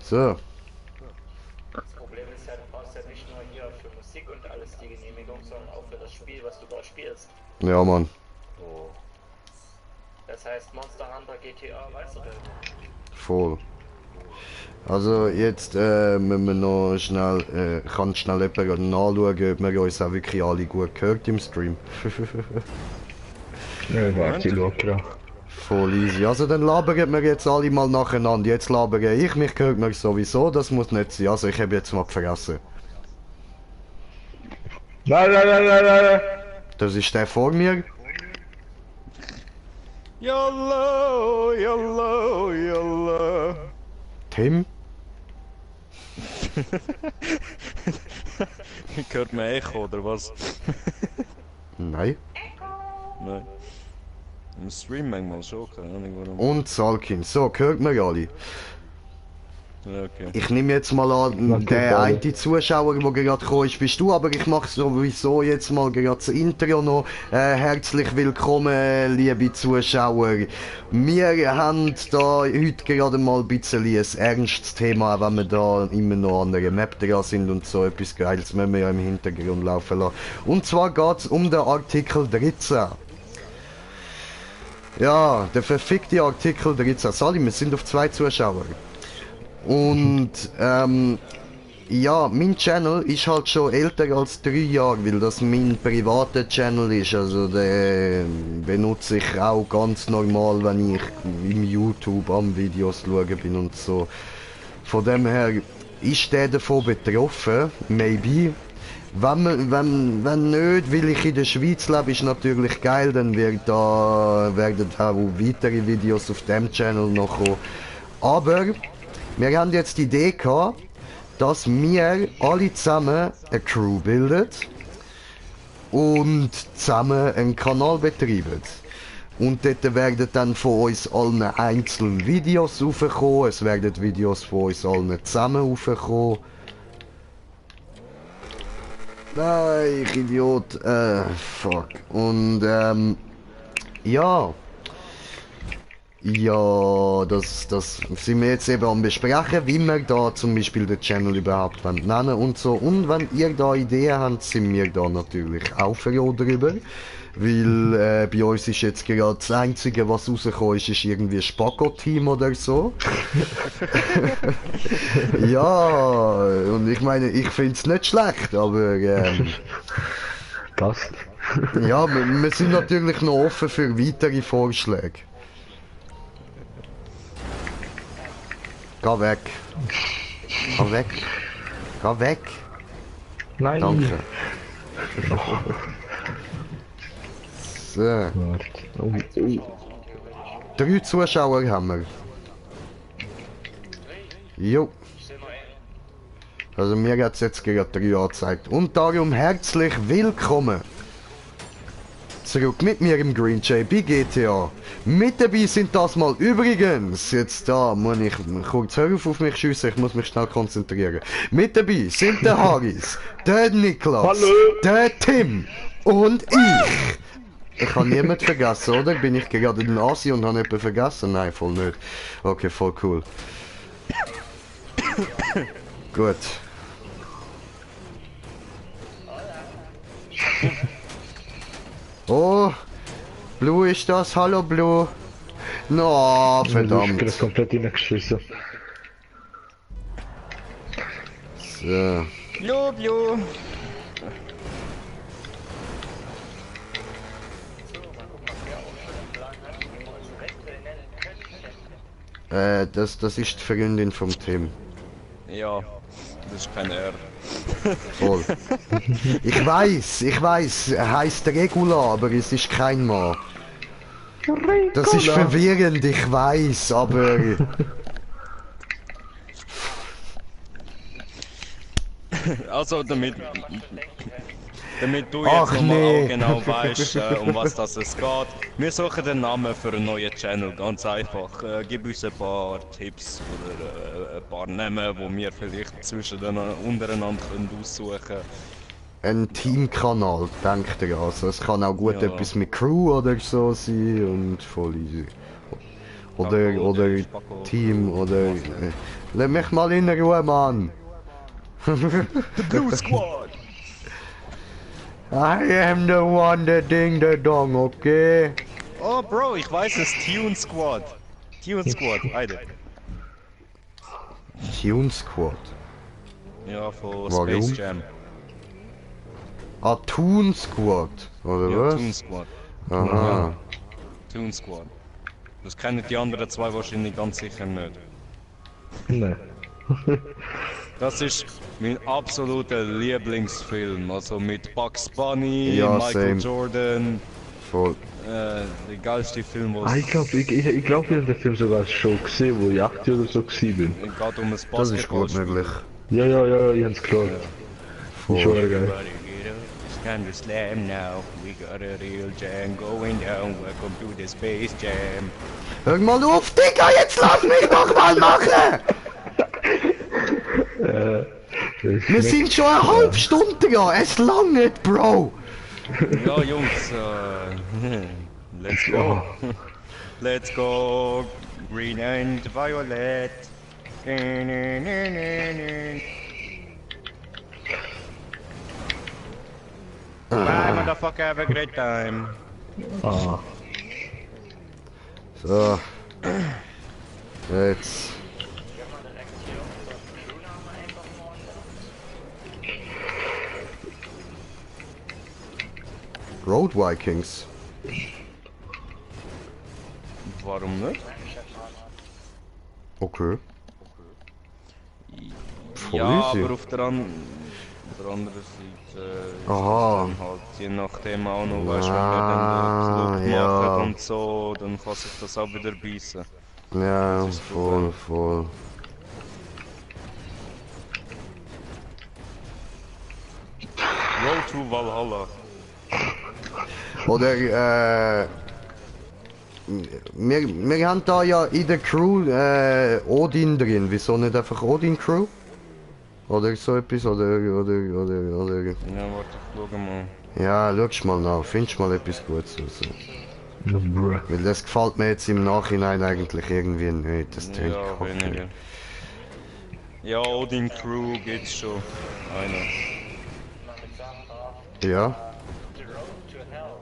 So. Das Problem ist ja, du brauchst ja nicht nur hier für Musik und alles die Genehmigung, sondern auch für das Spiel, was du dort spielst. Ja, Mann. Oh. Das heißt Monster Hunter GTA, weißt du denn? Voll. Also jetzt müssen wir noch schnell, kann schnell jemand nachschauen, ob wir uns auch wirklich alle gut gehört im Stream. Ja, warte, ich schau gerade. Voll easy. Also dann labern wir jetzt alle mal nacheinander. Jetzt labere ich, mich gehört mir sowieso, das muss nicht sein. Also ich habe jetzt mal vergessen. Nein, nein, nein, nein, nein! Das ist der vor mir. Yellow, yellow, yellow. Tim. Hört man Echo oder was? Nein. Nein. Im Stream manchmal schon, keine Ahnung warum. Und Salkin. So, gehört mir alle. Ja, okay. Ich nehme jetzt mal an, der eine Zuschauer, der gerade gekommen ist, bist du, aber ich mache sowieso jetzt mal gerade das Intro noch. Herzlich willkommen, liebe Zuschauer. Wir haben da heute gerade mal ein bisschen ein ernstes Thema, auch wenn wir da immer noch an einer Map dran sind und so etwas Geiles müssen wir ja im Hintergrund laufen lassen. Und zwar geht es um den Artikel 13. Ja, der verfickte Artikel 13. Salim, wir sind auf 2 Zuschauer. Und ja, mein Channel ist halt schon älter als 3 Jahre, weil das mein privater Channel ist. Also den benutze ich auch ganz normal, wenn ich im YouTube am Videos schauen bin und so. Von dem her ist der davon betroffen, maybe. Wenn nicht, weil ich in der Schweiz lebe, ist natürlich geil, dann werden auch weitere Videos auf dem Channel noch kommen. Aber wir haben jetzt die Idee gehabt, dass wir alle zusammen eine Crew bilden und zusammen einen Kanal betreiben. Und dort werden dann von uns allen einzeln Videos raufkommen, es werden Videos von uns allen zusammen raufkommen. Nein, ich Idiot, fuck. Und ja. Ja, das sind wir jetzt eben am besprechen, wie wir da zum Beispiel den Channel überhaupt nennen und so. Und wenn ihr da Ideen habt, sind wir da natürlich auch froh drüber. Weil bei uns ist jetzt gerade das Einzige, was rausgekommen ist irgendwie Spago-Team oder so. Ja, und ich meine, ich finde es nicht schlecht, aber Das? ja, wir sind natürlich noch offen für weitere Vorschläge. Geh weg. Geh weg. Geh weg. Nein! Danke. So. Warte. Oh, oh. 3 Zuschauer haben wir. Jo. Also mir hat es jetzt gerade 3 angezeigt. Und darum herzlich willkommen zurück mit mir im Green Jay bei GTA. Mit dabei sind das mal übrigens, jetzt da muss ich kurz auf mich schiessen, ich muss mich schnell konzentrieren. Mit dabei sind der Haris, der Niklas, Hallo. der Tim und ich. Ich habe niemanden vergessen, oder? Bin ich gerade in Asi und habe jemanden vergessen? Nein, voll nicht. Okay, voll cool. Gut. Oh, Blue ist das? Hallo Blue. No, Ich bin verdammt. komplett reingeschissen. So. Blub, blub. Das ist die Freundin vom Tim. Ja, das ist kein R. Voll. Ich weiß, er heißt Regula, aber es ist kein Mann. Das ist verwirrend, ich weiß, aber... Also damit du Ach, jetzt nochmal nee. auch genau weißt, um was das es geht. Wir suchen den Namen für einen neuen Channel, ganz einfach. Gib uns ein paar Tipps oder ein paar Namen, die wir vielleicht untereinander können aussuchen können. Ein Teamkanal, denkt ihr. Also es kann auch gut Ja. etwas mit Crew oder so sein und voll easy. oder Team oder... Lass mich mal in Ruhe, Mann! The Blue Squad! I am the one that ding the dong, okay? Oh Bro, ich weiß es, Tune Squad. Tune Squad, Alter. Tune Squad. Ja, von Warum? Space Jam. Ah, Toon Squad, oder Ja, was? Tune Squad. Aha. Tune Squad. Das kennen die anderen zwei wahrscheinlich ganz sicher nicht. Nee. Das ist mein absoluter Lieblingsfilm. Also mit Bugs Bunny, Ja, Michael same. Jordan. Voll. Der geilste Film, Ah, ich glaube, ich habe den Film sogar schon gesehen, wo ich 8 oder so gewesen bin. Es geht um ein Das ist Basketball. gut möglich. Ja, ich hab's geschaut. Voll. Schon geil. It's time to slam now. We got a real jam going down. Welcome to the Space Jam. Hör mal auf, Digga, jetzt lass mich doch mal machen! Wir sind schon eine halbe Stunde dran, es langt nicht, Bro! Ja, Jungs, let's go. Let's go. Green and violet. Bye, motherfucker, have a great time. Ah, So. Jetzt. Wenn man direkt hier unseren Crewnamen einfach mal Road Vikings. Warum nicht? Okay. Voll Ja, easy. aber auf der anderen Seite Aha. ist dann halt je nachdem auch noch, weißt du, wenn Ah, wir dann den Club ja. machen und so, dann kann sich das auch wieder beißen. Ja, Das ist voll, voll. Road to Valhalla. Oder, wir haben da ja in der Crew Odin drin. Wieso nicht einfach Odin Crew? Oder so etwas? Oder. Ja, warte, ich schau mal. Ja, schau mal nach. Findest mal etwas Gutes raus. bruh. Weil das gefällt mir jetzt im Nachhinein eigentlich irgendwie nicht. Das tönt Ja, kacke. weniger. Ja, Odin Crew geht's schon. Einer. mal mit Sachen drauf. Ja. The Road to Hell.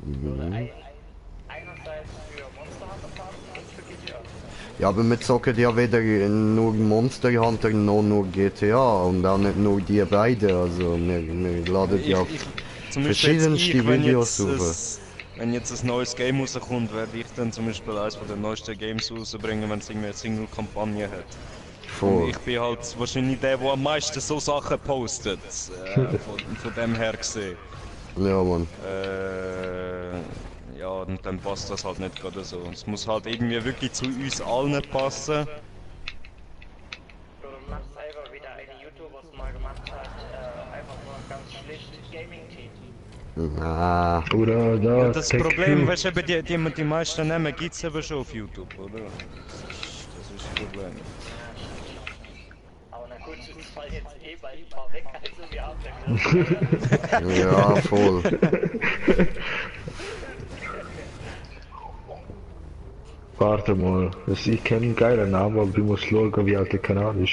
Mhm. Einerseits für Monster Hunter Partner und für GTA. Ja, aber wir zocken ja weder nur Monster Hunter noch nur GTA und auch nicht nur die beiden. Also wir laden ja zum Beispiel verschiedenste jetzt ich, wenn Videos jetzt rauf. wenn jetzt ein neues Game rauskommt, werde ich dann zum Beispiel eines von den neuesten Games rausbringen, wenn es irgendwie eine Single-Kampagne hat. Und Voll. ich bin halt wahrscheinlich der am meisten so Sachen postet. Von dem her gesehen. Ja, Mann. Ja, und dann passt das halt nicht gerade so. Es muss halt irgendwie wirklich zu uns allen passen. Du machst selber wieder eine YouTuber, was mal gemacht hat, einfach nur ganz schlicht Gaming-Team. Ah, Oder da. Das Tech Problem, Crew. weißt du, eben die meisten Namen gibt es eben schon auf YouTube, oder? Das ist das Problem. Aber na gut, es fallen jetzt eh bald ein paar weg, also wir haben ja ja, voll. Warte mal, ich kenne einen geilen Namen, aber ich muss schauen, wie alt der Kanal ist.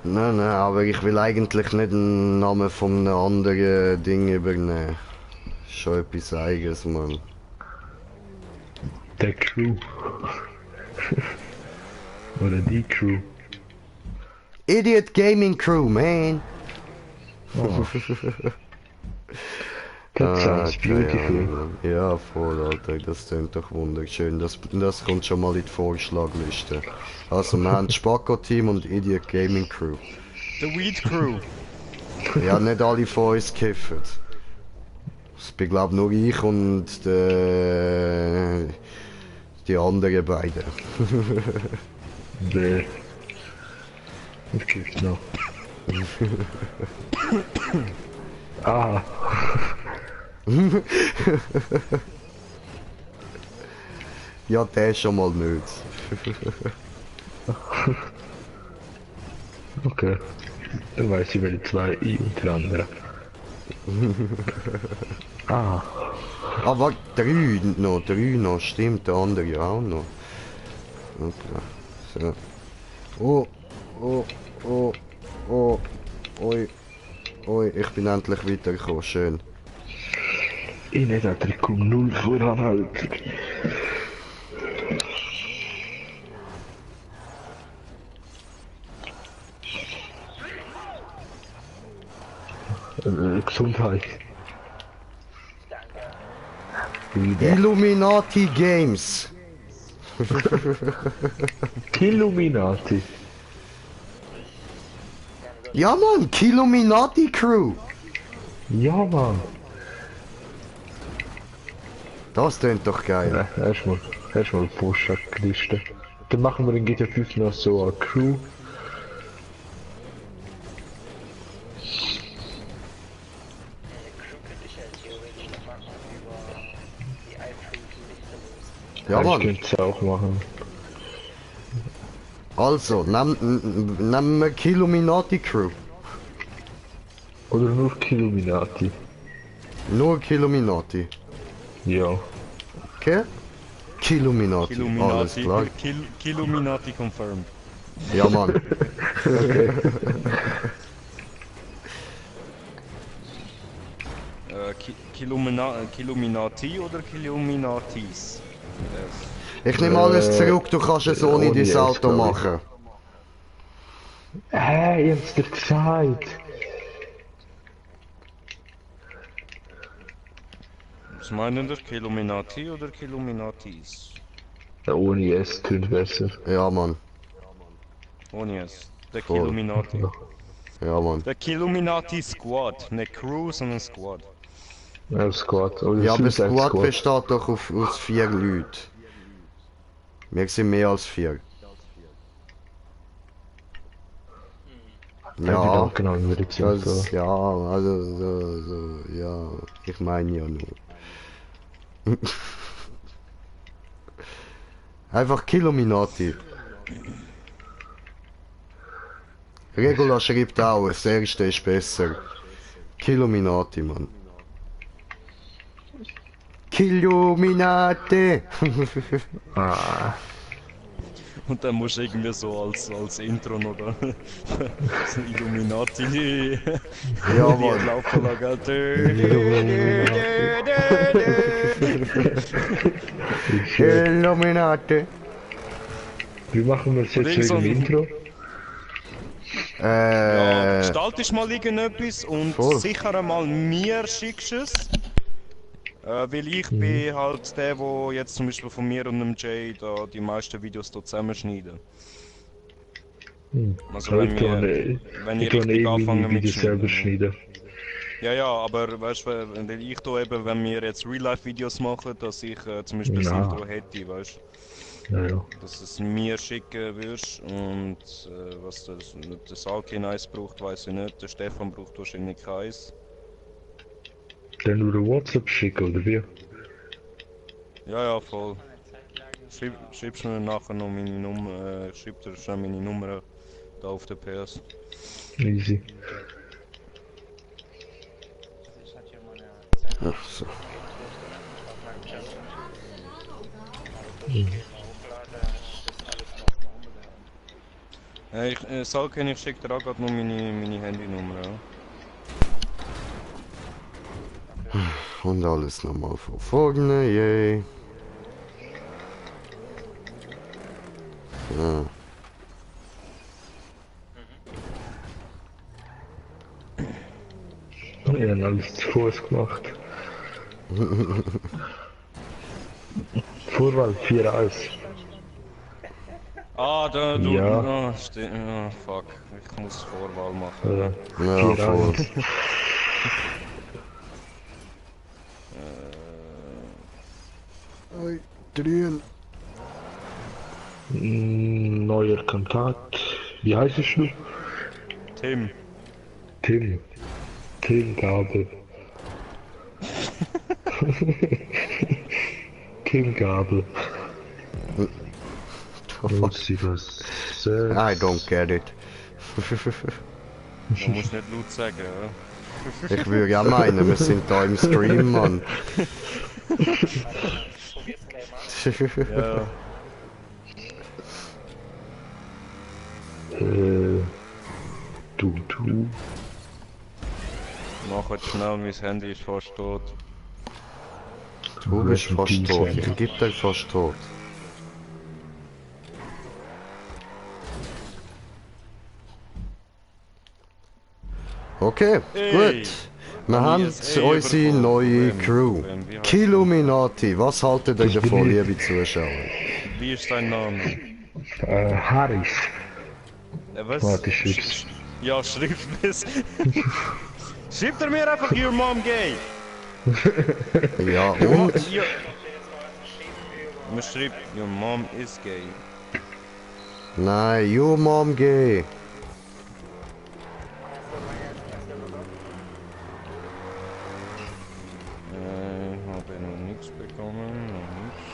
Nein, aber ich will eigentlich nicht den Namen von einem anderen Ding übernehmen. Schon etwas eigenes, Mann. Der Crew. Oder die Crew. Idiot Gaming Crew, man! That sounds keine beautiful. Ahnung. Ja, voll, Alter, das klingt doch wunderschön. Das kommt schon mal in die Vorschlagliste. Also, wir haben das Spacko-Team und Idiot Gaming Crew. The Weed Crew. Ja, nicht alle von uns kiffen. Ich bin, glaub nur ich und die anderen beiden. Der. Was gibt's noch? Ah, Ja, der schon mal nicht. okay. Dann weiß ich, welche zwei ich unter anderem. Ah, Aber drei noch, stimmt, der andere ja auch noch. Okay, so. Oh, oh, oh, oh, oi, oi, ich bin endlich weitergekommen, schön. ich nicht, Alter, ich komm null voran, Alter. Gesundheit. Wieder. Illuminati Games. Illuminati. Ja Mann, Illuminati Crew. Ja, Mann. Das klingt doch geil. Ja, erstmal Vorschlagliste. Dann machen wir in GTA 5 noch so eine Crew. Eine Crew könnte ich ja theoretisch noch machen über die iFruit-Liste. Ja Das Mann. könnt ihr auch machen. Also, nehmen wir Illuminati Crew. Oder nur Illuminati. Nur Illuminati. Ja. Okay? Illuminati. Alles klar. Illuminati confirmed. Ja Mann. Okay. Illuminati oder Illuminatis? Ich nehme alles zurück, du kannst es ohne ohne dein es, Auto glaub ich. machen. Hey, ich hab's dir gesagt. Was meinen ihr? Illuminati oder Illuminatis? Ja, ohne es tönt besser. Ja Mann. Ohne es. Der Voll. Illuminati. Ja Mann. Der Illuminati Squad. Nicht Crew, sondern Squad. Ja, Squad. Oder Ja, aber Suicide Squad besteht doch aus 4 Leuten. Wir sind mehr als 4. Ja, Ja, genau, würde ich sagen. das, ja, also, ja, ich meine ja nur. Einfach Illuminati. Regula schreibt auch, das erste ist besser. Illuminati, Mann. Illuminati! Ah, Und dann musst du irgendwie so als Intro noch da so Illuminati Ja, die Mann. laufen lassen. Illuminati! wie machen wir es jetzt irgend wegen so dem ein- Intro? Ja, gestaltest mal irgendetwas und Voll. sicher einmal mir schickst es. Weil ich bin halt der, wo jetzt zum Beispiel von mir und dem Jay da die meisten Videos da zusammenschneiden. Also Ja, wenn ich kann wenn ich ich kann richtig meine anfange mit Videos selber schneiden. Ja, ja, aber weißt du, weil ich da eben, wenn wir jetzt Real-Life-Videos machen, dass ich zum Beispiel das Ja. Intro hätte, weißt Ja, ja. du, dass es mir schicken würdest und was der Salkin eins braucht, weiß ich nicht, der Stefan braucht wahrscheinlich keins. Dann nur WhatsApp schicken, oder wie? Ja, ja, voll. Schreibst mir nachher noch meine Nummer, schreib dir schon meine Nummer da auf der PS. Easy. Ich hatte hier meine Zeit Ach so. auf meinem Chat. Hochlade, das alles noch umbewerben. Salkin, ich schick dir auch gerade noch meine Handynummer, ja. Und alles nochmal von vorne, yay. Ja. Wir haben alles zu Fuß gemacht. Vorwahl 4-1. Ah, da, du, Ja. ah, fuck, ich muss Vorwahl machen. Ja, voll. 4-1. Oi, drehen. Neuer Kontakt. Wie heißt du? Tim. Tim. Tim Gabel. Tim Gabel. Lustig was. I don't get it. Man muss nicht laut sagen, ja. Ich würde ja meinen, wir sind da im Stream, Mann. Probier's gleich mal. Ja. Du. Mach jetzt schnell, mein Handy ist fast tot. Du bist fast tot, ich geb dir fast tot. Okay, Ey, gut. Wir haben ISA unsere überfallen. neue Wem? Crew. Wie heißt Killuminati, was haltet ihr Das bin davon, ich. liebe Zuschauer? Wie ist dein Name? Harris. Was? Warte, ich schreib's. Ja, schreib es. Schreibt er mir einfach Your Mom Gay? Ja, und? Ja. Man schreibt Your Mom is gay. Nein, you mom gay. Habe noch nichts bekommen, noch nichts.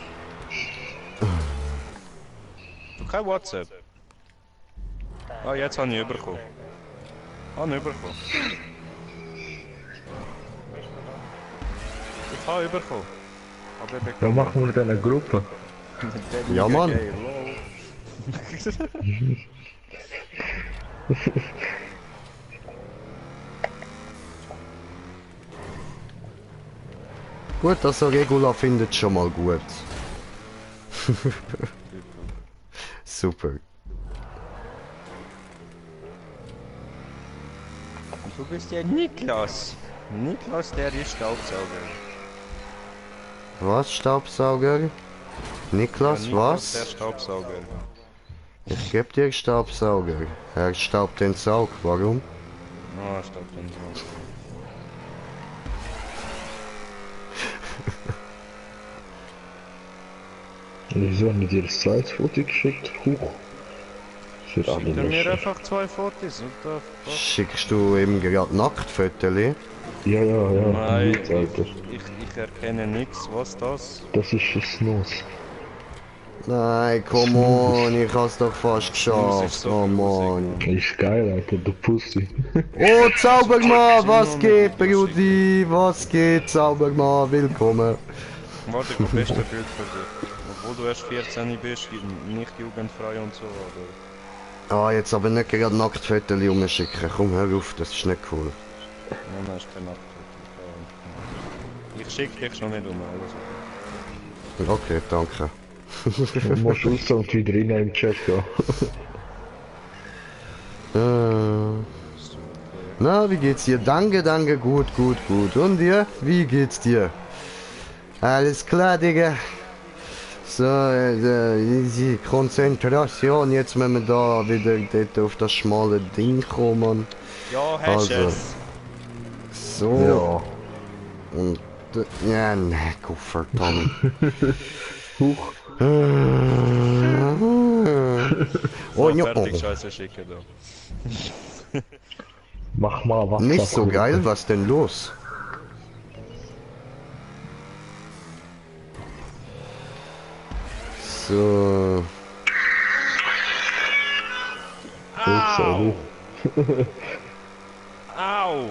Du kein WhatsApp? Ah, jetzt habe ich bekommen. Habe ich bekommen. Ich habe bekommen. Habe ich Ja, bekommen. machen wir dann eine Gruppe. Ja, Mann. Gay, lol. Gut, dass er Regula findet schon mal gut. Super. Du bist ja Niklas. Niklas, der ist Staubsauger. Was, Staubsauger? Niklas, Ja, Niklas, der was? Staubsauger. Ich geb dir Staubsauger. Er staubt den Saug, warum? Ah, Staub den Saug. Wieso haben die dir das zweite Foto geschickt? Huch. Für alle Schickt er mir Menschen. einfach 2 Fotos und da... Schickst du eben gerade Nacktfotos? Ja, Nein, gut, Alter. ich erkenne nichts, was das? Das ist ein Snooze. Nein, come on, ich hab's doch fast muss geschafft. ich so Come viel on. Ist geil, Alter, du Pussy. Oh, Zaubermann, was geht, Brudi? Was geht, Zaubermann? Willkommen. Warte, ich hab beste Bild für dich. Obwohl du erst 14 bist, nicht jugendfrei und so, aber... Ah, jetzt aber nicht gerade Nacktfotos umschicken. Komm, hör auf, das ist nicht cool. Nein, ist kein Nacktfoto. Ich schick dich schon nicht alles. Okay, danke. Du musst raus und wieder rein im Chat gehen. Na, wie geht's dir? Danke, danke, gut. Und dir? Wie geht's dir? Alles klar, Digga. So, die Konzentration, jetzt wenn wir da wieder dort auf das schmale Ding kommen. Ja, hast Also. es. So. Und, ja, ne, Gott verdammt. Huch. Oh, So, ja, fertig, oh. Scheiße schicken da. Mach mal was. Nicht so geil, was denn los? So. Sorry. Au!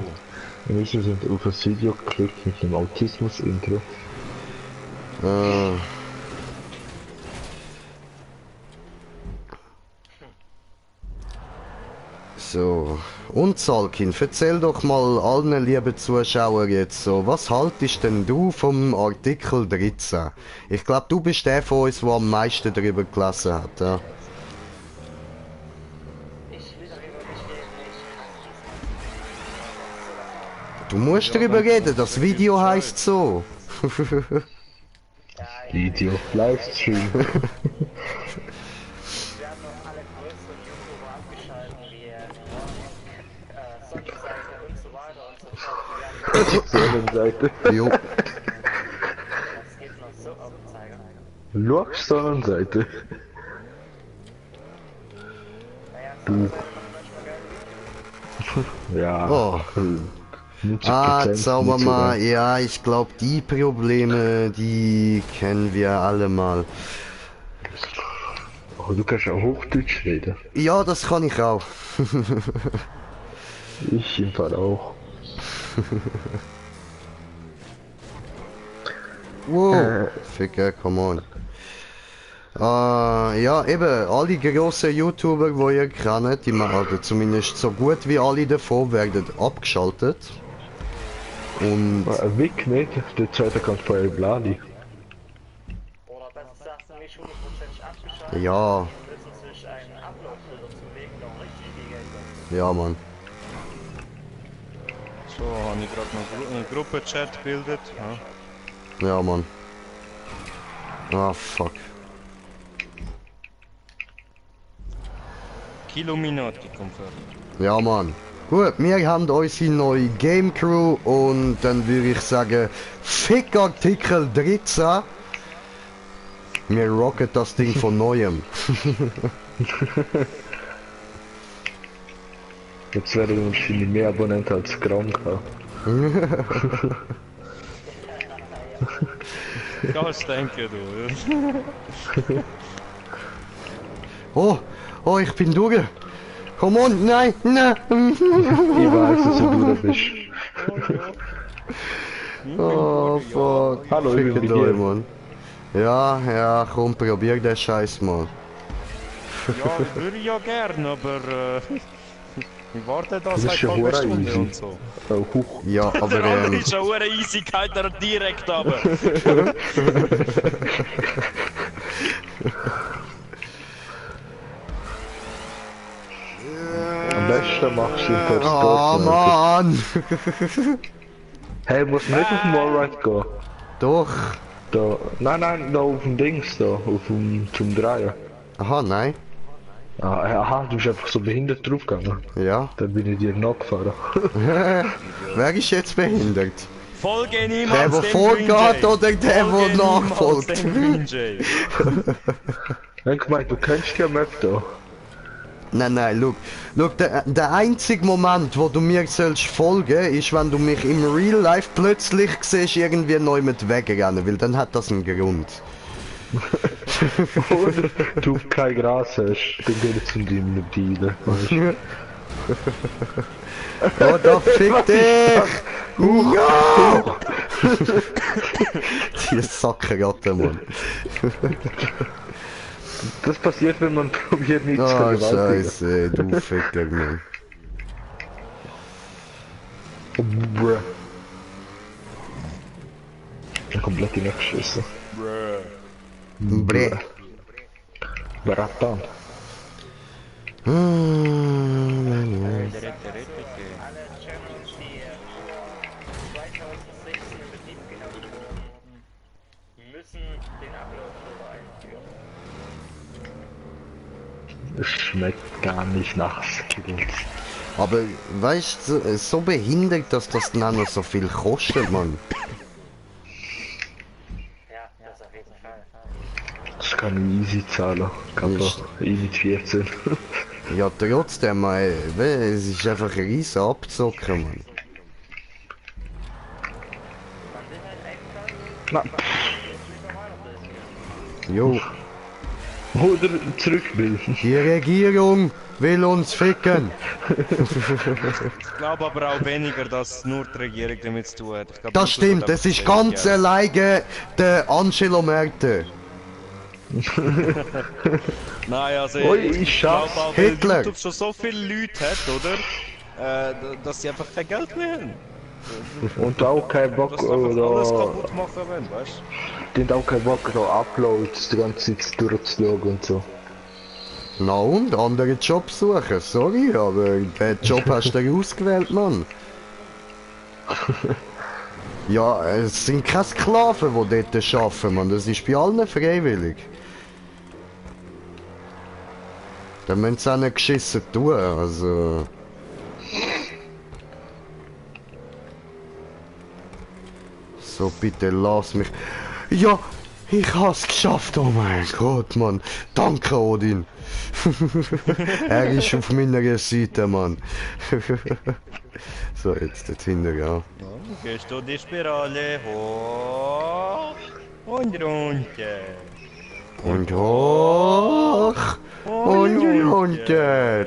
Wir sind auf ein Video geklickt mit dem Autismus-Intro. Äh. So, und Salkin, erzähl doch mal allen lieben Zuschauern jetzt so, was haltest denn du vom Artikel 13? Ich glaube, du bist der von uns, der am meisten darüber gelesen hat, ja? Ich will darüber nicht reden, ich Du musst darüber reden, das Video heißt so. Ja, Video. Livestream. wir haben noch alle größeren YouTuber abgeschalten, wie Sonnenseite und so weiter und so fort. Die werden Sonnenseite. Jo. das geht noch so auf den Zeiger. Schau, Sonnenseite. Naja, Du. Sonnenseite macht manchmal geil. Ja. Oh. 90% Zaubermann, nicht ja, ich glaube, die Probleme, die kennen wir alle mal. so. Oh, du kannst auch Hochdeutsch reden. Ja, das kann ich auch. Ich im Fall auch. Wow, Ficker, come on. Ja, eben, alle grossen YouTuber, die ihr kennt, die oder zumindest so gut wie alle davon, werden abgeschaltet. Und Wick nicht, der zweite kommt vorher Bladi. Oder besser gesagt, nicht 100% abgeschaltet. ja, Die müssen sich einen Upload-Filter zulegen, der auch richtig viel Geld kostet. ja, Mann. So, habe ich gerade noch einen Gruppenchat gebildet. Ja. Ja, Mann. Ah, fuck. Kilominati kommt vor. Ja, Mann. Gut, wir haben unsere neue Game Crew und dann würde ich sagen, Fick Artikel 13. Wir rocken das Ding von neuem. Jetzt werden wir wahrscheinlich mehr Abonnenten als Krank haben. Kannst denken, du. Oh, ich bin durch. Komm on, nein, nein. Ich weiß, dass du bist. Oh, fuck. Hallo, ich bin Fickt hier. euch, Mann. Ja, komm, probier den Scheiß mal. Ja, würde ich ja gern, aber ich warte da Das ist seit schon halber hure Stunde easy. und so. Oh, huch. Ja, aber Der andere ist schon eine easy, geht er direkt runter. Am besten machst du ihn per Oh, Sport. Mann. Hey, muss nicht auf den Wallride gehen. Doch. Da, nein, da auf dem Dings da, auf dem, zum Drehen. Aha, nein. Aha, du bist einfach so behindert draufgegangen. Ja. Dann bin ich dir nachgefahren. Wer ist jetzt behindert? Folge niemals Der, der dem vorgeht Green Jay. oder der, der Folge nachfolgt? niemals dem Green Jay. Ich hab gemeint, du kennst die Map da. Nein, look, der einzige Moment, wo du mir sollst folgen, ist, wenn du mich im Real Life plötzlich siehst, irgendwie neu mit wegrennen, weil dann hat das einen Grund. Oder du kein Gras hast, dann geh jetzt in deinem Dealer. Oh, da fick dich! Ja! Die Sackerratte, Mann. Das passiert, wenn man probiert, nichts zu Oh, vergewaltigen. Scheiße, du Ficker, Mann. Bruh. Komplett hineingeschissen. Bre. Bratan. Alle Channels, die 2016 in Betrieb genommen wurden, müssen den Upload-Filter einführen. Es schmeckt gar nicht nach Skittles. Aber weißt du, so behindert, dass das dann auch noch so viel kostet, Mann. Ja, das auf jeden Fall. Das kann ich easy zahlen. Kann Ist- doch mit 14. Ja, trotzdem, es ist einfach ein riesen Abzocken, Mann. Man will halt einfach Na, Jo, oder zurück will. die Regierung will uns ficken. Ich glaube aber auch weniger, dass nur die Regierung damit zu tun hat. Ich glaub, Das stimmt, das ist ganz alleine der Angelo Merte. Nein, also Ui, ich ich glaube schaff's. auch, weil Hitler. YouTube schon so viele Leute hat, oder? Dass sie einfach kein Geld mehr haben. Und auch kein Bock, Dass sie einfach alles oder. kaputt machen wollen, weißt Die haben auch keinen Bock, da Uploads die ganze Zeit durchzuschauen und so. Na und, andere Jobs suchen, sorry, aber den Job hast du ausgewählt, Mann. Ja, es sind keine Sklaven, die dort arbeiten, Mann, das ist bei allen freiwillig. Dann müssen sie auch nicht geschissen tun, also... So, bitte lass mich... Ja, ich hab's geschafft, oh mein Gott, Mann. Danke, Odin. Er ist auf meiner Seite, Mann. So, jetzt dort hinten, ja. du? Gehst du die Spirale hoch und runter. Und hoch und runter.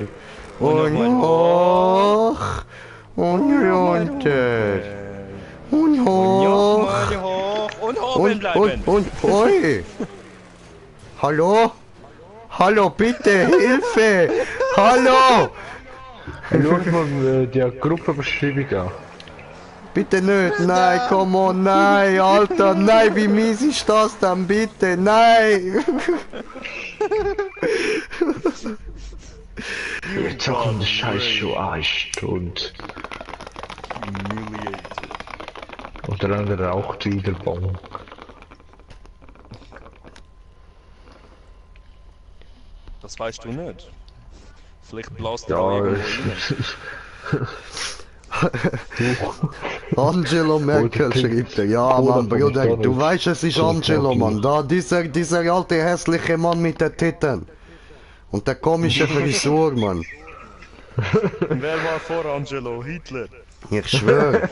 Und hoch Und runter. Und hoch. Nochmal hoch und oben bleiben. Oi. Hallo? Hallo, bitte, Hilfe! Hallo! Schau mal die Gruppenbeschreibung an. Bitte nicht, nein, come on, nein, Alter, nein, wie mies ist das dann, bitte, nein! Wir zocken den Scheiß schon eine Stunde. Unter anderem auch die Wiederbau. Das weißt du nicht. Vielleicht bläst Ja, da irgendwo rein. Angelo Merkel schreibt er, ja Mann, Bruder, du weißt, es ist Angelo, Mann, da, dieser alte hässliche Mann mit den Titten. Und der komische Frisur, Mann. Wer war vor Angelo? Hitler. Ich schwöre.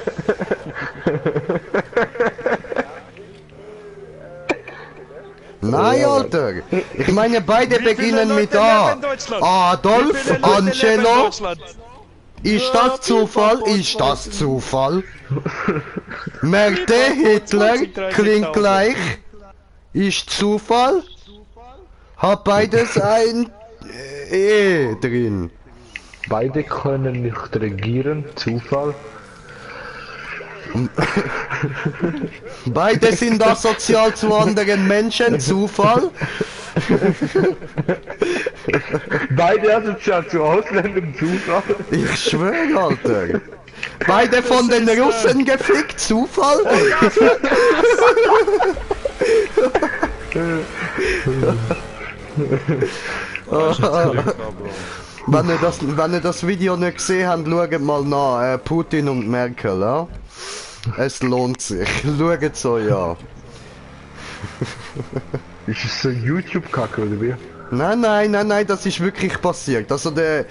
Nein, Alter! Ich meine, beide beginnen mit A. Adolf, Angelo. Ist das Zufall? Ist das Zufall? Merte, Hitler, klingt gleich. Ist Zufall? Hat beides ein E drin. Beide können nicht regieren, Zufall. Beide sind asozial zu anderen Menschen, Zufall. Beide asozial zu Ausländern, Zufall. Ich schwöre, Alter. Beide von den Russen gefickt, Zufall. Wenn ihr das Video nicht gesehen habt, schaut mal nach. Putin und Merkel, ja? Es lohnt sich. Schaut es euch an. Ist es so ein YouTube-Kacke oder wie? Nein, das ist wirklich passiert. Also der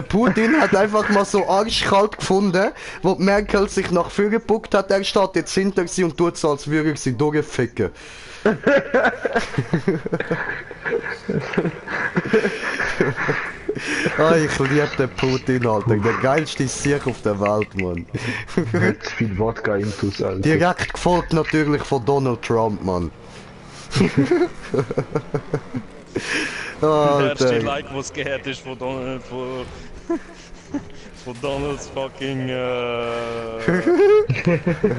Putin hat einfach mal so arschkalt gefunden, wo die Merkel sich nach vorne gebuckt hat. Er steht jetzt hinter sie und tut so, als würde er sie durchficken. Ah, ich liebe den Putin, Alter. Der geilste Sieg auf der Welt, Mann. Hat zu viel Wodka intus, Alter. Direkt gefolgt natürlich von Donald Trump, Mann. Der erste Alter. Like, was gehört ist von Donalds fucking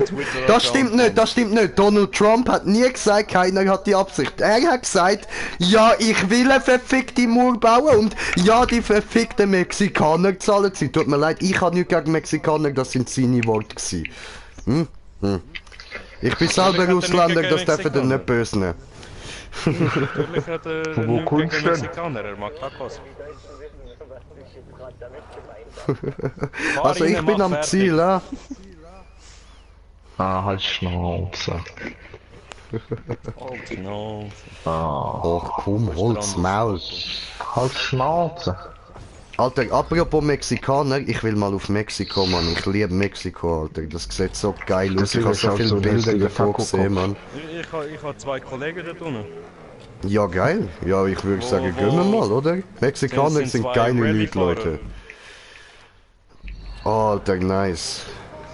Twitter. Das stimmt nicht. Donald Trump hat nie gesagt, keiner hat die Absicht. Er hat gesagt, ja, ich will eine verfickte Mauer bauen und ja, die verfickten Mexikaner zahlen sie. Tut mir leid, ich habe nichts gegen Mexikaner, das sind seine Worte gewesen. Ich bin selber Ausländer, das darf ihr nicht böse nehmen. Natürlich hat er Wo nichts kommst gegen du denn? Mexikaner, er mag Tacos. Also ich bin am Ziel, ja. Ah, halt Schnauze. Oh, no. Ah, Och komm, hol's Maul. halt Schnauze. Alter, apropos Mexikaner, ich will mal auf Mexiko, Mann. Ich liebe Mexiko, Alter. Das sieht so geil aus. Ich habe so viele Bilder davon gesehen, Mann. Ich habe zwei Kollegen dort unten. Ja, geil. Ja, ich würde sagen, gönnen wir mal, oder? Mexikaner sind zwei geile Rallye-Fahrer. Leute. Alter, nice.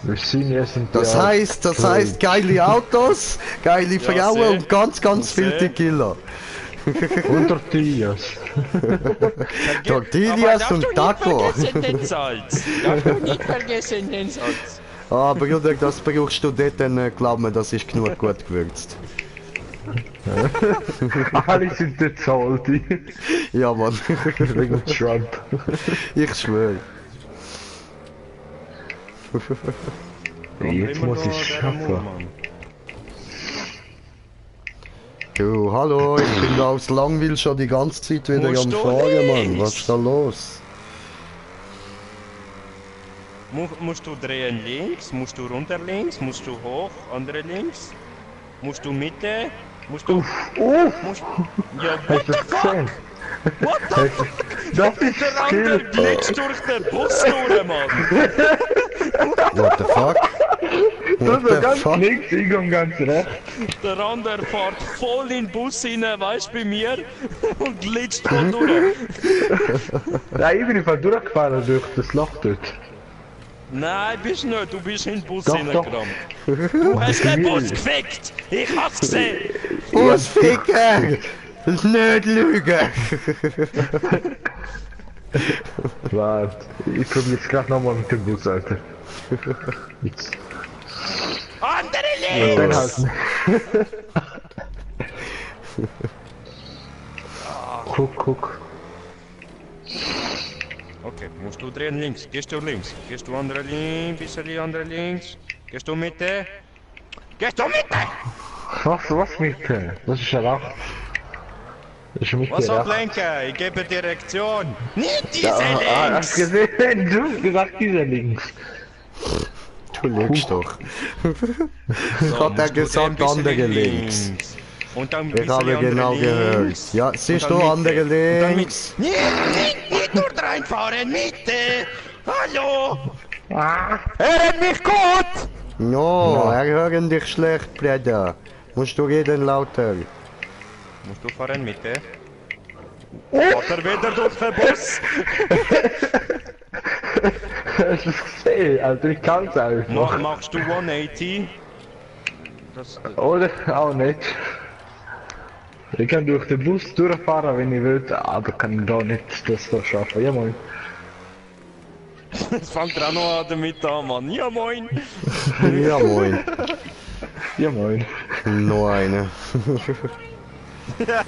Wir sind jetzt in Das heißt geile Autos, geile Frauen sehr. und ganz viel Sehr. Tequila. Und Tortillas. Tortillas und Taco. Vergessen den Salz. Darf du nicht vergessen den Salz. Ah, Bruder, das brauchst du dort, dann glaub mir, das ist genug gut gewürzt. Alle sind der Zoldi. Ja, Mann. Wegen Trump. Ich schwöre. Jetzt Immer muss noch ich der schaffen. Murmann. Du, hallo, ich bin da aus Langwil schon die ganze Zeit wieder Musst am du Fahren, Mann. links? Was ist da los? Musst du drehen links, musst du runter links, musst du hoch, andere links, musst du Mitte, musst du... Musst, ja, what Hast du the das fuck? gesehen? What the fuck? Das ist Der andere Skill. glitscht durch den Bus durch, Mann. What the fuck? Du What so the ganz fuck? links, ich und ganz rechts. Der andere fährt voll in den Bus rein, weißt bei mir, und glitscht voll durch. Nein, ich bin einfach durchgefahren durch das Loch dort. Nein, bist nicht. Du bist in den Bus Doch, reingerammt. Du hast den Bus gefickt. Ich hab's gesehen. Busficker! Nicht lügen! Warte, ich probier's grad nochmal mit dem Bus, Alter. Jetzt. Andere Dann links! halt. Guck. Okay, musst du drehen links. Gehst du links? Gehst du andere links? Bisschen andere links? Gehst du Mitte? Gehst du Mitte? Was mit? Das ist ja recht. Das ist mit Was dir soll lenken? Ich gebe Direktion. Nicht diese hast links! gesehen? Du hast gesagt, dieser links. Du lügst doch. Ich So, hab musst ja du gesagt, drehen, bisschen andere links. Und dann Ich habe bisschen genau andere gehört. links. Ja, Und siehst dann du, Mitte. andere Und dann links. nicht dort reinfahren, Mitte! Hallo! Ah. Hört mich gut! No, er hören dich schlecht, Bruder. Musst du reden lauter. Musst du fahren, Mitte? Vater wieder durch den Bus! Hast du es gesehen? Alter, ich kann's einfach. Machst du 180? Das, Oder auch nicht. Ich kann durch den Bus durchfahren, wenn ich will, aber kann da nicht das so schaffen. Ja moin. das fängt auch noch damit an, Mann. Ja moin! Ja, moin. Ja moin. Noch eine. Ja,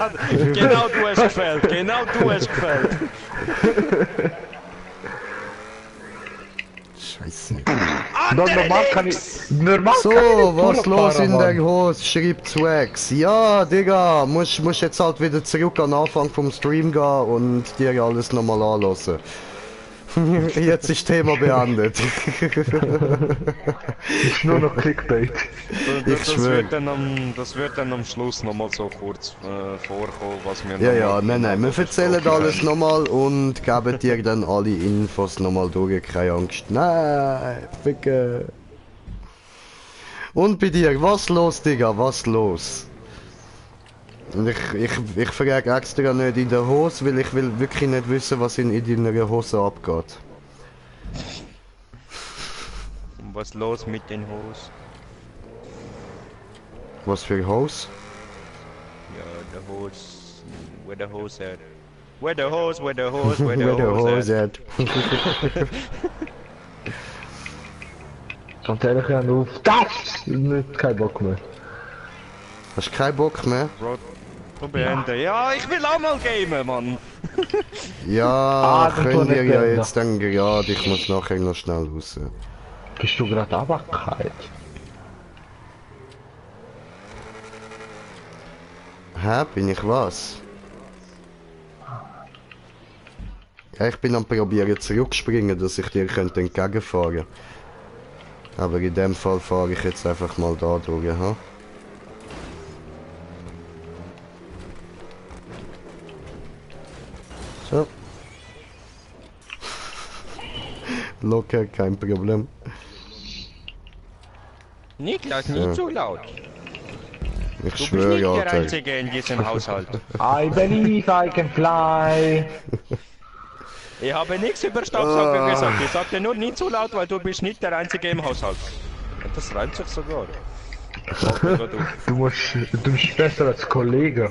genau du hast gefällt, genau du hast gefällt. Scheiße. Normal kann ich. Normal So, kann ich nicht was los durchfahren, in der Mann. Hose? Schreibt Swags. Ja, Digga, musst jetzt halt wieder zurück an den Anfang vom Stream gehen und dir alles nochmal anlassen. Jetzt ist Thema beendet. Ist nur noch Clickbait. Ich schwör. Das wird dann am Schluss nochmal so kurz vorkommen, was wir Ja, nochmal nein, wir erzählen besprochen alles haben. nochmal und geben dir dann alle Infos nochmal durch, keine Angst. Nein, Ficke. Und bei dir, was los, Digga, was los? Und ich frage extra nicht in der Hose, weil ich will wirklich nicht wissen, was in deiner Hose abgeht. Und was los mit den Hosen? Was für Hose? Ja, the hose. Where the hose at? Where the hose, where the hose, where the Where the hose Hose at? at. Kommt ehrlich an auf. Das! Nicht, kein Bock mehr. Hast du keinen Bock mehr? Bro, du beenden. Ja, ich will auch mal gamen, Mann. Ja, dann tu könnt ihr nicht ja beenden. jetzt dann gerade, ich muss nachher noch schnell raus. Bist du gerade Abwahrheit? Hä, bin ich was? Ja, ich bin am probieren zurückspringen, dass ich dir könnte entgegenfahren. Aber in dem Fall fahre ich jetzt einfach mal da durch, ha? So. Locker, kein Problem. Niklas, Ja. nicht so laut. Ich Du bist nicht schwöre, der Alter. Einzige in diesem Haushalt. I believe I can fly. Ich habe nichts über Staubsauger gesagt. Ich sagte nur nicht so laut, weil du bist nicht der Einzige im Haushalt. Und das reimt sich sogar. Okay, gut, du. Du bist besser als Kollege.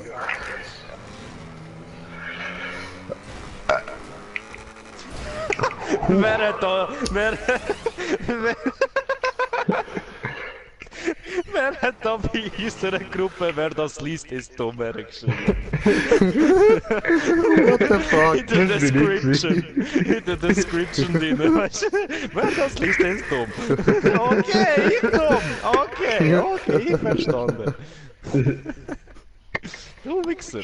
Wer hat da... Wer hat da bei unserer Gruppe, wer das liest, ist dummer geschrieben? What the fuck? In der Das bin ich Description. In der Description drin, weißt du? Wer das liest, ist dumm. Okay, ich dumm. Okay, ich verstanden. Du Wichser.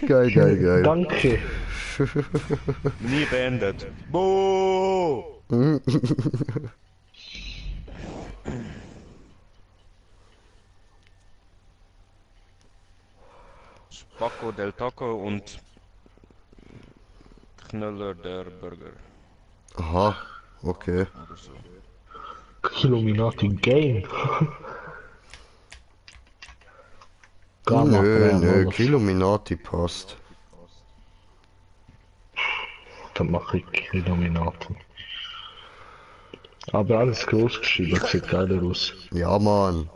Geil. Danke. Nie beendet. Boo! Paco del Taco und Knüller der Burger. Aha, okay. Oder so. Illuminati Game. Nö, Illuminati passt. Dann mache ich Illuminati. Aber alles groß geschrieben, sieht geiler aus. Ja, Mann.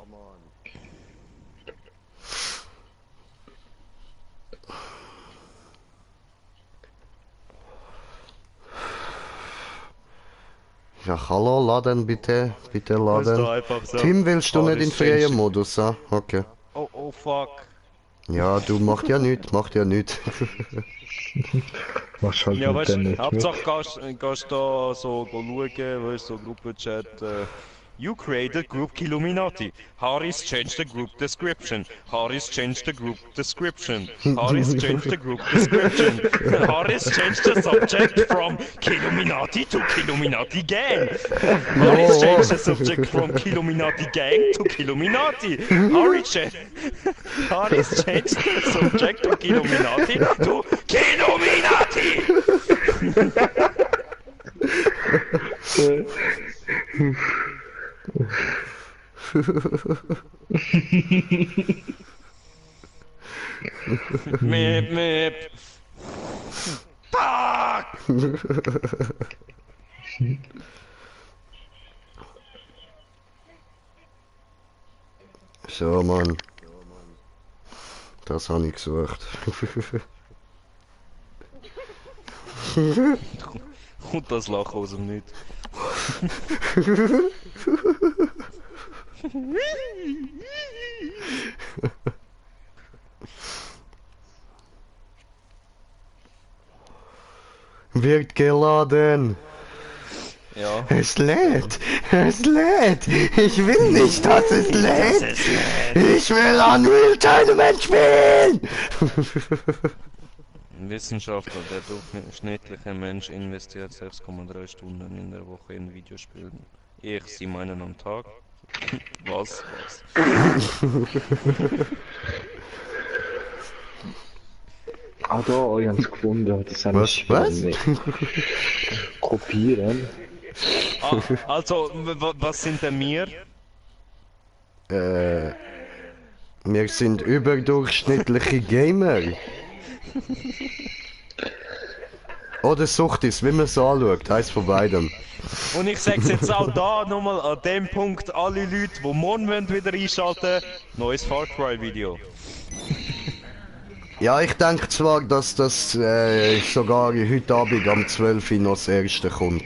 Ja, hallo, laden bitte. Bitte Musst du laden. einfach so. Tim, willst du nicht in Paris freien changed. Modus, ah? Okay. Oh fuck. Ja, du macht ja nichts, macht ja nichts. Was halt Ja, mit weißt dem du, nicht Hauptsache mit. gehst da so schauen, weißt du, so Gruppenchat. You created group Killuminati. Harris changed the group description. Harris changed the group description. Harris changed the group description. Harris changed the subject from Killuminati to Killuminati Gang. Harris changed the subject from Killuminati Gang to Killuminati. Harris changed the subject to Killuminati to Killuminati. Mip, mip. Fuck! So, Mann. Das habe ich gesucht. Und das Lachen aus dem Nichts. Wird geladen. Ja. Es lädt. Es lädt. Ich will nicht, dass es lädt. Ich will Unreal Tournament spielen. Ein Wissenschaftler, der durchschnittliche Mensch investiert 6,3 Stunden in der Woche in Videospielen. Sie meinen am Tag? Was? Ah, da, ich hab's gefunden. Das haben Was? Was? Kopieren. Also, was sind denn wir? Wir sind überdurchschnittliche Gamer. Oder Suchtis, wie man es anschaut, eins von beidem. Und ich sag's jetzt auch da nochmal an dem Punkt, alle Leute, die morgen wieder einschalten, neues Far Cry Video. Ja, ich denke zwar, dass das sogar heute Abend am 12 Uhr noch das erste kommt.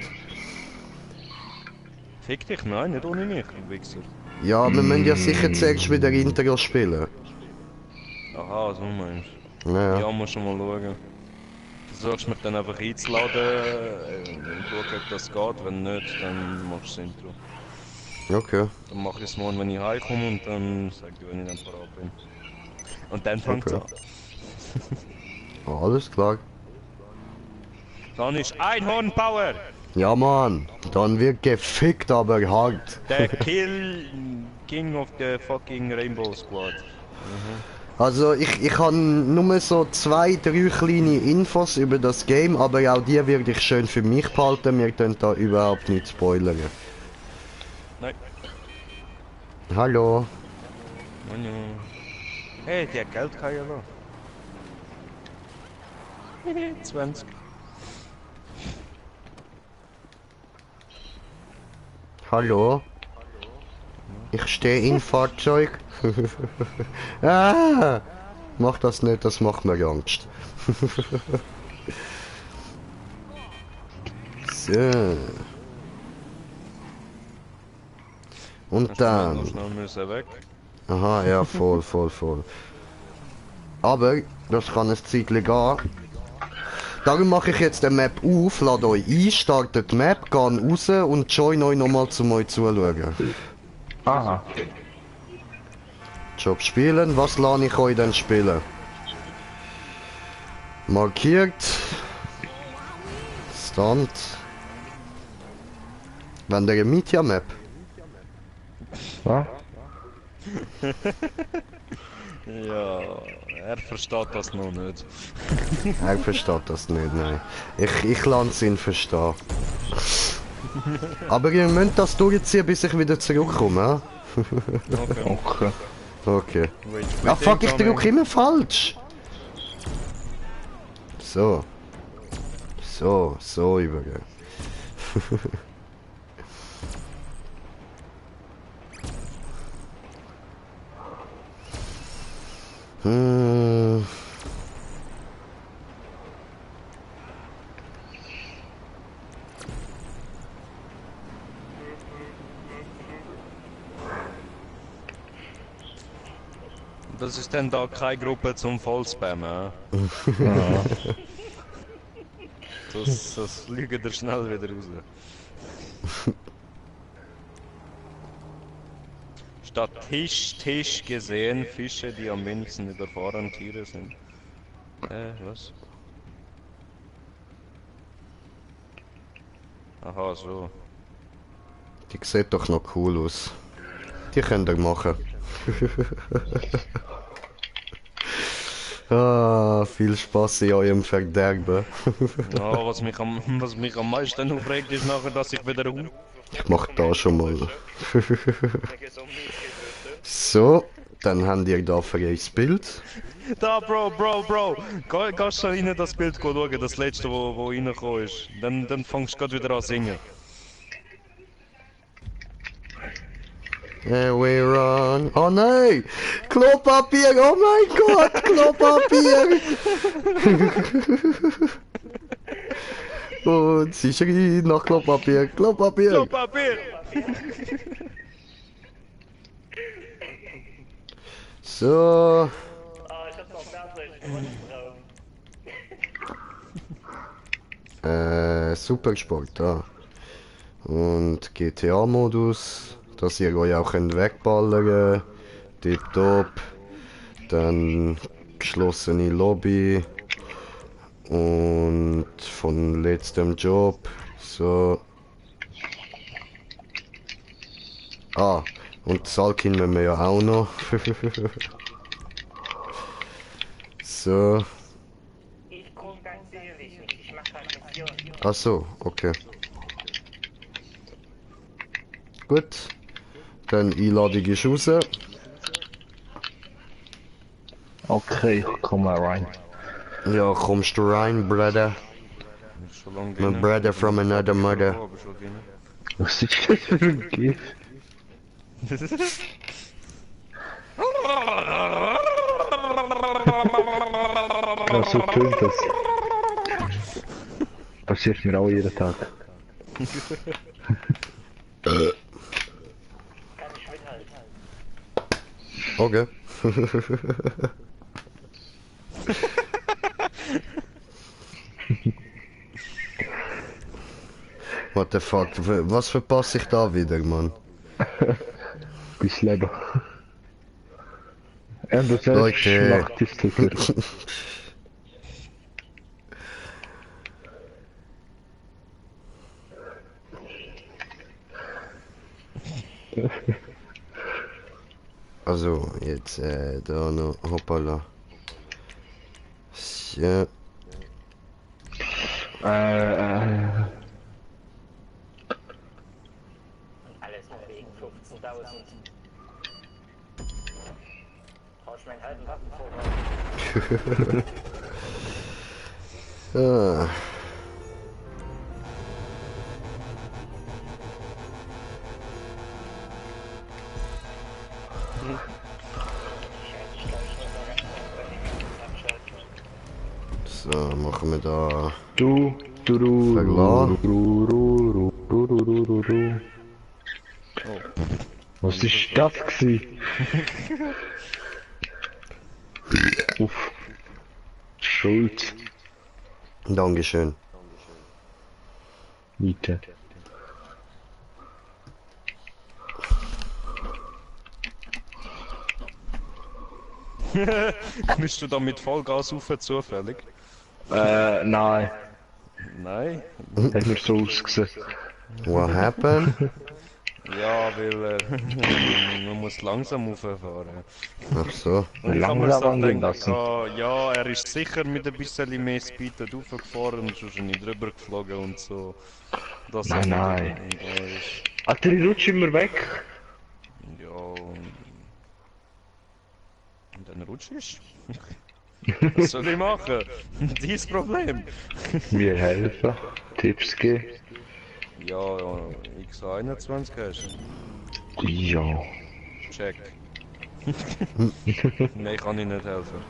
Fick dich, nein, nicht ohne mich, du Wichser. Ja, wir müssen ja sicher zuerst wieder Intro spielen. Aha, so meinst du. Ja. Ja, musst du mal schauen. Du versuchst mich dann einfach einzuladen und schauen, ob das geht. Wenn nicht, dann machst du das Intro. Okay. Dann mach ich es morgen, wenn ich heimkomme und dann sag ich, wenn ich dann parat bin. Und dann fängt es Okay. an. Alles klar. Dann ist Einhorn Power! Ja, Mann. Dann wird gefickt, aber hart. Der King of the fucking Rainbow Squad. Also ich habe nur so 2, 3 kleine Infos über das Game, aber auch die werde ich schön für mich behalten. Wir können da überhaupt nicht spoilern. Nein. Hallo. Manu. Hey, der Geld kann ja noch. 20. Hallo. Ich stehe im Fahrzeug. Ah, mach das nicht, das macht mir Angst. So. Und dann. Noch schnell müssen weg. Aha, ja, voll, voll, voll. Aber, das kann ein Zeitchen gehen. Darum mache ich jetzt die Map auf, lade euch ein, startet die Map, gehe raus und join euch nochmal zum euch zuschauen. Aha. Job spielen, was lade ich euch denn spielen? Markiert. Stand. Wenn der Media Map. Was? Ja, er versteht das noch nicht. Er versteht das nicht, nein. Ich lasse ihn verstehen. Aber ihr müsst das durchziehen, bis ich wieder zurückkomme, Okay. Okay. Okay. Wait, Ah fuck, ich incoming. drücke immer falsch! So. So übergehen. Hm. Das ist dann da keine Gruppe zum Vollspammen. Ja. Das lügt ihr schnell wieder raus. Statistisch gesehen Fische, die am wenigsten überfahren Tiere sind. Was? Aha, so. Die sieht doch noch cool aus. Die könnt ihr machen. Ah, viel Spaß in eurem Verderben. Ja, was mich am meisten aufregt, ist nachher, dass ich wieder Ich mach da schon mal. So, dann habt ihr da für euch das Bild. Da, Bro! Gehst du rein das Bild schauen, das letzte, wo reingekommen ist. Dann fängst du gerade wieder an zu singen. And we run. Oh nein! Klopapier! Oh mein Gott! Klopapier! Und sie schrien nach Klopapier! Klopapier! Klopapier! So. Ah, ich hab noch Fernsehen drauf. Supersport da. Und GTA-Modus, dass ihr euch auch könnt wegballern. Tipptopp. Dann geschlossene Lobby. Und von letztem Job. So. Ah, und Salkin müssen wir ja auch noch. So. Ich guck ganz ehrlich nicht, ich mach halt Mission. Ach so, okay. Gut. Dann Einladung ist raus. Okay, ich komme rein. Ja, kommst du rein, Brother? Schon lange My brother from another mother. Was ist das für ein Gift? Ja, so tönt das. Passiert mir auch jeden Tag. Kann ich mithalten. Okay. What the fuck? Was verpasse ich da wieder, Mann? Bis Leben. Und das Leute. Schlachttisticker. Also, jetzt, da noch, hoppala. Ja. Alles nur wegen 15.000. Brauchst du meinen alten Waffenvorrat? Ah. So, machen wir da. Vergleich. Was ist das gsi? Uff. Schuld. Dankeschön. Bitte. Bist du da mit Vollgas rauf zufällig? Nein. Nein? Hat mir so ausgesehen. What happened? Ja, weil man muss langsam rauffahren. Ach so. Und ich hab mir Langsam so angehen gedacht, lassen. ja, er ist sicher mit ein bisschen mehr Speed dort raufgefahren und schon nicht drüber geflogen und so. Das Nein, ist nein. Und da ist, Alter, ich rutsche immer weg. ja, und dann rutschst du. Was soll ich machen? Dies Problem. Mir helfen. Tipps geben. Ja, X21 hast du. Ja. Check. Nein, kann ich nicht helfen.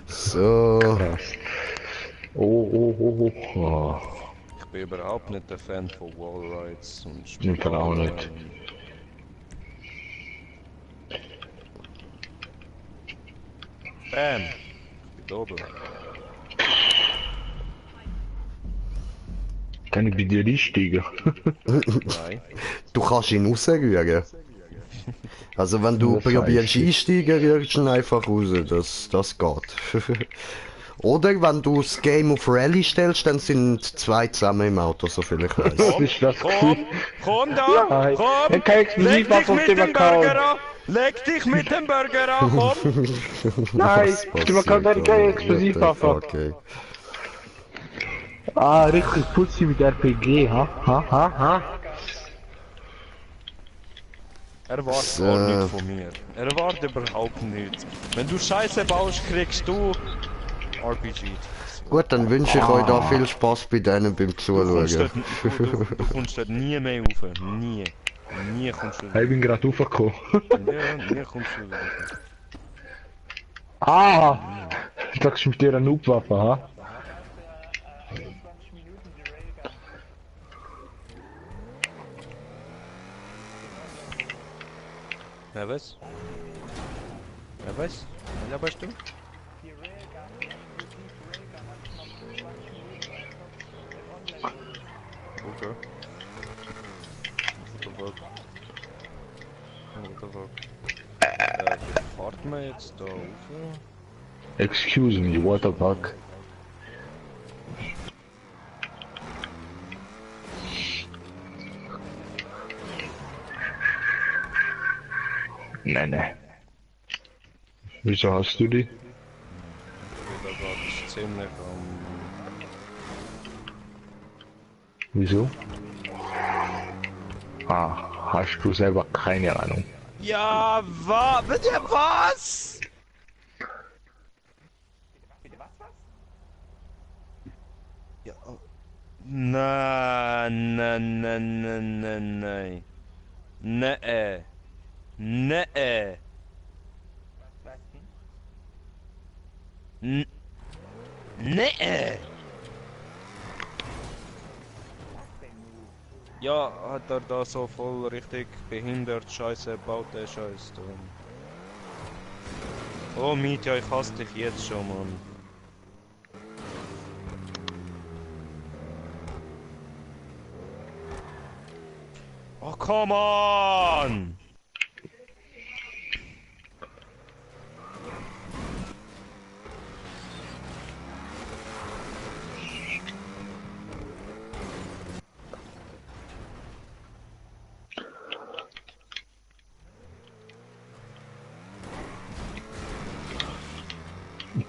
So. Krass. Oh. Ich bin überhaupt nicht der Fan von Wallrides und Ich auch nicht. Bam! Ich bin oben. Kann ich bei dir einsteigen? Nein. Du kannst ihn rausrühren. Also wenn du Das probierst heisst nicht. einsteigen, rührst du ihn einfach raus. Das geht. Oder wenn du das Game auf Rally stellst, dann sind zwei zusammen im Auto, so viel ich weiß. Was ist das? Komm da! Nein, Komm! ich kann exklusiv Leg dich was auf mit dem dem Account. Burger an! Leg dich mit dem Burger an, komm! Nein, Was du kannst passiert, keine Alter? Explosivwaffe. Okay. Ah, richtig pussy mit RPG, ha? Erwartet So. gar nichts von mir. Erwartet überhaupt nichts. Wenn du Scheiße baust, kriegst du RPG. Gut, dann wünsche ich euch da viel Spaß bei denen beim Du kommst, Zuschauen. dort, du kommst dort nie mehr rauf. Nie. Nie kommst du Ich wieder. bin gerade raufgekommen. Ja, nie kommst du wieder rauf. Ah! Du sagst mit dir eine Noobwaffe, ha? Ja, was? Ja, was? Was laberst du? Okay. What the fuck? What the fuck? Wie fahrt man jetzt da rauf? Excuse me, what the fuck? Nee. Wieso hast du die? Da geht es ziemlich Wieso? Ah, hast du selber keine Ahnung. Ja, bitte was? Ja. Nein. Nee. Nee. Ja, hat er da so voll richtig behindert Scheiße baut der Scheiß drin. Oh Mietja, ich hasse dich jetzt schon, Mann. Oh, come on!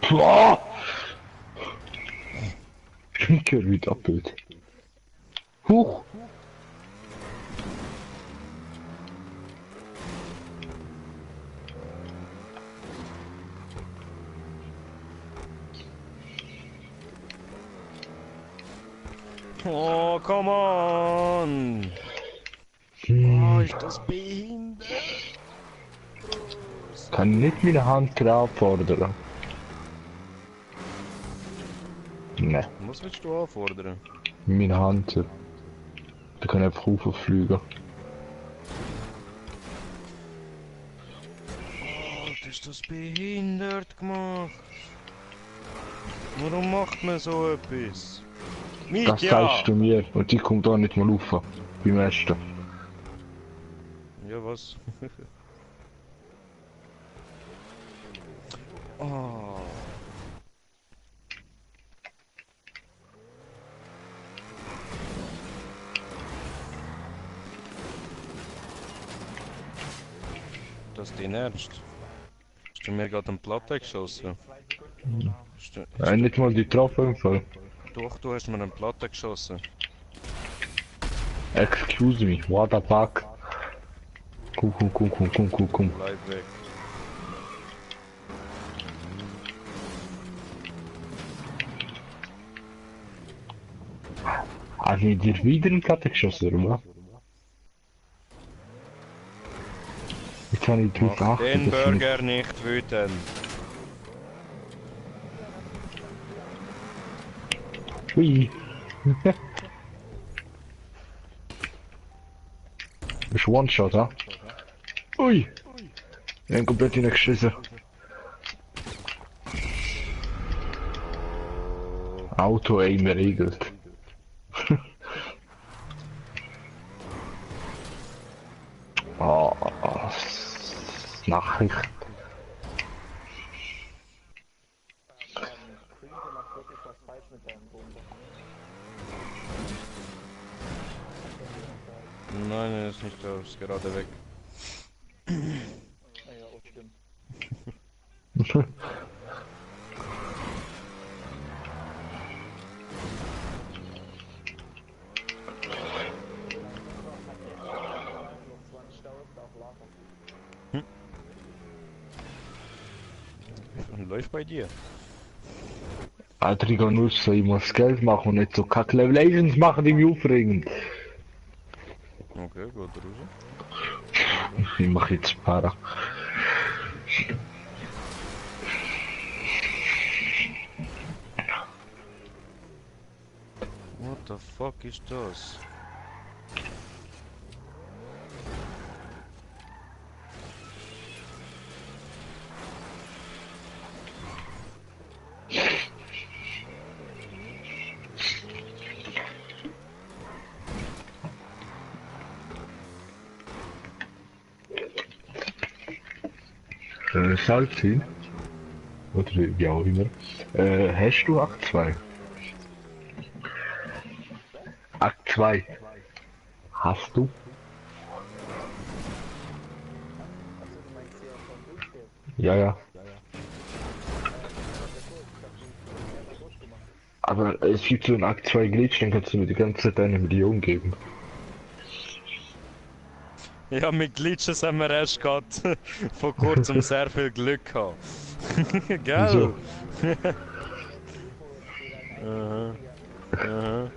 Boah! Ich höre wie doppelt. Huch! Oh, come on! Oh, ist das behindert? Kann nicht meine Hand drauf fordern. Ne, Was willst du anfordern? meine Hand. Da kann ich einfach rauffliegen. Oh, ist das behindert gemacht? Warum macht man so etwas? Das Mietja! zeigst du mir und ich komme da nicht mal rauf. Beim ersten. Ja, was? Oh. Das ist dein Ernst? Hast du mir gerade eine Platte geschossen? Nicht mal die Treffer im Fall. Doch, du hast mir eine Platte geschossen. Excuse me, what the fuck? Komm. Bleib weg. Hast du dir wieder eine Platte geschossen, oder was? habe ich drauf Mach geachtet, den dass ich Burger nicht wütend. nicht... Ui. Das ist One-Shot, ha? Ui! Wir haben komplett hineingeschissen. Auto-Aim regelt. Oh, Nachricht. Nein, er ist nicht da, ist gerade weg. Läuft bei dir. Alter, ich kann nur so, ich muss Geld machen und nicht so Kack Level Legends machen, die mich aufregen. Okay, gut, raus. Ich mach jetzt Para. What the fuck ist das? Salzin? Oder wie auch immer. Hast du Akt 2? Akt 2. Hast du? Ja, ja. Aber es gibt so einen Akt 2 Glitch, den kannst du mir die ganze Zeit 1 Million geben. Ja, mit Glitches haben wir erst gerade vor kurzem sehr viel Glück gehabt. Gell? Wieso? Aha. Aha.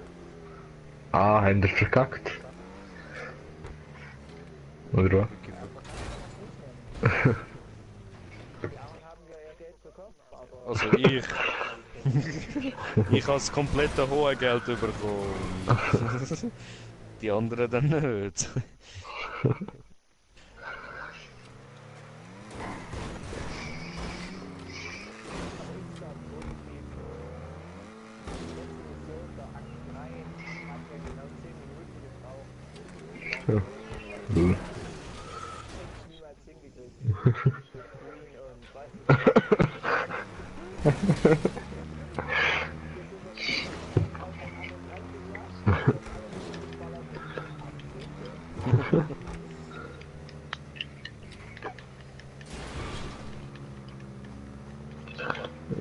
Ah, haben wir verkackt? Oder was? Also ich. Ich habe das komplette hohe Geld bekommen. Die anderen dann nicht. Ja. Cool.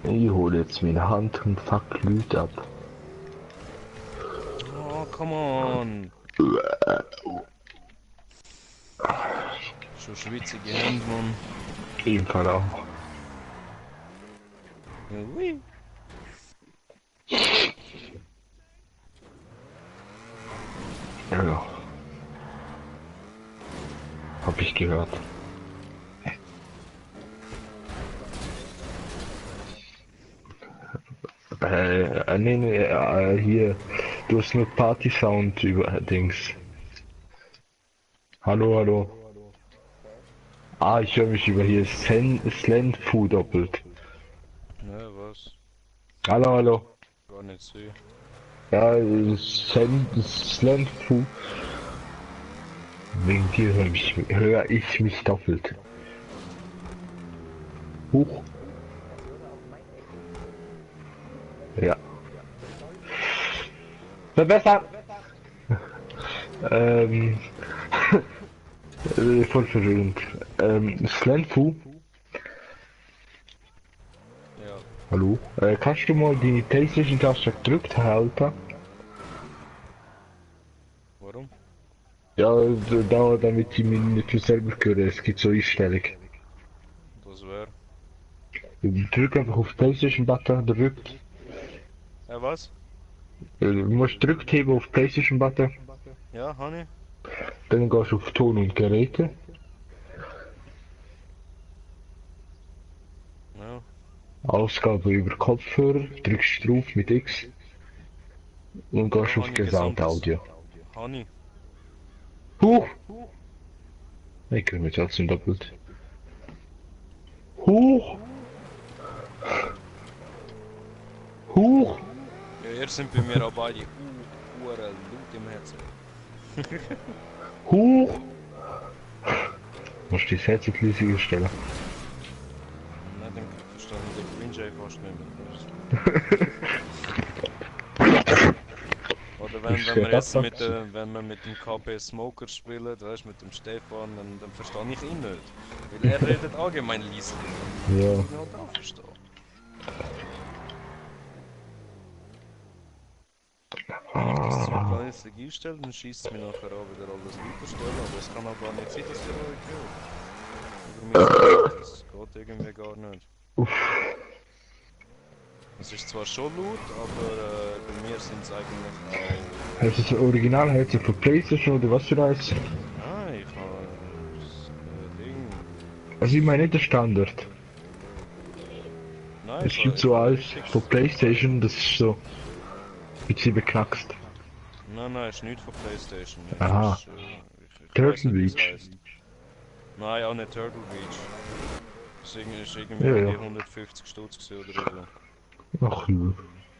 Ich hole jetzt meine Hand und fuck Leute ab. Oh, come on. Schon schwitzige Hände, Mann. Im Fall auch. Ui. Ja. Hab ich gehört. Nee, hier. Du hast nur Party-Sound über Dings. Hallo, hallo. Ah, ich höre mich über hier Slenfu doppelt. Ne, was? Hallo, hallo. Gar nicht sehen. Ja, Slenfu. Wegen dir höre ich mich doppelt. Huch. Ja. Verbessern! Voll verwirrend. Slenfu. Ja. Hallo? Kannst du mal die PlayStation-Taste gedrückt halten? Warum? Ja, damit ich mich nicht selber höre. Es gibt so Einstellung. Das wäre. Drück einfach auf PlayStation-Button, drückt. Was? Du musst drückt heben auf PlayStation-Button. Ja, Honey? Dann gehst du auf Ton und Geräte. Ja. Ausgabe über Kopfhörer, drückst drauf mit X und gehst Ja, auf hab ich Gesamtaudio. Honey. Huch! Ich höre mich trotzdem doppelt. Huch! Huch! Ja, ihr sind bei mir auch beide Uhren laut im Herzen. Huch! Musst du das Headset leiser stellen? Nein, dann verstehe ich den Green Jay fast nicht mehr. Oder wenn wir jetzt wenn wir mit dem KB Smoker spielen, weißt, mit dem Stefan, dann verstehe ich ihn nicht. Weil er redet allgemein leise. Ja. Ich halt auch verstehen. Wenn ich das zwar planmäßig einstelle, dann schießt es mir nachher auch wieder alles weiterstellen, aber es kann auch gar nicht sein, dass ihr euch hört. Das geht irgendwie gar nicht. Es ist zwar schon laut, aber bei mir sind es eigentlich auch... Hast du das Original-Headset für PlayStation oder was für eins? Nein, ich habe das Ding... Also ich meine nicht der Standard. Nein, Es gibt so eins von PlayStation, das ist so... ein bisschen beknackst. Nein, ist nicht von PlayStation. Aha. Ist, ich Turtle weiss nicht, wie es Beach. heisst. Nein, auch nicht Turtle Beach. Das ist irgendwie Ja, um ja. die 150 Stutz gewesen oder so. Ach nö.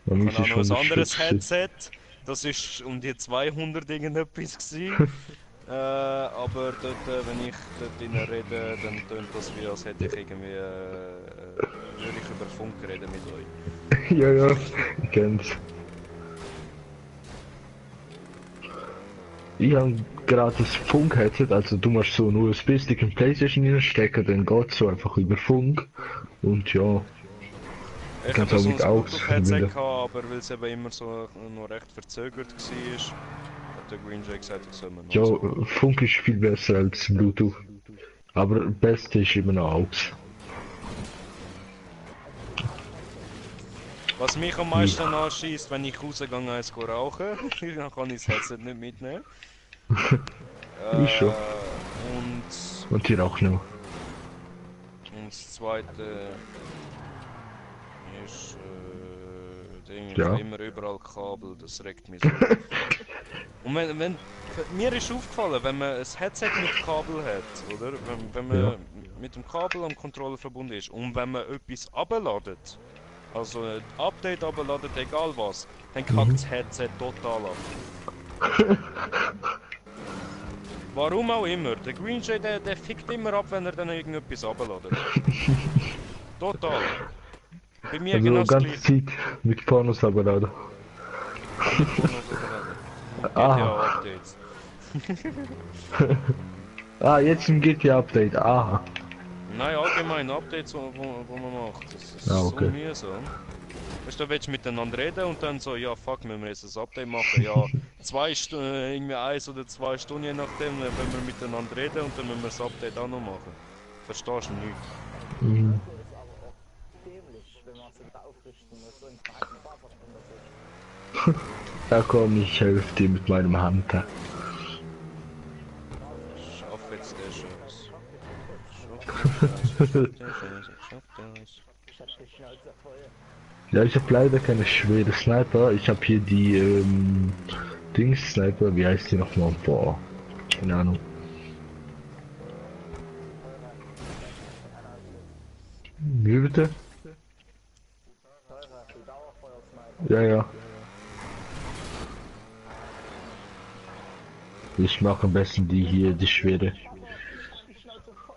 Bei mir Ich habe auch noch ein anderes Stutz. Headset. Das ist um die 200 irgendetwas gewesen. Aber dort, wenn ich dort drinnen rede, dann tönt das wie, als hätte ich irgendwie... würde ich über Funk reden mit euch. Ja, ja, ich kenn's. Ich habe gerade das Funk-Headset, also du musst so einen USB-Stick in PlayStation reinstecken, dann geht's so einfach über Funk. Und ja, Ich kannst habe auch so ein mit AUX Bluetooth-Headset verbinden. gehabt, aber weil es eben immer so noch recht verzögert war, hat der Green Jay gesagt, ich soll mir noch Ja, so. Funk ist viel besser als Bluetooth. Aber das Beste ist immer noch AUX. Was mich am meisten anschießt, wenn ich rausgehe, eins rauchen, dann kann ich das Headset nicht mitnehmen. Ich schon. Und hier auch noch. Und das zweite ist, Ding, ich Ja. habe immer überall Kabel, das regt mich so. Und mir ist aufgefallen, wenn man ein Headset mit Kabel hat, oder? Wenn man Ja. mit dem Kabel am Controller verbunden ist und wenn man etwas abladet, also ein Update abladet, egal was, dann kackt das Headset total ab. Warum auch immer. Der Green Jay, der fickt immer ab, wenn er dann irgendetwas abladet. Total. Bei mir Also genau die das ganze gleiche. Zeit mit Pornos abladen. Aha. GTA-Updates. Ah, jetzt im GTA-Update, aha. Nein, allgemein Updates, wo man macht. Das ist okay. so mühsam. Weißt du, da willst du miteinander reden und dann so, ja fuck, müssen wir jetzt ein Update machen. Ja, 2 Stunden, irgendwie 1 oder 2 Stunden, je nachdem, wenn wir miteinander reden und dann müssen wir das Update auch noch machen. Verstehst du nicht? Mhm. Dämlich, wenn man sich da aufrichten muss und fucking Wasserspender ist. Da komm, ich helfe dir mit meinem Hunter. Schaff jetzt der Scheiß. Schaff das. Ich hab die Schnauze voll. Ja, ich habe leider keine schwere Sniper. Ich habe hier die Dings-Sniper, wie heißt die nochmal? Boah, keine Ahnung. Wie bitte? Teurer, die Dauerfeuersniper. Ja, ja. Ich mache am besten die hier, die schwere. Ich hab die Schnauze voll.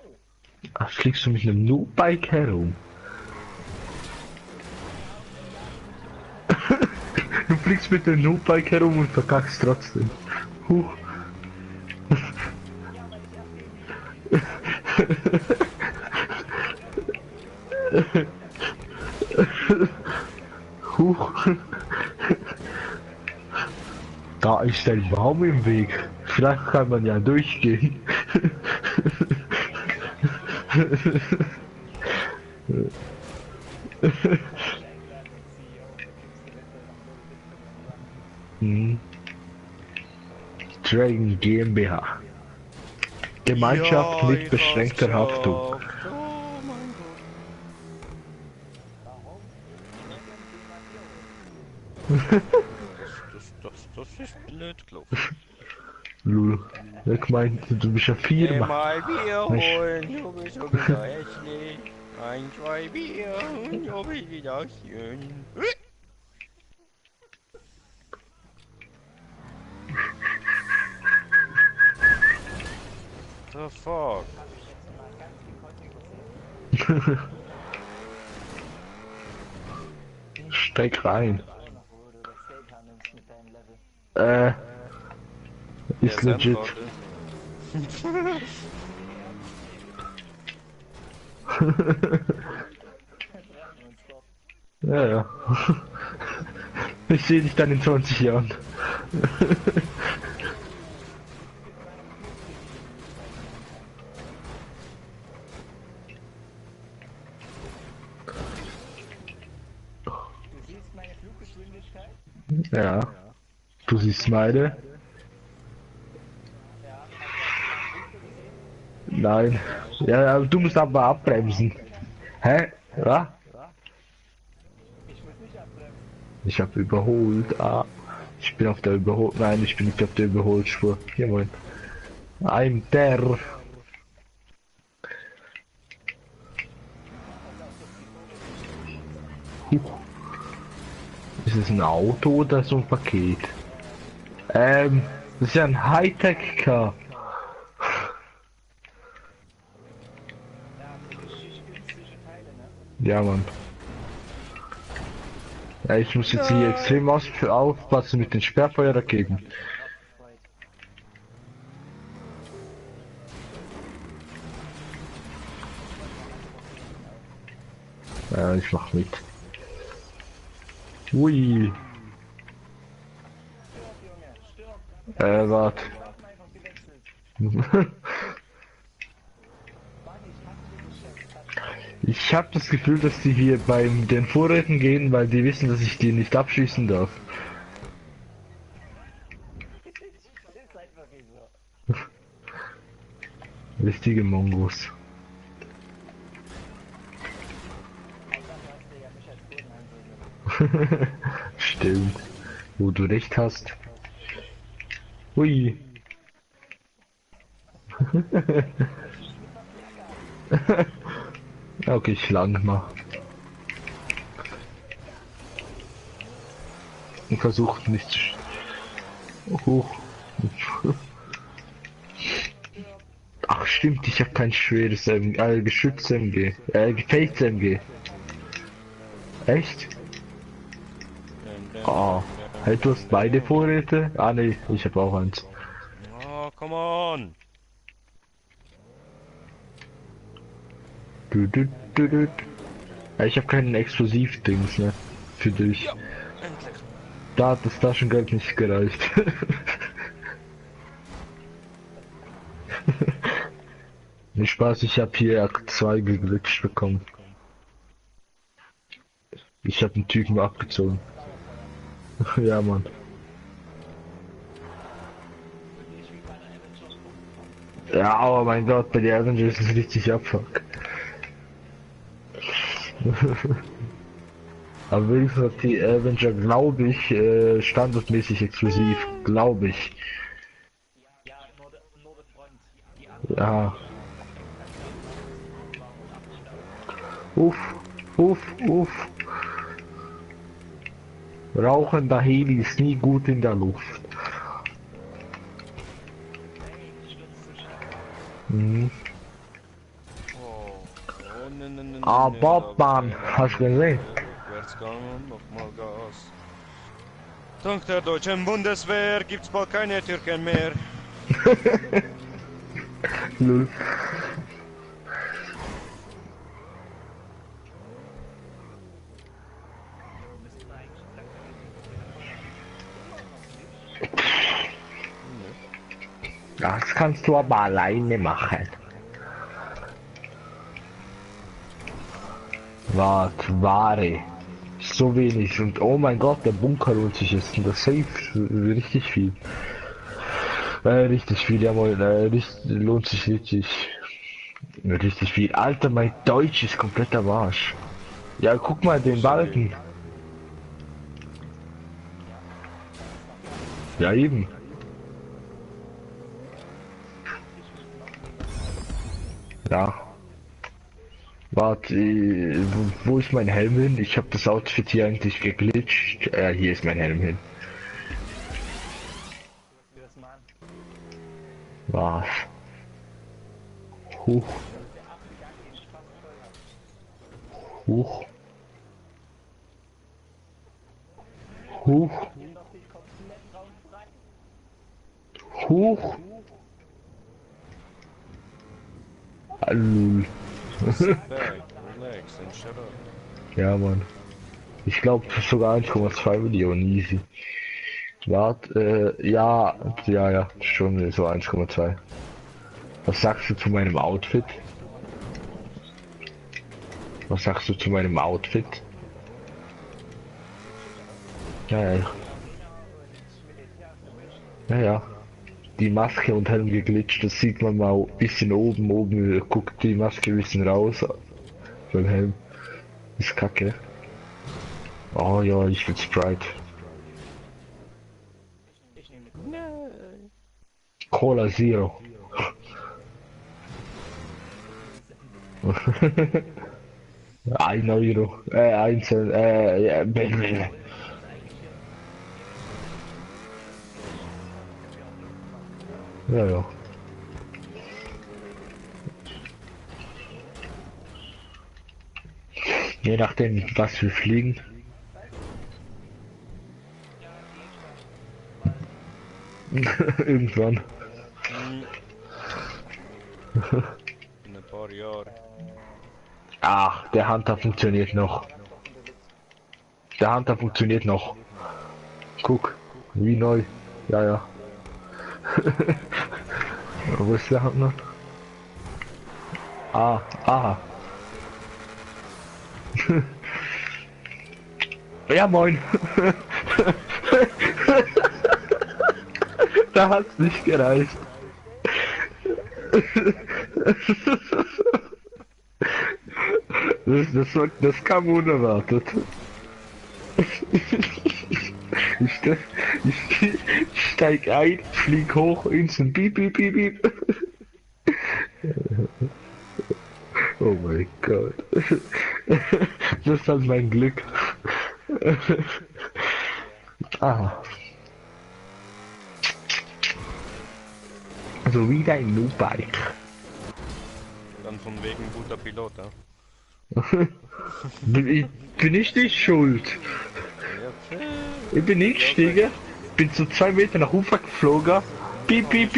Ach, fliegst du mit einem Noob-Bike herum? Du fliegst mit dem Noob-Bike herum und verkackst trotzdem. Huch. Huch. Da ist ein Baum im Weg. Vielleicht kann man ja durchgehen. Hm. Dragon GmbH. Gemeinschaft Ja, mit ich beschränkter hab's Haftung. geschafft. Oh mein Gott. Das ist blöd gelaufen. Lul. Ich meinte, du bist ja Firma. Mal Bier holen, du bist so wieder hässlich. 1, 2 Bier und du bist wieder schön. The fuck? Steig rein. Ist Ja, legit. Ja, ja. Ich sehe dich dann in 20 Jahren. Ja. Du siehst meine. Nein. Ja, aber du musst aber abbremsen. Hä? Ja? Ich habe überholt. Ah. Ich bin auf der Überhol... Nein, ich bin nicht auf der Überholspur. Hier moin. I'm there. Ist es ein Auto oder so ein Paket? Das ist ja ein Hightech-Car. Ja, Mann. Ja, ich muss jetzt hier extrem aufpassen mit den Sperrfeuerraketen. Ja, ich mach mit. Ui. Warte. Ich habe das Gefühl, dass die hier bei den Vorräten gehen, weil die wissen, dass ich die nicht abschießen darf. Richtige Mongos. Stimmt. Wo du recht hast. Hui. Okay, ich lande mal. Und versucht nicht zu... Hoch. Ach stimmt, ich habe kein schweres Geschütz-MG. Gefechts-MG. Echt? Ah. Hey, du hast beide Vorräte? Ah ne, ich habe auch eins. Oh, come on! Ja, ich habe keinen Explosiv-Dings, ne? Für dich. Ja, endlich. Da hat das Taschengeld nicht gereicht. Nicht Spaß, ich habe hier Akt 2 geglitscht bekommen. Ich habe einen Typen abgezogen. Ja, Mann. Ja, aber mein Gott, bei der Avengers ist es richtig abfuck. Aber wenigstens hat die Avenger, glaube ich, standardmäßig exklusiv, glaube ich. Ja. Uff, uff, uff. Rauchender Heli ist nie gut in der Luft. Mhm. Ah, Bobbahn, hast du gesehen? Nochmal Gas. Dank der deutschen Bundeswehr gibt's bald keine Türken mehr. Null. Das kannst du aber alleine machen. Ware. So wenig und oh mein Gott, der Bunker lohnt sich jetzt. Das safe richtig viel. Richtig viel, jawohl, lohnt sich richtig viel. Alter, mein Deutsch ist kompletter Arsch. Ja, guck mal den Balken. Ja, eben. Ja. Warte, wo ist mein Helm hin? Ich habe das Outfit hier eigentlich geglitscht. Hier ist mein Helm hin. Was? Huch. Huch. Huch. Huch. Lul. Back, relax and shut up. Ja, Mann. Ich glaube sogar 1,2 Millionen easy. Warte, ja, schon so 1,2. Was sagst du zu meinem Outfit? Was sagst du zu meinem Outfit? Ja. Die Maske und Helm geglitscht, das sieht man mal ein bisschen oben guckt die Maske ein bisschen raus. Beim Helm. Ist kacke. Oh ja, ich will Sprite. Cola Zero. 1 Euro. 1 ja. Je nachdem, was wir fliegen. Irgendwann. In ein paar Jahren. Ach, der Hunter funktioniert noch. Guck, wie neu. Ja. Wo ist der Hunter? Aha. Ja, moin. Da hat's nicht gereicht. Das kam unerwartet. Ich steig ein, flieg hoch, instant piep. Oh mein Gott. Das ist halt mein Glück. So wie dein New-Bike. Dann von wegen guter Pilot, ja? Bin ich nicht schuld? Ich bin nicht gestiegen, bin so 2 Meter nach Ufer geflogen. Piep. Ich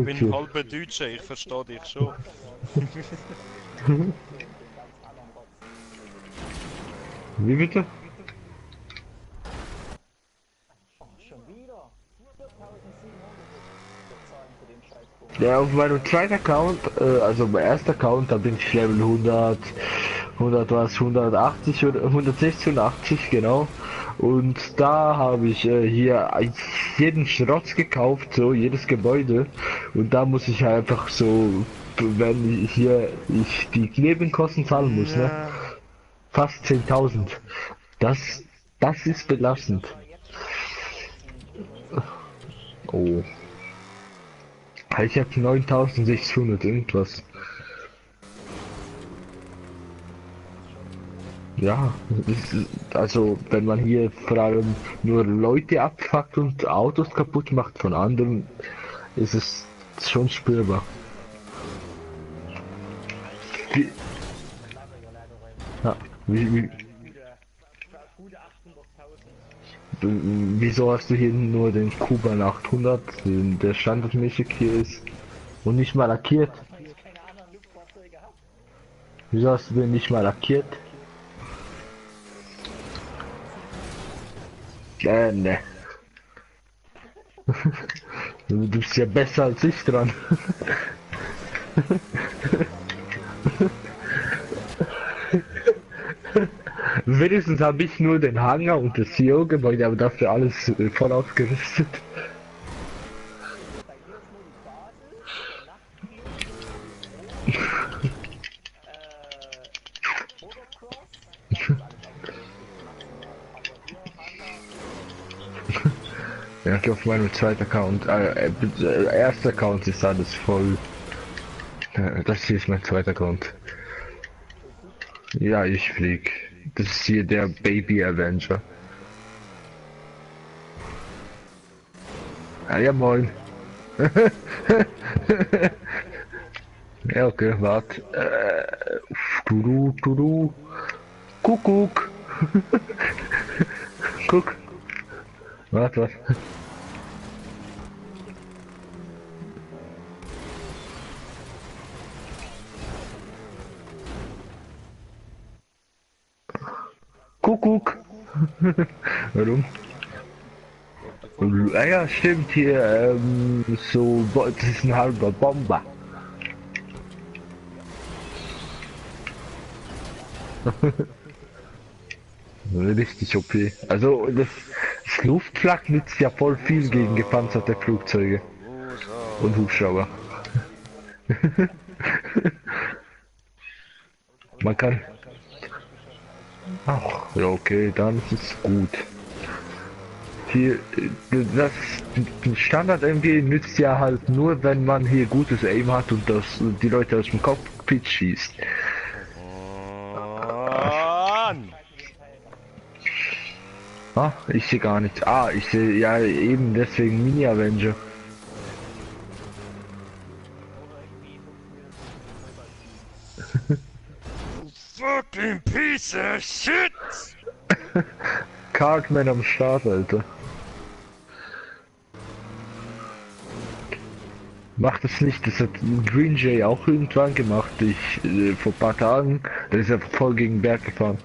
bin halber Deutscher, ich verstehe dich schon. Wie bitte? Ja, auf meinem zweiten Account, also mein erster Account, da bin ich Level 180 oder 186 genau. Und da habe ich hier jeden Schrott gekauft, so jedes Gebäude. Und da muss ich einfach so, wenn ich die Nebenkosten zahlen muss, ne? Fast 10.000. Das ist belastend. Oh. Ich habe 9.600 irgendwas. Ja, also wenn man hier vor allem nur Leute abfuckt und Autos kaputt macht von anderen, ist es schon spürbar. Wieso hast du hier nur den Kuban 800, der standardmäßig hier ist und nicht mal lackiert? Wieso hast du den nicht mal lackiert? Ne. Du bist ja besser als ich dran. Wenigstens habe ich nur den Hangar und das CEO-Gebäude, aber dafür alles voll ausgerüstet. Ja, ich auf meinem zweiten Account. Erster Account ist alles voll. Das hier ist mein zweiter Account. Ja, ich flieg. Das ist hier der Baby Avenger. Ah, ja, moin. Ja, okay, warte. Du. Kuckuck. Guck. Warte. Kuckuck. Warum? Ah ja, stimmt hier, so, das ist ein halber Bomber. Richtig OP. Also, das Luftflak nützt ja voll viel gegen gepanzerte Flugzeuge und Hubschrauber. Man kann... Ach, ja okay, dann ist es gut. Hier, das Standard MG nützt ja halt nur, wenn man hier gutes Aim hat und das die Leute aus dem Cockpit schießt. Ah, ich sehe gar nichts. Ah, ich sehe ja eben deswegen Mini Avenger. Fucking piece of shit! Cartman am Start, Alter. Macht es nicht, das hat Green Jay auch irgendwann gemacht. Vor ein paar Tagen, da ist er voll gegen den Berg gefahren.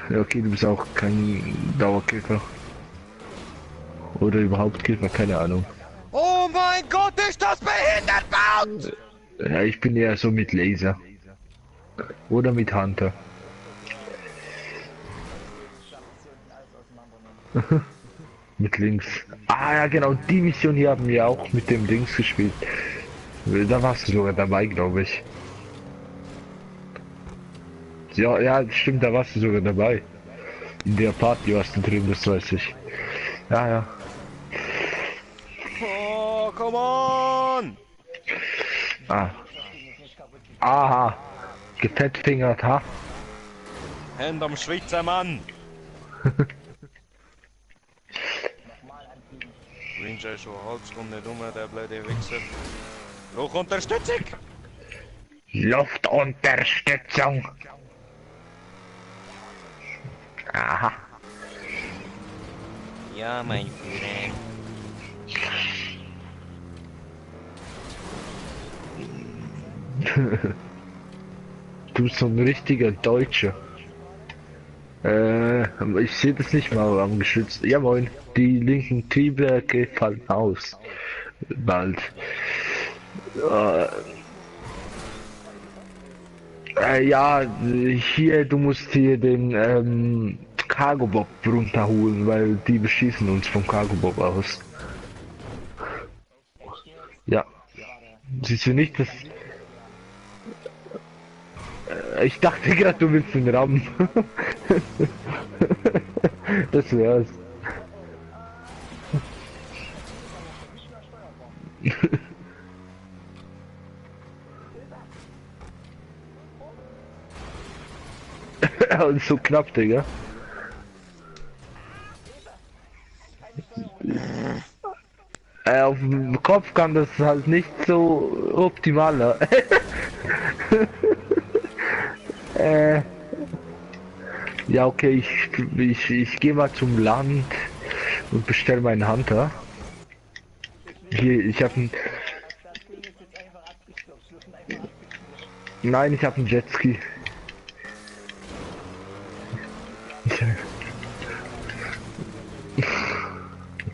Ja, okay, du bist auch kein Dauerkäfer. Oder überhaupt Käfer, keine Ahnung. Oh mein Gott, ist das behindert baut! Ja, ich bin eher so mit Laser. Oder mit Hunter. Mit links. Ah ja genau, die Mission hier haben wir auch mit dem Dings gespielt. Da warst du sogar dabei, glaube ich. Ja, ja, stimmt, da warst du sogar dabei. In der Party warst du drin, das weiß ich. Ja, ja. Oh, come on! Ah. Aha. Gefettfingert, ha? Hand am Schweizer Mann! Ranger ist schon eine halbe Stunde rum, der blöde Wichser. Luftunterstützung! Luftunterstützung! Aha. Ja, mein Führer. Du bist so ein richtiger Deutscher. Ich sehe das nicht mal am geschützt. Ja moin, die linken Triebwerke fallen aus. Bald. Ja, hier, du musst hier den Cargo Bob runterholen, weil die beschießen uns vom Cargo Bob aus. Ja. Siehst du nicht, dass... Ich dachte gerade, du willst den rammen. Das wär's. Und so knapp, Digga. Auf dem Kopf kann das halt nicht so optimal. Ja, okay, ich gehe mal zum Land und bestelle meinen Hunter. Hier, ich habe einen... Nein, ich habe einen Jetski.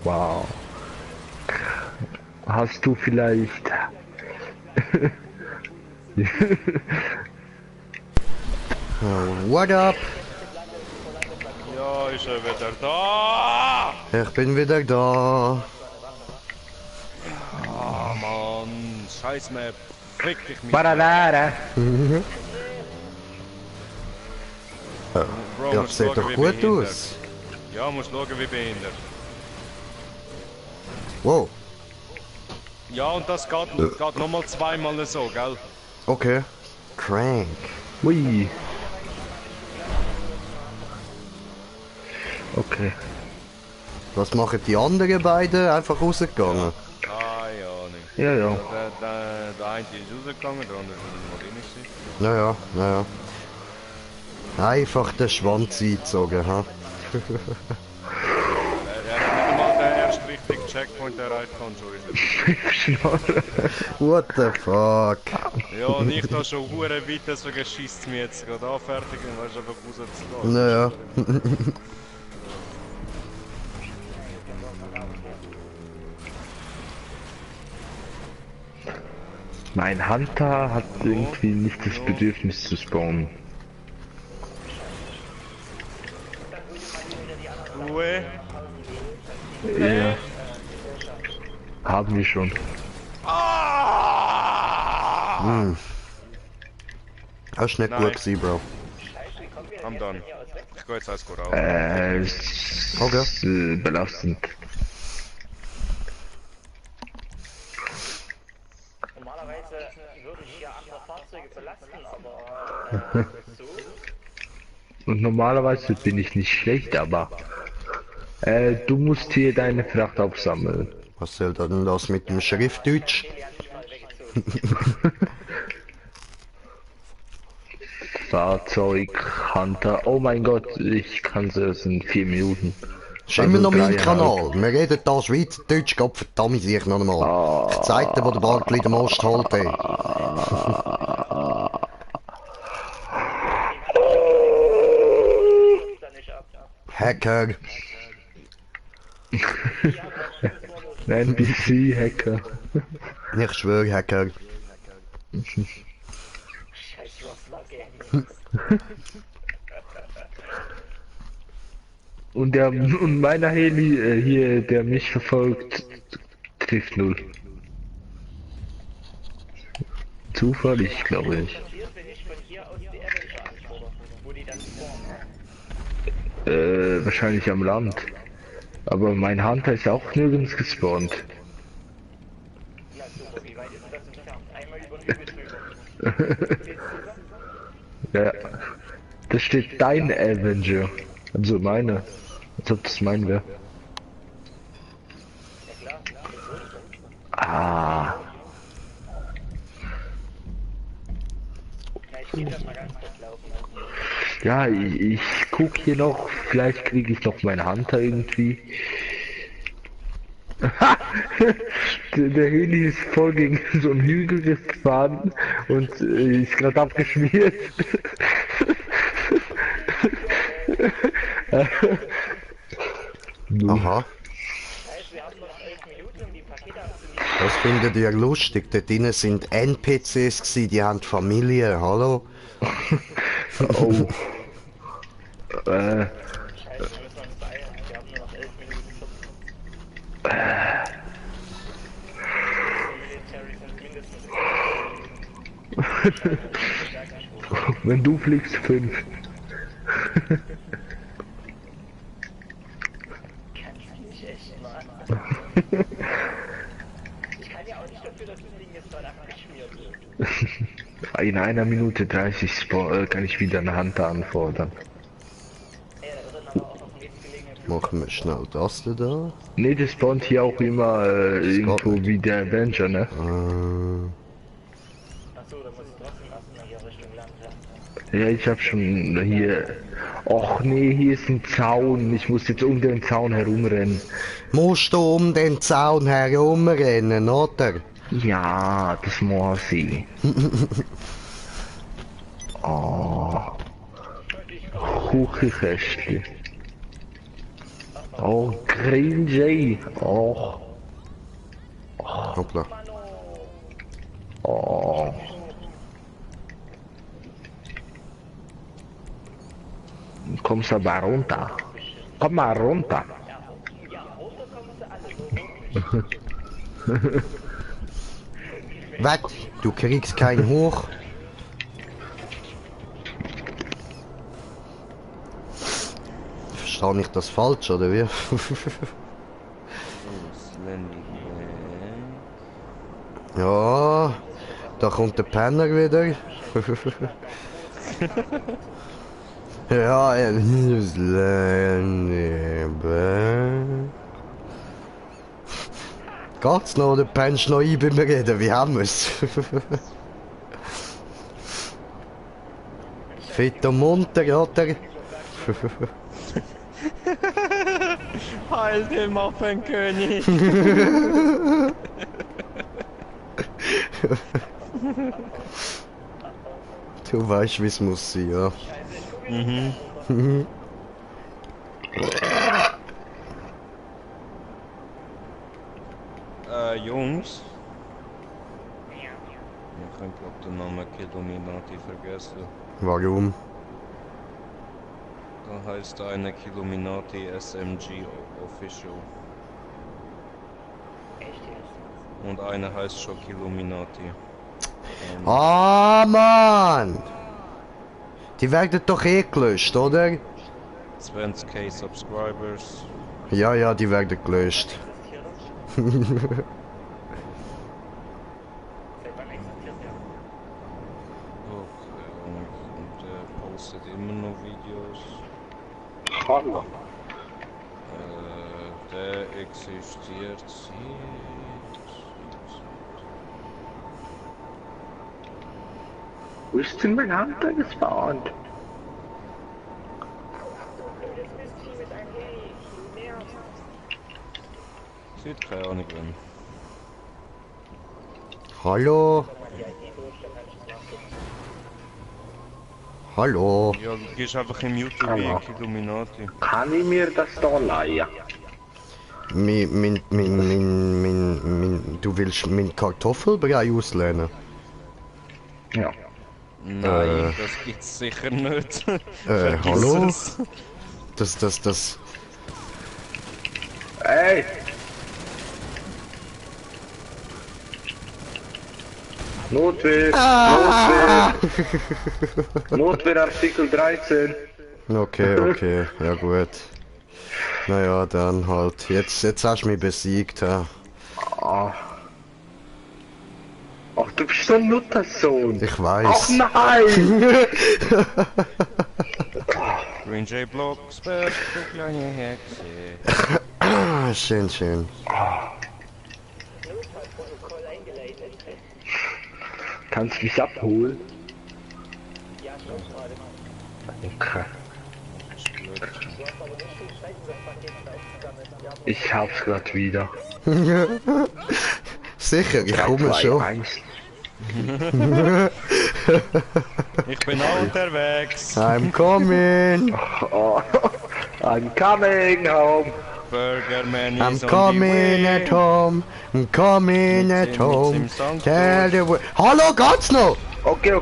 Wow. Hast du vielleicht... What up? Ja, ist er wieder da! Ich bin wieder da. Ah, Mann, scheiß Map. Fick dich mit. Baralara. Bro, Ja, musst sieht schauen, doch wie gut behindert. aus. Ja, musst schauen, wie behindert. Wow, Ja, und das geht nochmal zweimal so, gell? okay. Crank. Ui. Okay. Was machen die anderen beiden? Einfach rausgegangen? Keine Ahnung. Ja, ja. Der eine ist rausgegangen, der andere ist noch drin gewesen. Naja, naja. Einfach den Schwanz eingezogen, ha? Er hat nicht einmal den ersten richtigen Checkpoint erreicht, kann schon wieder. What the fuck? Ja, und ich da schon hure weit, deswegen schießt mir jetzt gerade an, fertig und weißt einfach rauszugehen. Naja. Mein Hunter hat irgendwie nicht das Bedürfnis zu spawnen. Ruhe. Ja. Haben wir schon. Ah! Das ist nicht Nein. gut gewesen, Bro. I'm done. Ich geh jetzt eins raus. Ist belastend. Normalerweise würde ich hier andere Fahrzeuge belasten, aber so. Und normalerweise bin ich nicht schlecht, aber du musst hier deine Fracht aufsammeln. Was soll denn das mit dem Schriftdeutsch? Fahrzeug, Hunter. Oh mein Gott, ich kann es in 4 Minuten. Das ist immer noch mein 3,5. Kanal. Wir reden da Schweizerdeutsch, Gott verdammt sich noch einmal. Ich zeig dir, wo der Bartli den Most holt, ey. Hacker. NPC-Hacker. Ich schwöre, Hacker. Scheiß Rossler-Gang. Und meiner Heli hier, der mich verfolgt, trifft 0. Zufällig, glaube ich. Passiert, wenn ich von hier aus die Avenger antworte, wo die dann spawnen. Wahrscheinlich am Land. Aber mein Hunter ist auch nirgends gespawnt. Na super, wie weit ist das entfernt? Einmal über den Hügel drüber. Ja. Da steht dein Avenger. Also meine. Als ob das mein wäre. Ja klar, Ah. ja, ich geh das mal ganz kurz laufen. Ja, ich guck hier noch. Vielleicht kriege ich noch meinen Hunter irgendwie. Der Heli ist voll gegen so einen Hügel gefahren und ist gerade abgeschmiert. Aha. Das heißt, wir haben noch 11 Minuten, um die Pakete abzuliefern. Das findet ihr lustig. Dort drinnen sind NPCs gewesen, die haben Familie, hallo? Oh. Scheiße, wir müssen uns beeilen. Wir haben nur noch 11 Minuten. Military sind mindestens. Wenn du fliegst, 5. Ich echt mal. Ich kann ja auch nicht dafür, dass das Ding jetzt mal abgeschmiert wird. In 1 Minute 30 kann ich wieder eine Hunter anfordern. Ey, da wird dann aber auch noch ein nächstgelegene Machen wir schnell das da. Ne, das spawnt hier auch immer irgendwo wie der Avenger, ne? Achso, da muss ich trotzdem erstmal hier Richtung Land. Ja, ich hab schon hier... Och nee, hier ist ein Zaun. Ich muss jetzt um den Zaun herumrennen. Musst du um den Zaun herumrennen, oder? Ja, das muss ich. Oh. Kuchenkästchen. Oh, Green Jay. Oh. Hoppla. Oh. Kommst aber runter. Komm mal runter. Was? Du kriegst keinen hoch? verstehe ich das falsch, oder wie? Ja, da kommt der Penner wieder. Ja, geht's noch oder pennst du noch ein beim Reden? Wie haben wir's? Fit und munter, oder? Heil dem Affenkönig! Du weißt, wie es muss sein, ja. Mhm. Jungs. Ich habe glaub den Namen Kilominati vergessen. Warum? Da heißt eine Kilominati SMG Official. Echt jetzt? Und eine heißt schon Kilominati. Ah, Mann! Die werden doch eh gelöscht, oder? 20k Subscribers. Ja, ja, die werden gelöscht. Seit wann existiert der? Und der postet immer noch Videos. Hallo. Der existiert seit... Wo ist denn mein Hunter gespawnt? Blödes Mistvieh mit einem Heli. Du nervst. Sieht keine Ahnung wenn. Hallo? Hallo? Ja, du gehst einfach im YouTube Hallo. wie Kilominati. Kann ich mir das da leihen? Du willst mein Kartoffelbrei auslehnen? Ja. Nein, das gibt's sicher nicht. Vergiss Hallo? es. Das... Ey! Notwehr! Notwehr! Notwehr Artikel 13! Okay, ja gut. Naja, dann halt. Jetzt hast du mich besiegt, ja. Ah. Ach, du bist so ein Muttersohn! Ich Ach weiß. nein! Green J Blocksberg, du kleine Hexe. Ah, schön. Notfallprotokoll eingeleitet. Kannst du mich abholen? Ja, schon gerade. Okay. Du hast aber nicht viel Zeit, um das Paket einzusammeln. Ja, Ich hab's grad wieder. Sicher, ich komme schon. 1. Ich bin auch unterwegs. I'm coming. Oh, I'm coming home. Burgerman I'm is on coming the way. at home. I'm coming at home. Tell the world. Hallo, geht's noch? Okay.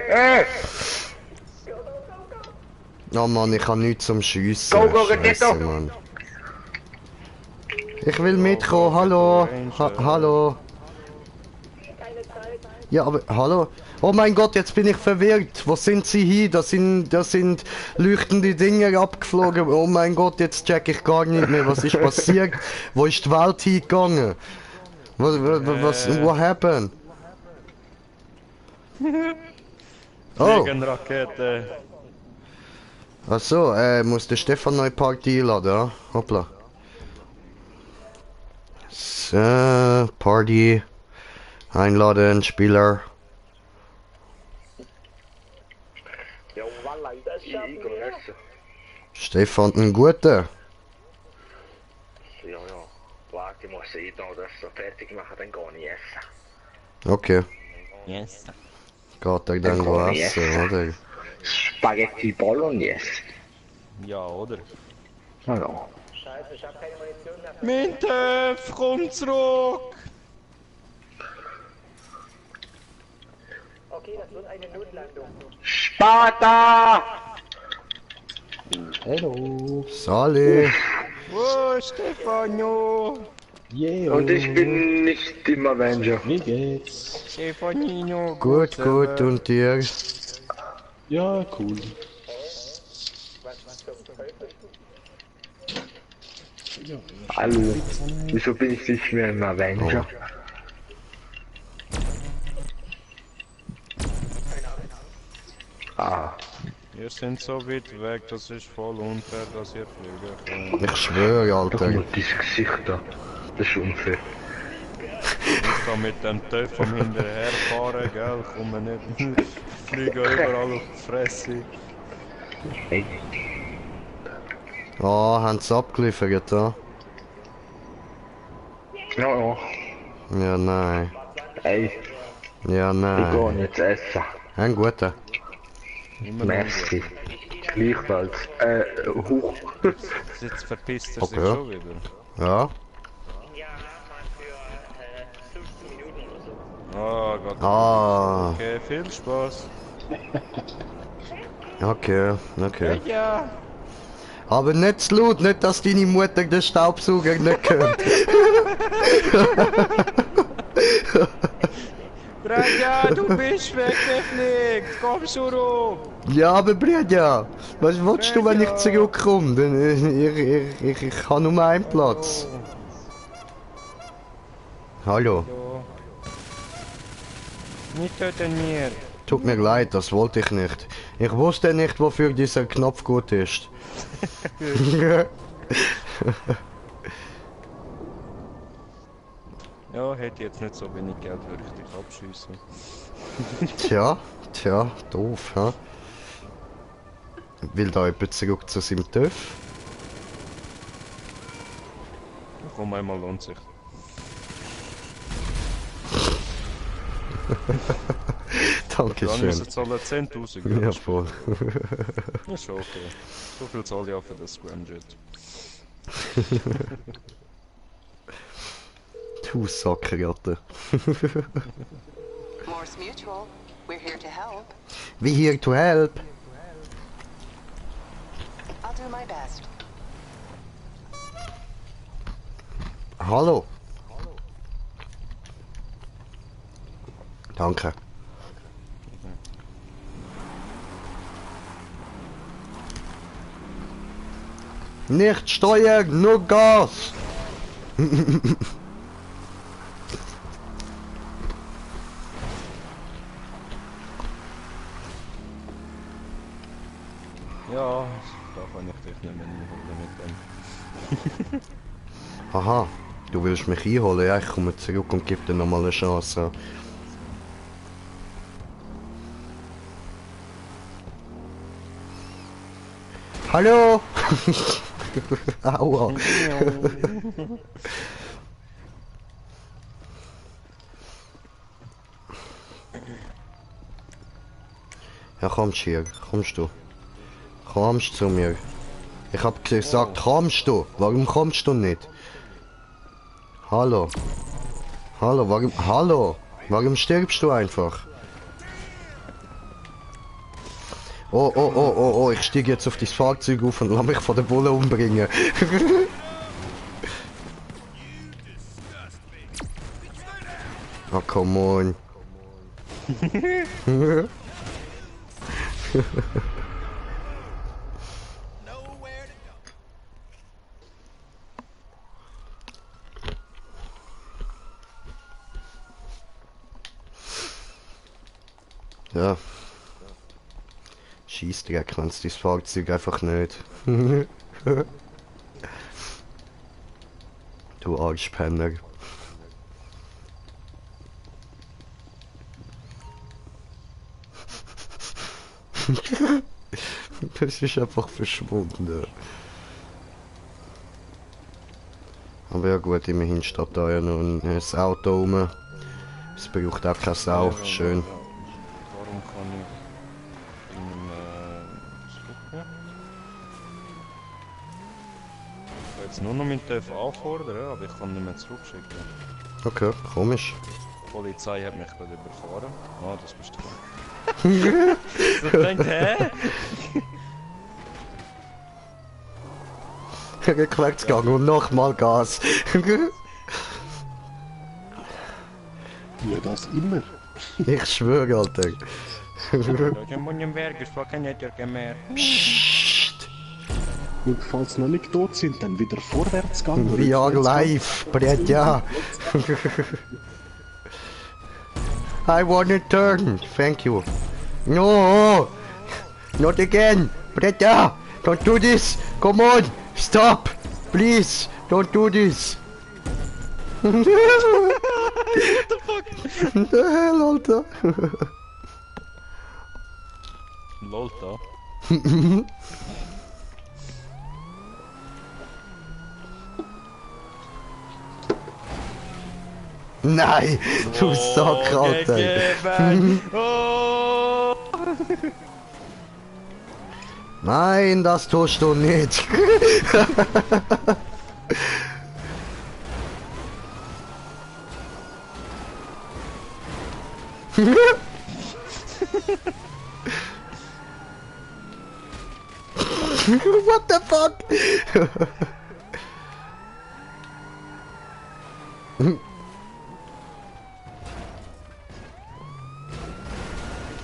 Ey! Oh Mann, ich habe nichts zum Schiessen. Go, Scheisse, get up. Mann. Ich will mitkommen, hallo. Hallo. Ja, aber hallo. Oh mein Gott, jetzt bin ich verwirrt. Wo sind sie hin? Da sind leuchtende Dinger abgeflogen. Oh mein Gott, jetzt check ich gar nicht mehr, was ist passiert. Wo ist die Welt hingegangen? What happened? Oh, Rakete. achso, muss der Stefan neue Party einladen, ja? Hoppla. So, Party. Einladen, Spieler. ja, Wallah, das schaffen wir. Stefan, ein guter. Ja. Warte, ich muss das so fertig machen, dann gehe ich essen. Okay. Yes. Geht er dann go essen, oder? Spaghetti Bolognese. Ja, oder? Hallo. Scheiße, ich hab keine Munition mehr. Mintef, komm zurück! Okay, das wird eine Notlandung. Sparta! Hallo. Sali. Wo, Stefano? Yeah. Und ich bin nicht im Avenger. Wie geht's? Stefanino, Gut, und dir? Ja, cool. Ja, Hallo. Wieso bin ich nicht mehr im Avenger? Ah, Wir sind so weit weg, das ist voll unfair, dass ihr fliegen könnt. Ich schwöre, da Alter. kommt dieses Gesicht da. Das ist unfair. Ich kann mit dem Töpf vom hinterherfahren, gell? Komme nicht. Fliege überall auf die Fresse. Hey, Ah, haben sie abgeliefert, da? ja, ja. Ja, nein. Hey, Ja, ich nein. gehe jetzt essen. Ein guter. Immer noch Merci. Gleichfalls. Hoch. gut. Jetzt verpisst er sich Okay. schon wieder. Ja. Ja, mal für 15 Minuten oder so. Ah, Gott. Ah. Okay, viel Spaß. Okay, okay. Ja. Aber nicht zu laut, nicht, dass deine Mutter den Staubsauger nicht hört. Brenja, du bist weggefliegt. Komm schon rum. Ja, aber Brüder, was willst du, wenn ich Brüder. zurückkomme? Ich habe nur einen Platz. Hallo. So. Nicht töten mir. Tut mir leid, das wollte ich nicht. Ich wusste nicht, wofür dieser Knopf gut ist. Ja, hätte jetzt nicht so wenig Geld, würde ich dich abschießen. Tja, doof, hä? Will da jemand zurück zu seinem TÜV? Komm, einmal lohnt sich. Dann Dankeschön. müssen zahlen 10.000, gell? Ja, voll. Das ist schon okay. So viel zahle ich auch für das Scramjet. Du Sackratte. Morse Mutual, we're here to help. We here to help. I'll do my best. Hallo. Danke. Nicht steuern, nur Gas. Ja, da kann ich dich nicht mehr einholen mit dem. Aha, du willst mich einholen? Ja, ich komme zurück und gebe dir nochmal eine Chance. Hallo! Aua! Ja, kommst hier, kommst du? Kommst zu mir? Ich hab gesagt, kommst du? Warum kommst du nicht? Hallo? Hallo, warum? Hallo? Warum stirbst du einfach? Oh, oh, oh, oh, oh, ich steige jetzt auf das Fahrzeug auf und lass mich von der Bulle umbringen. Oh, come on. Ja. Scheissdreck, wenn's das Fahrzeug einfach nicht. Du Arschpenner. Das ist einfach verschwunden. Aber ja gut, immerhin steht da ja noch ein Auto rum. Es braucht auch keine Sau, schön. Warum kann ich ihn zurück? Ich kann jetzt nur noch mit TÜV anfordern, aber ich kann nicht mehr zurückschicken. Okay, komisch. Die Polizei hat mich gerade überfahren. Ah, das bist du. Ich denkt, hä? Rückwärts gegangen und nochmal Gas. ja, das immer. Ich schwöre, Alter. Leute, Munjenberg, ich war kein Netter mehr. Psst. Und falls sie noch nicht tot sind, dann wieder vorwärts gehen. We are live, Bretja. I wanna turn. Thank you. No! Not again! Bretja! Don't do this! Come on! Stop! Please! Don't do this! What the fuck? the hell, Alter? Lolta. Nein! Du Sack, Alter! Oh! Nein, das tust du nicht! What the fuck?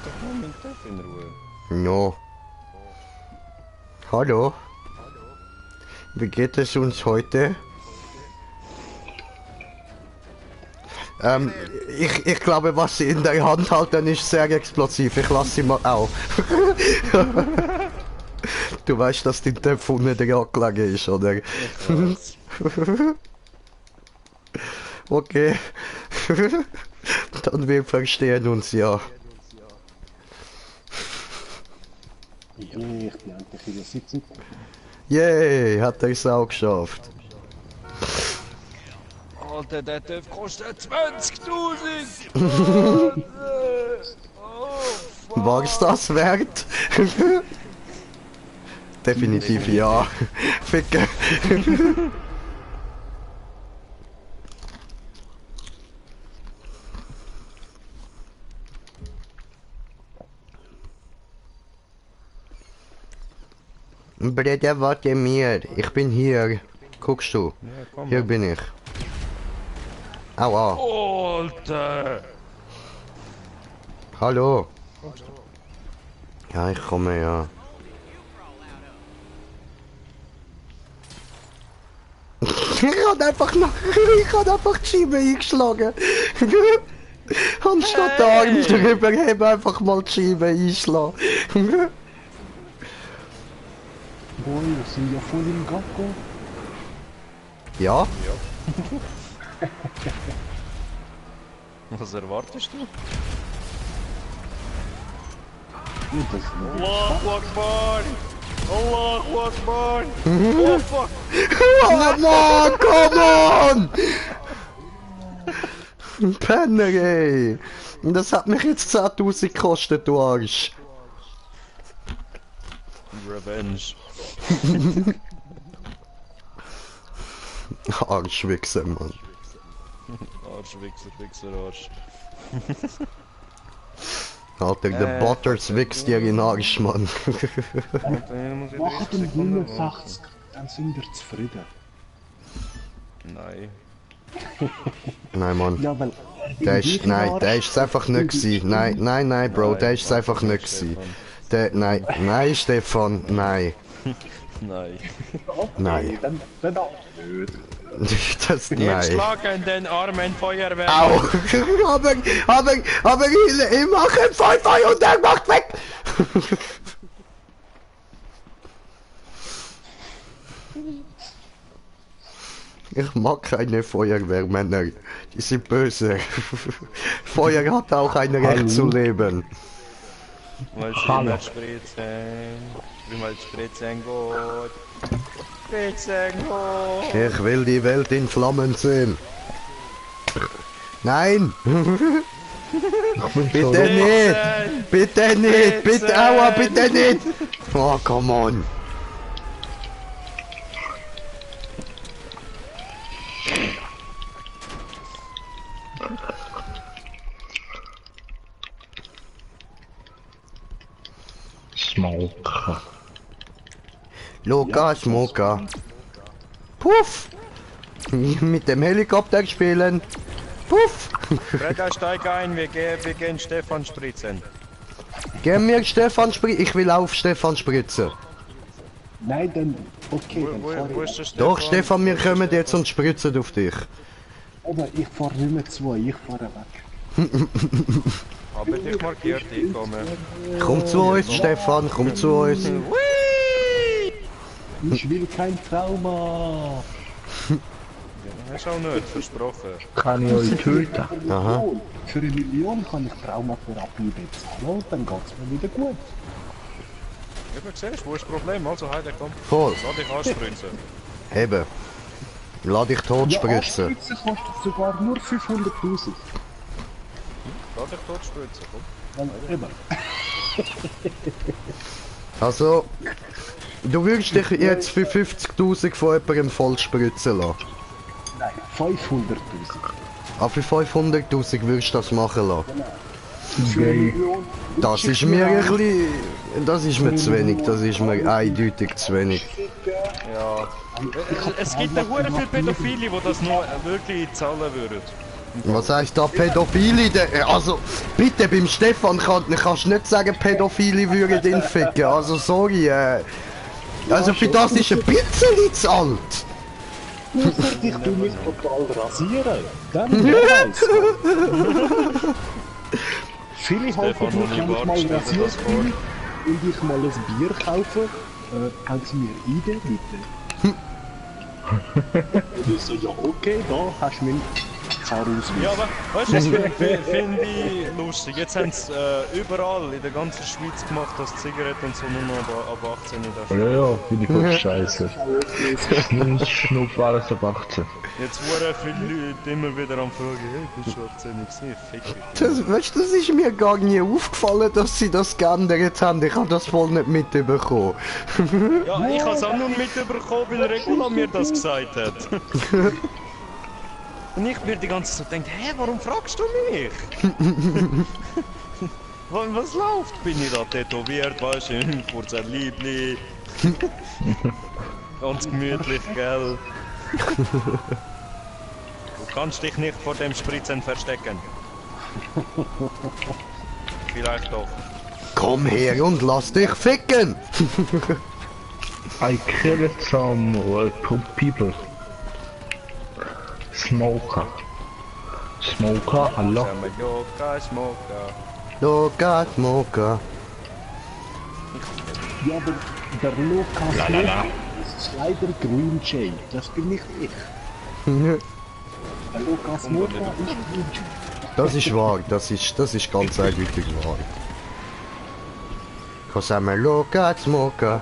Doch mal mit Dev in Ruhe. No. Hallo? Wie geht es uns heute? Ich glaube, was sie in der Hand halten, ist sehr explosiv. Ich lasse sie mal auf. Du weißt, dass die Töpfe nicht angelegen ist, oder? Okay. Dann wir verstehen uns ja. Ich bin endlich in der Sitzung. Yay, hat er es auch geschafft. Alter, der Dev kostet 20.000! War's das wert? Definitiv ja. Ficke. Bruder, warte mir. Ich bin hier. Guckst du? Ja, komm Hier mal. bin ich. Aua. Alter! Hallo. Ja, ich komme ja. Ich hab einfach die Scheibe eingeschlagen. Anstatt den Arm drüber heben, einfach mal die Scheibe einschlagen. Boy, wir sind ja voll im Gacko. Ja? Was erwartest du? Ja, das Allahu Akbar! Allahu Akbar! Oh fuck! Oh man, come on! Penner, ey! Das hat mich jetzt 10.000 gekostet, du Arsch. Revenge. Arschwichser, Mann. Arsch, Wichser, Wichser, Arsch. Alter, der Butters wichst dir in den Arsch, Mann. macht um 180, dann sind wir zufrieden. Nein. Nein, Mann. Ja, weil... Der ist, nein, der ist einfach nicht gewesen. Nein, Bro, der ist einfach nicht gewesen. Der, nein, Stefan, nein. Nein. Okay, dann auch nicht. Das, Jetzt nein. schlagen den armen Feuerwehr. Au! aber ich mache ein Feuer und er macht weg! Ich mag keine Feuerwehrmänner. Die sind böse. Feuer hat auch ein Recht zu leben. Weil sie Hallo. immer spritzen. Wie mal spritzen gut. Spritzen gut. Ich will die Welt in Flammen sehen. Nein! Bitte nicht! Bitte nicht! Bitte, aua, bitte nicht! Oh, come on! Smoke. Lukas, Smoker. Puff! Mit dem Helikopter spielen. Puff! Breda, steig ein, wir gehen Stefan spritzen. Gib mir Stefan Spritze. Ich will auf Stefan spritzen. Nein, dann... Okay, dann fahr Wo ich. ist der Stefan? Doch, Stefan, wir kommen jetzt und spritzen auf dich. Aber ich fahr nicht mehr zu, ich fahre weg. Habe dich markiert, ich komme. Komm zu uns, Stefan, komm zu uns. Ich will kein Trauma. Hast du auch nicht, versprochen. Kann ich euch töten? Aha. Für 1 Million kann ich Traumatherapie bezahlen und dann geht's mir wieder gut. Eben, siehst du, wo ist das Problem? Also, Heide, komm. Voll. Lass dich anspritzen. Eben. Lass dich tot spritzen. Anspritzen kostet sogar nur 500'000. Lass dich tot spritzen, komm. Weil eben. Also, du würdest dich jetzt für 50'000 von jemandem voll spritzen lassen. Nein, 500'000. Aber für 500'000 würdest du das machen lassen. Für 1 Million. Das ist mir ein bisschen... Das ist mir zu wenig, das ist mir eindeutig zu wenig. Ja. Es gibt ja hure viele Pädophile, die das noch wirklich zahlen würden. Was heißt da Pädophile? Also, bitte, beim Stefan kannst du nicht sagen, Pädophile würden ihn ficken. Also, sorry, also für das ist ein bisschen zu alt. Ausser dich du mich total rasieren. Dann wer weiß. Viele halten Stefan, mich, wenn ich mal stell dir das rasiert vor. bin und ich mal ein Bier kaufe, haben sie mir Idee bitte. Und ich so, ja okay, da hast du meinen Karausweis. Ja, aber weißt du, das finde ich lustig. Jetzt haben sie überall in der ganzen Schweiz gemacht, dass Zigaretten und so nur noch ab 18 darf. Ja, ja, finde ich voll scheiße. Ich schnupp alles ab 18. Jetzt wurden viele Leute immer wieder am Fragen, hey, bist du 18 gewesen? Fick dich. Das, weißt, das ist mir gar nie aufgefallen, dass sie das geändert haben. Ich habe das voll nicht mitbekommen. Ja, ich habe es auch nur mitbekommen, weil Regula mir das gesagt hat. Und ich mir die ganze Zeit so gedacht, hä, warum fragst du mich? Was läuft? Bin ich da tätowiert, weißt du, im kurzen Liebli. Ganz gemütlich, gell? Du kannst dich nicht vor dem Spritzen verstecken. Vielleicht doch. Komm her und lass dich ficken! I killed some people. Smoker. Smoker, hallo? Samayoka, Smoka. Loka, Smoker. Ja, aber der Lukas Lalala. ist leider Green Jay. Das bin nicht ich. Der Lukas Mota ist Green Jay. Das ist wahr, das ist ganz eindeutig wahr. Cause I'm a Loka, Smoker.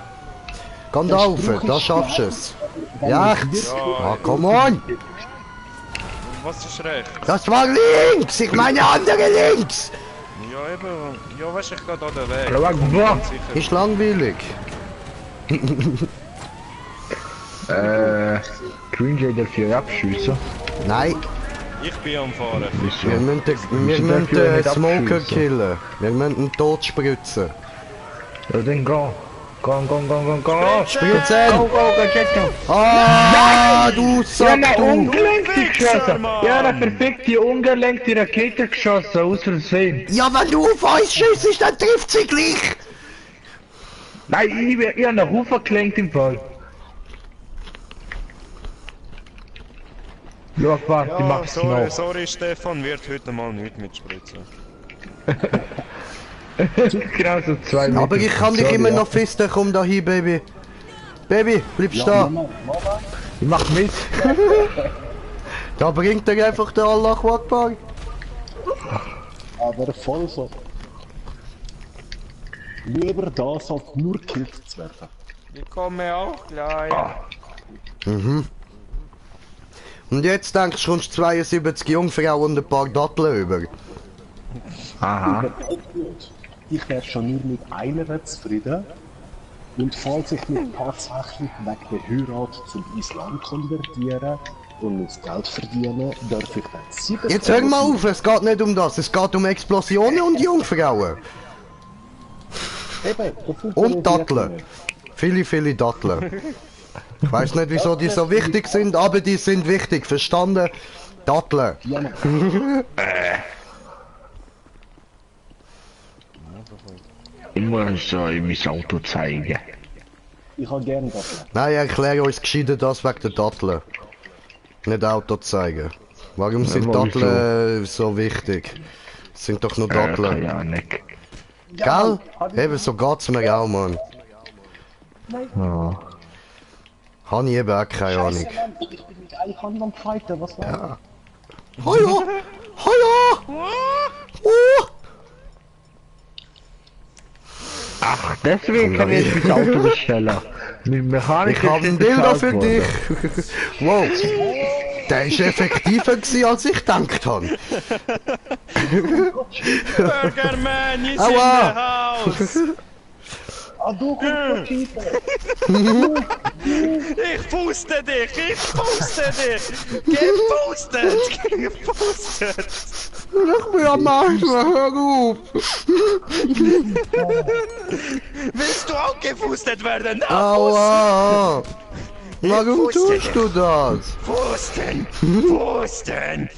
Komm da rauf, da schaffst du es. Ja, echt? Ah, come on! Was ist recht? Das war links! Ich meine andere links! Ja, eben. Ja, weißt du, ich gehe da den Weg. Hallo, Akbar. Ganz sicher. Ist langweilig. Green Jay darf hier abschiessen. Nein, Ich bin am Fahren. Wieso? wir müssen dürfen ja den nicht Smoker abschiessen. killen. Wir müssen ihn tot spritzen. Ja, dann go. Go. Spritzen! Go, go, Ah, du Ja, Sack, eine du! ungelenkte Wichser, geschossen. Mann. Ja, eine perfekte ungelenkte Rakete geschossen, aus Versehen. Ja, wenn du auf uns schießt, dann trifft sie gleich! Nein, ich habe einen Ruf gelenkt im Fall. Ja, warte, ich Ja, mach's noch. sorry, Stefan, wird heute mal nicht mitspritzen. Genau so 2 Meter. Aber ich kann dich Sorry, immer ja. noch fisten, komm da hin, Baby. Baby, bleibst da. Mama, Ich mach mit. Da bringt er einfach der Allah Akbar. aber voll so. Lieber das, als nur gekillt zu werden. Ich komme auch gleich. Und jetzt denkst du, kommst 72 Jungfrauen und ein paar Datteln über. Aha. Überhaupt nicht. Ich wäre schon nur mit einer zufrieden. Und falls ich mich tatsächlich wegen der Heirat zum Islam konvertiere und muss Geld verdienen, darf ich dann 7 Jetzt hör mal auf, es geht nicht um das, es geht um Explosionen und Jungfrauen. Eben, das Und Datteln. Viele Datteln. Ich weiß nicht, wieso die so wichtig sind, aber die sind wichtig, verstanden? Datteln. Ja, Mann. muss euch mein Auto zeigen. Ich habe gerne das. Nein, erkläre uns gescheiter das wegen der Datteln. Nicht Auto zeigen. Warum sind wieso? Datteln so wichtig? Es sind doch nur Datteln. Ja, nicht. Gell? Eben, so geht's mir auch, Mann. Ja. Habe ich eben auch keine Ahnung. Scheiße, Mann, ich bin mit Eichhorn am Fighten, was war Hallo! Hallo! Oh! Ach, deswegen kann ich jetzt mein Auto bestellen. Mit Mechanik Ich habe ein Bilder für dich. Wow. Der ist effektiver gewesen, als ich gedacht habe. Burgerman is in Aua. the house! Ah, du kommst cheaten! Ich puste dich! Ich puste dich! Gepustet! Gepustet! Ich bin am Arsch, hör auf! Willst du auch gepustet werden? Aua! Warum tust du das? Pusten! Pusten!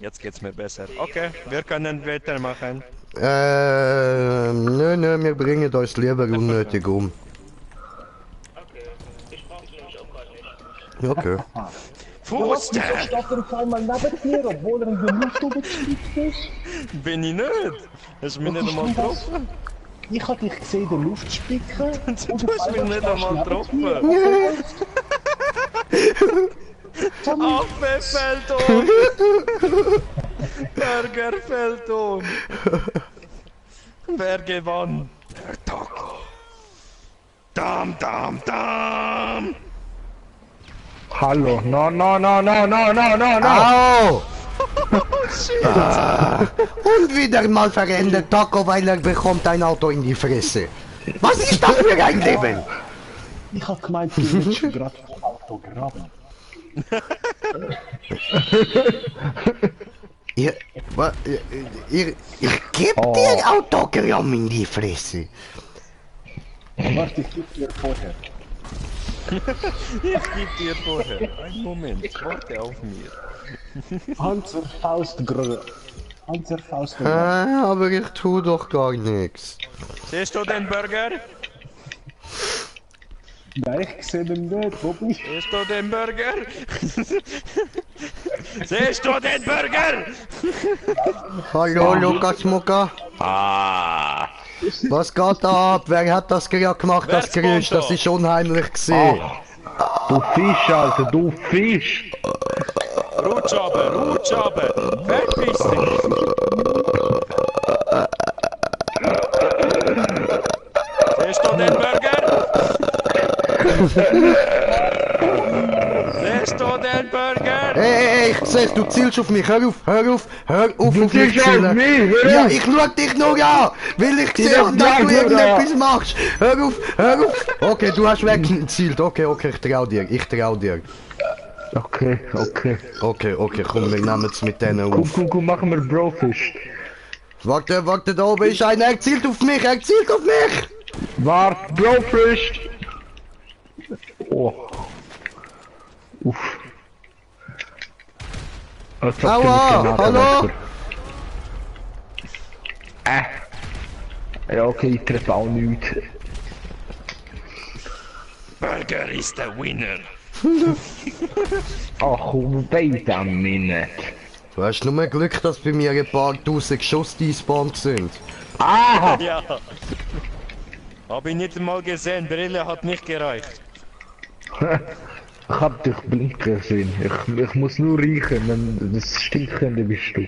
Jetzt geht's mir besser. Okay, wir können weitermachen. Nö, wir bringen uns lieber unnötig um. Okay, ich brauche nämlich auch gerade nicht. Okay. Pusten! Steht er auf einmal neben dir, obwohl er in der Luft oben ist? Bin ich nicht? Hast du mich nicht einmal getroffen? Ich habe dich gesehen, in der Luft spicken. Du hast mich nicht einmal getroffen. Affe fällt um! Burger fällt um! Wer gewann? Der Taco! Dam, dam, dam! Hallo, no. Au! Und wieder mal verendet Taco, weil er bekommt ein Auto in die Fresse. Was ist das für ein Leben? Ich habe gemeint, du willst gerade vom Autogramm. Ihr gebt dir Autogramm in die Fresse. Warte, ich gebe dir vorher. Ich geb dir vorher. Einen Moment, warte auf mir. Panzerfaustgröße. Panzerfaustgröße. Aber ich tu doch gar nichts. Siehst du den Burger? Nein, ich sehe ihn nicht, Bobby. Siehst du den Burger? Siehst du den Burger? Hallo Lukas Mucka. Ah! Was geht da ab? Wer hat das gerade gemacht, das Wer Geräusch? sponsor? Das ist unheimlich gesehen. Du Fisch, Alter, du Fisch! Rutsch runter! Verpiss dich! Siehst du den Burger? Siehst du den Burger? Ey, ich seh's, du zielst auf mich. Hör auf Du mich zielst auf zielen. mich, hör Ja, auf. ich schau dich nur an, weil ich Zieh sehe, doch dass du nicht, irgendetwas oder? machst. Hör auf. Okay, du hast weggezielt. Okay, ich trau dir. Okay. Okay, komm, wir nehmen es mit denen auf. Komm, machen wir Brofisch. Warte, da oben ist einer, er zielt auf mich! Wart, Brofisch! Oh. Uff. Als ob du Aua, mit Granate hallo? machst. Ja, okay, ich treffe auch nichts. Burger ist der Winner. Ach, wait a minute. Du hast nur Glück, dass bei mir ein paar tausend Geschosse gespawnt sind. Ah! Ja. Hab ich nicht einmal gesehen, Brille hat nicht gereicht. Ich hab dich blinken sehen. Ich muss nur riechen, wenn das Stinkende bist du.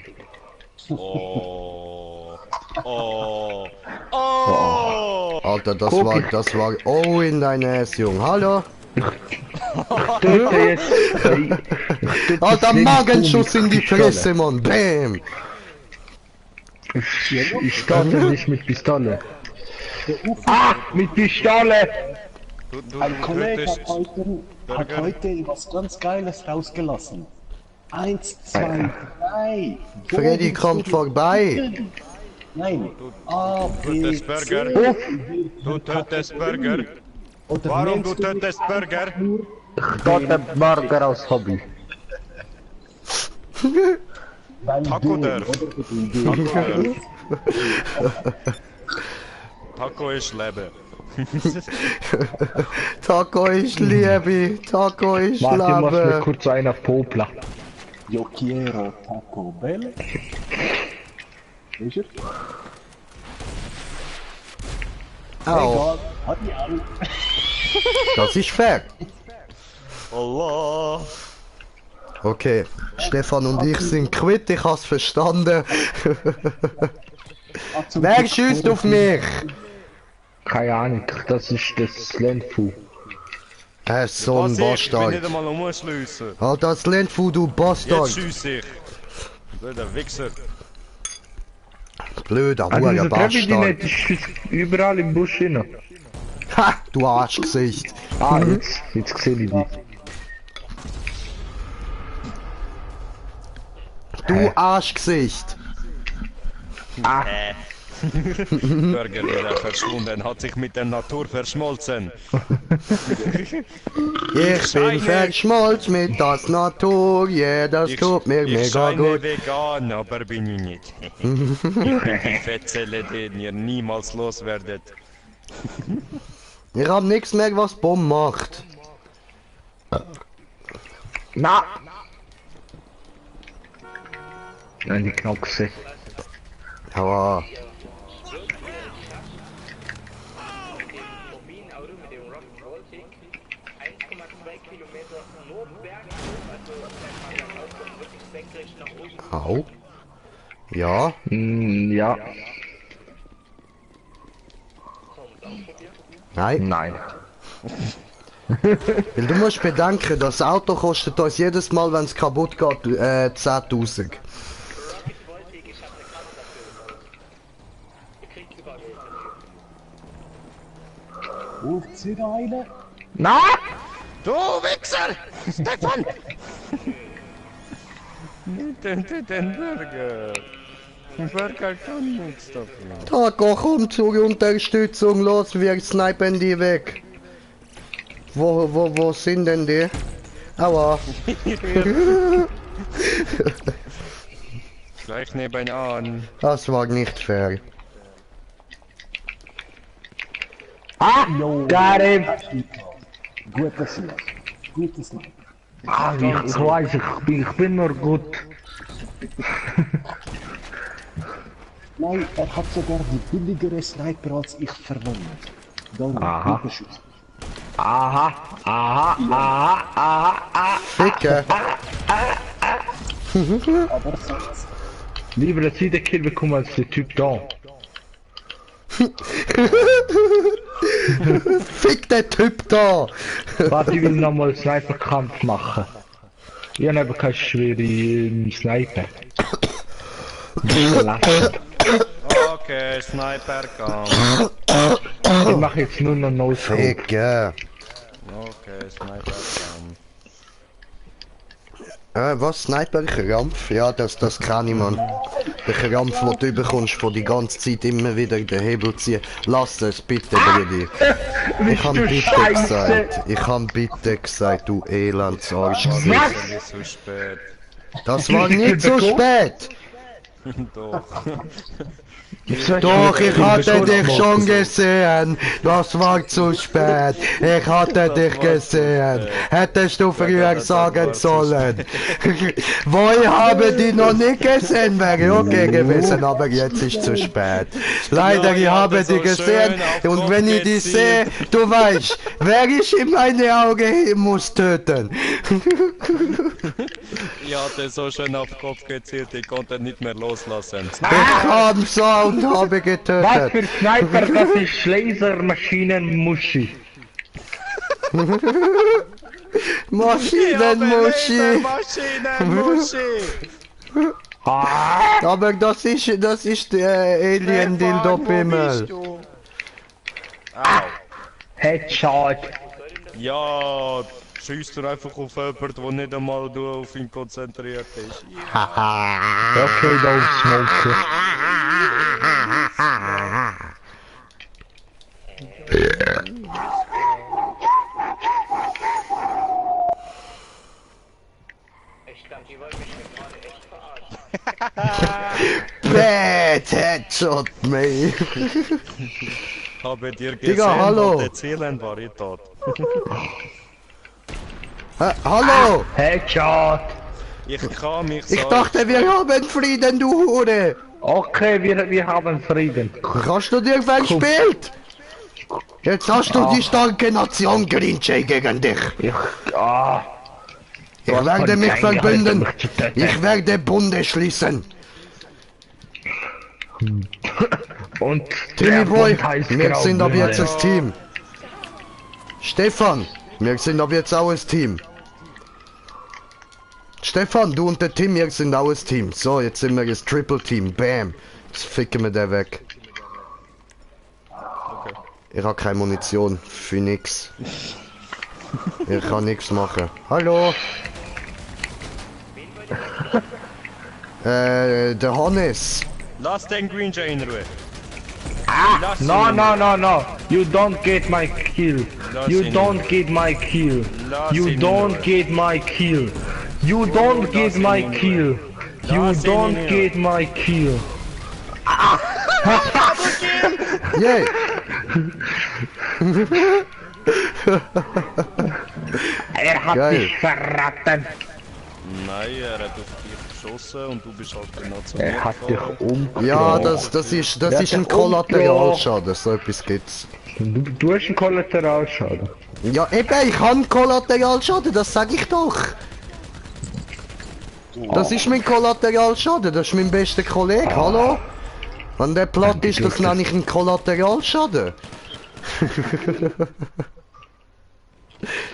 Oh. Alter, das Guck, war oh in deine Ass, Jung. Hallo? Töte jetzt. Alter, Magenschuss in die Fresse, Mann. Bam! Ich starte nicht mit Pistole. Ah! Mit Pistole! Ein Kollege tötest hat heute was ganz Geiles rausgelassen. 1, 2, 3. Freddy kommt vorbei. Nein. A, B, tötest Burger. C. Du tötest Burger. Oder Warum nennst du mich tötest einfach Burger? nur, Ich starte Burger als Hobby. weil Taco du, der. oder? Taco ist Leben. Taco ist Liebe, Taco ist Warte, ich muss mir Leben. kurz einer popla. Yo quiero Taco Bell. Ist er? Au, Egal, hat die auch. das ist fair. Allah. Okay, Stefan und ich sind quitt, ich hab's verstanden. Wer schießt auf mich? Keine Ahnung, das ist das Landfu. So ein Was ich bin Bastard. nicht einmal umschliessen. Alter, das Landfu, du Jetzt Bastard. schieße ich. Blöder Wichser. Blöder, Also huere diese Treppe, die Bastard. nicht, ist überall im Busch hin. Ha, du Arschgesicht. Ah, jetzt sehe ich die. Du Arschgesicht. Burger wieder verschwunden, hat sich mit der Natur verschmolzen. Ich bin verschmolzen mit der Natur, yeah, das tut mir ich mega scheine gut. vegan, aber bin ich nicht. Ich bin die Fettzelle, die ihr niemals loswerdet. Ich hab nichts mehr, was Bomb macht. Na! Nein, die Knoxe. Aber Turbinenauto mit dem Rock Baltic 1,2 Kilometer nur bergauf, also der kommt wirklich senkrecht nach oben. au. Ja, Ja. nein. Nein. Weil du musst bedenken, das Auto kostet uns jedes Mal, wenn es kaputt geht, 10.000. Baltic, ich habe eine Karte dafür gebaut. Ihr kriegt überall Geld dafür. Ruft sie da eine? Na! Du Wichser! Stefan! Den Burger. Der Burger kann nichts dafür. Taco, komm zur Unterstützung, los, wir snipen die weg. Wo sind denn die? Aua. Gleich nebenan. Das war nicht fair. Ah! Got him! Guter Sieg. Gutes Sieg. Ah, ich weiß, ich bin nur gut. Nein, er hat sogar die billigere Sniper als ich verwendet. Dann Aha. guter Schuss. Aha, aha, aha, aha, aha. Ficke. Aber sonst. Lieber der zweite Kill bekommen als der Typ da. Fick der Typ da. Warte, ich will nochmal einen Sniper-Kampf machen. Ich habe aber keine schwere Sniper. Okay, Sniper kam. Ich mache jetzt nur noch No-Scope. Ficke. Okay, Sniper kam. Was? Sniper-Krampf? Ja, das kann ich, Mann. Der Krampf, den du bekommst, von die ganze Zeit immer wieder den Hebel ziehen. Lass es bitte, Brudi. Ich hab bitte gesagt. Ich hab bitte gesagt, du Elendsarsch. Das ist so spät. Das war nicht so spät. Doch. Doch, ich hatte dich schon gesehen. Das war zu spät. Ich hatte dich gesehen. Hättest du früher sagen sollen. Wo ich habe die noch nicht gesehen, wäre okay gewesen, aber jetzt ist zu spät. Leider, ich habe die gesehen und wenn ich die sehe, du weißt, wer ich in meine Augen muss töten. Ich hatte so schön auf den Kopf gezielt, ich konnte nicht mehr loslassen. Ich kam so und habe Was getötet. für Sniper, das ist Lasermaschinenmuschi. Maschinenmuschi. Maschinenmuschi! Ah! Aber das ist der Alien-Dildo-Pimmel. Au. Headshot. Ja, schießt du einfach auf jemanden, der nicht einmal du auf ihn konzentriert ist. Okay, da ist Smoke. Ich glaube, die wollen mich hier gerade echt verarschen. Headshot, mate. Habe dir Digga, gesehen, hallo. der Zielen war ich tot. Hallo! Headshot! Ich kann mich Ich so... dachte, wir haben Frieden, du Hure! Okay, wir haben Frieden. Hast du dir verspielt? Jetzt hast du die starke Nation Grinche gegen dich. Ich Ich werde mich verbünden. Ich werde Bunde schließen. Und Timmy der Boy, Bund heißt wir sind ab Graubünden. jetzt ein Team. Stefan, wir sind ab jetzt auch ein Team. Stefan, du und der Tim, wir sind auch ein Team. So, jetzt sind wir das Triple Team. Bam. Jetzt ficken wir den weg. Ich habe keine Munition für nix. Ich kann nichts machen. Hallo? Der Hannes. Lass den Green Jay in Ruhe. Lass No, ihn. no. You don't get my kill. Lass You ihn don't get my kill. Lass You ihn don't in get my kill. You don't get ihn my in Ruhe. kill. You Lass ihn in don't Ruhe. get my kill. Yay! Er hat Geil. dich verraten. Nein, er hat auf dich geschossen und du bist halt genau zu Er mir hat dich gefahren. umgebracht. Ja, das ist ein Kollateralschaden, so etwas gibt's. Du hast einen Kollateralschaden. Ja, eben, ich habe Kollateralschaden, das sag ich doch. Das ist mein Kollateralschaden, das ist mein bester Kollege, hallo? Wenn der platt ist, das nenne ich einen Kollateralschaden.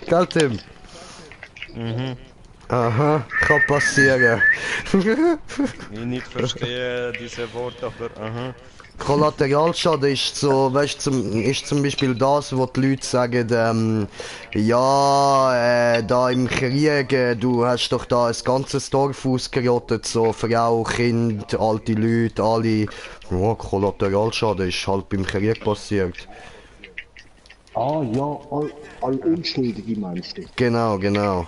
Gell, Tim? Aha, kann passieren. Ich nicht verstehe diese Worte, aber aha. Kollateralschaden ist so, weißt du, ist zum Beispiel das, wo die Leute sagen, da im Krieg, du hast doch da ein ganzes Dorf ausgerottet, so Frau, Kind, alte Leute, alle. Ja, Kollateralschaden ist halt beim Krieg passiert. Ah ja, all Unschuldige meinst du? Genau.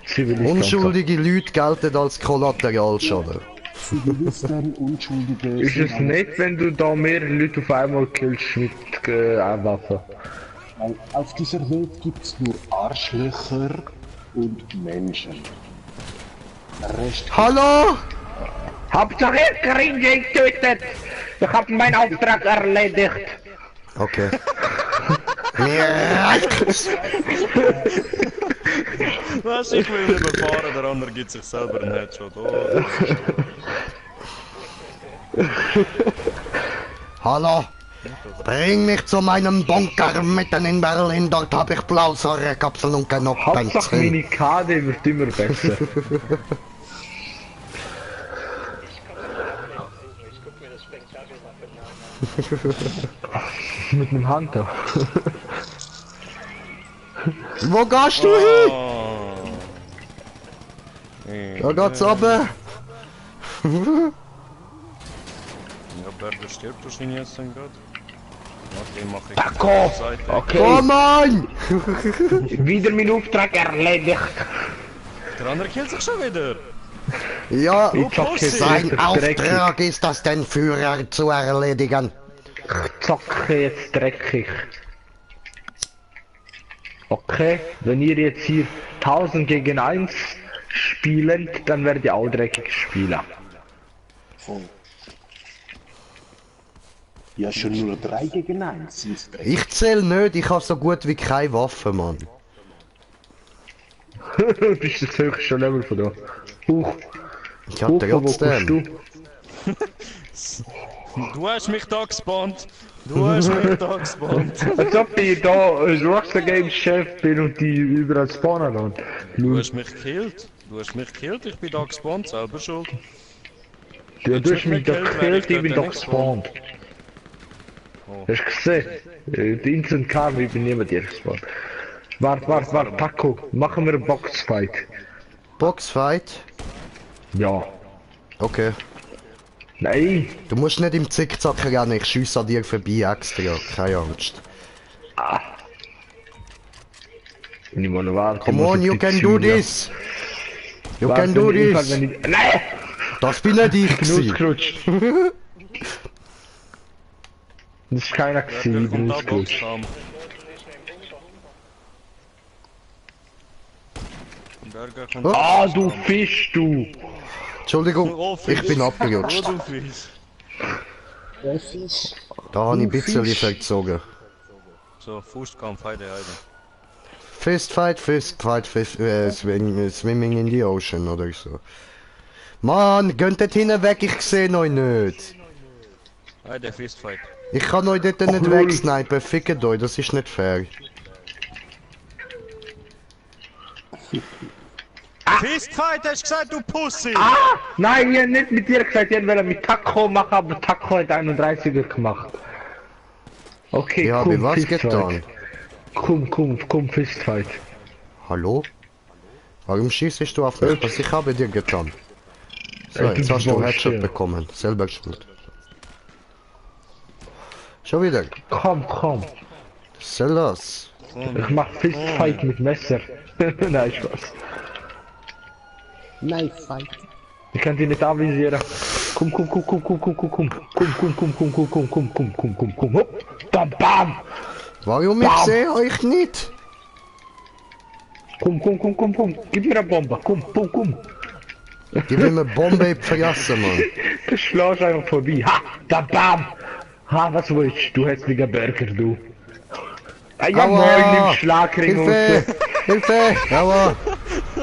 Zivilisten. Unschuldige Leute gelten als Kollateralschaden. Zivilisten, Unschuldige... Ist es nicht, wenn du da mehrere Leute auf einmal killst mit Waffen? Weil auf dieser Welt gibt es nur Arschlöcher und Menschen. Der Rest... Hallo? Hauptsache Gringe getötet! Ich hab meinen Auftrag erledigt! Okay. Mir reicht's. Was, ich will überfahren, der andere gibt sich selber einen Headshot. Oh, das ist Hallo? Bring mich zu meinem Bunker mitten in Berlin, dort habe ich Blausäurekapseln und kein Hauptsache Benzin. meine KD wird immer besser. Ich guck mir das Spektakel nach. Mit einem Hunter. Wo gehst du hin? Oh. Da geht's runter. Ja, Berger stirbt wahrscheinlich jetzt dann gerade. Okay, mach ich Taco! Seite. Okay, Komm on! wieder mein Auftrag erledigt. Der andere killt sich schon wieder. Ja, Ich zock jetzt sein richtig dreckig. Auftrag ist das, den Führer zu erledigen. Ich zocke jetzt dreckig. Okay, wenn ihr jetzt hier 1000 gegen 1 spielen, dann werdet ihr auch dreckig spielen. Voll. Ja, schon nur 3 gegen 1 ist recht. Ich zähl nicht, ich habe so gut wie keine Waffe, Mann. Du bist das höchste Level von da. Huch, Ich hab Huch, wo kommst trotzdem. du? Du hast mich da gespawnt. Du hast mich da gespawnt. Als ob ich da Rockstar Games Chef bin und die überall spawnen und Du hast mich gekillt. Du hast mich gekillt, ich bin da gespawnt, selber schuld. du hast mich doch gekillt, gekillt, wäre ich bin dort doch nicht gespawnt. Oh. Hast du gesehen? Die Instant kam, ich bin niemand hier gespawnt. Warte, Taco, machen wir einen Boxfight. Boxfight? Ja. Okay. Nein, Du musst nicht im Zickzack rennen, ich schiesse an dir vorbei extra, keine Angst. wenn ich mal warte. Come muss on, ich you die can do Zügel- this! You Warte, can do wenn ich- this! wenn ich- Nein! Das bin nicht ich Ich bin gewesen. ausgerutscht. Das ist keiner gewesen, ich bin Da ausgerutscht. Boxkampf. Burger kommt Oh. Ah, du Fisch, du! Entschuldigung, Oh, ich bin Oh, abgerutscht. du Fisch. Fisch. Da habe ich ein Du bisschen Fisch. verzogen. So, Faustkampf, Heide. Fistfight, Swimming in the Ocean oder so. Mann, geht dort hinten weg, ich sehe euch nicht. Heide, Fistfight. Ich kann euch dort nicht Lol. wegsnipen, fickt euch, das ist nicht fair. Fistfight, hast du gesagt, du Pussy! Ah! Nein, ich hab nicht mit dir gesagt, ich wollte mit Taco machen, aber Taco hat 31er gemacht. Okay, Ja, komm, wie was Fistfight. getan? Komm, Fistfight. Hallo? Warum schießt du auf mich? Was ich habe dir getan? So, Du jetzt hast du Bullshit. Headshot bekommen. Selber schuld. Schon wieder. Komm. Soll das? Ich mach Fistfight mit Messer. Nein, Spaß. Nein, Fight. Ich kann die nicht anvisieren. Komm. Hopp. Bam. Warum ich Bam. sehe euch nicht? Komm. Gib mir eine Bombe. Komm. Gib mir eine Bombe in die Fresse, Mann. Du schlägst einfach vorbei. Ha, da bam. Ha, was willst du? Du hässlicher Burger, du. Ah, ja, moin, nimm Schlagring Hilfe! raus. Hilfe! Aua!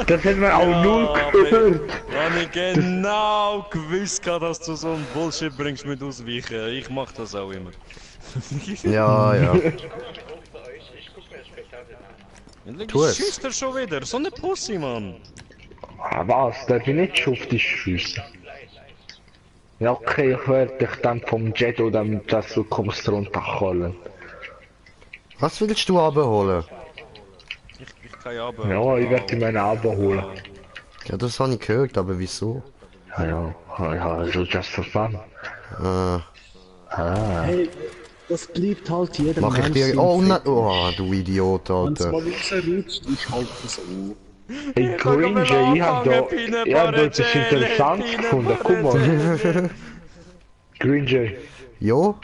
Das hätte man auch null gehört. Wenn ich genau gewusst habe, dass du so ein Bullshit bringst mit Ausweichen. Ich mach das auch immer. Ja. Tu es. Schießt er schon wieder? So eine Pussy, Mann. Ah, was? Darf ich nicht schuftig schiessen? Ja, okay, ich werde dich dann vom Jet oder dass du kommst runterholen. Was willst du abholen? Ich kann ja aber. Ja, ich werde meine Abo holen. Ja, das habe ich gehört, aber wieso? Ja, so just for fun. Hey, das bleibt halt jeder Mach ich Mensch dir... sein Oh, Fick. nein! Oh, du Idiot, Wenn es Alter. mal rausrutscht, ist halt so. Hey, Granger, ich hab da etwas Interessantes gefunden. Guck mal. Granger, Jo?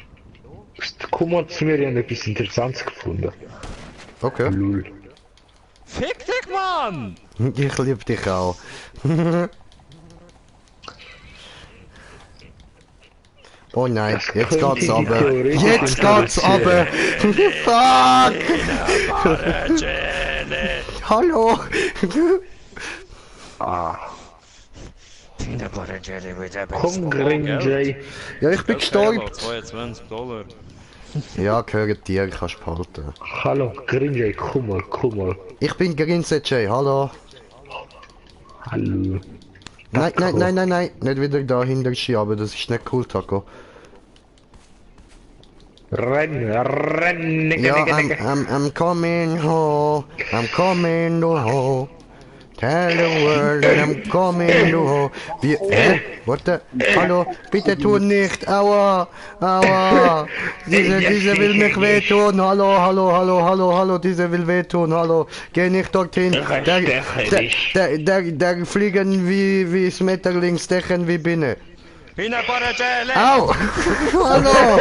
komm mal zu mir, ich hab etwas Interessantes gefunden. Okay. Lul. Fick dich, Mann! Ich liebe dich auch. Oh nein, Das jetzt könnte geht's die aber. Theorie Jetzt geht's aber. Fuck! Hallo! Ah. Komm, Granger. Ja, ich bin gestorben. $22. Ja, gehört dir, kannst du behalten. Hallo, Granger, komm mal. Ich bin Grinse J, hallo. Hallo. Nein, nicht wieder da hinter schieben, das ist nicht cool, Taco. Renn. Ja, I'm coming home, I'm coming to home. Tell the world that I'm coming to home. Wie, warte, hallo, bitte tu nicht, aua. Diese will mich wehtun, hallo, diese will wehtun, hallo. Geh nicht dorthin, der fliegen wie Schmetterling, stechen wie Biene. Peanut Butter Jelly! Au! Hallo!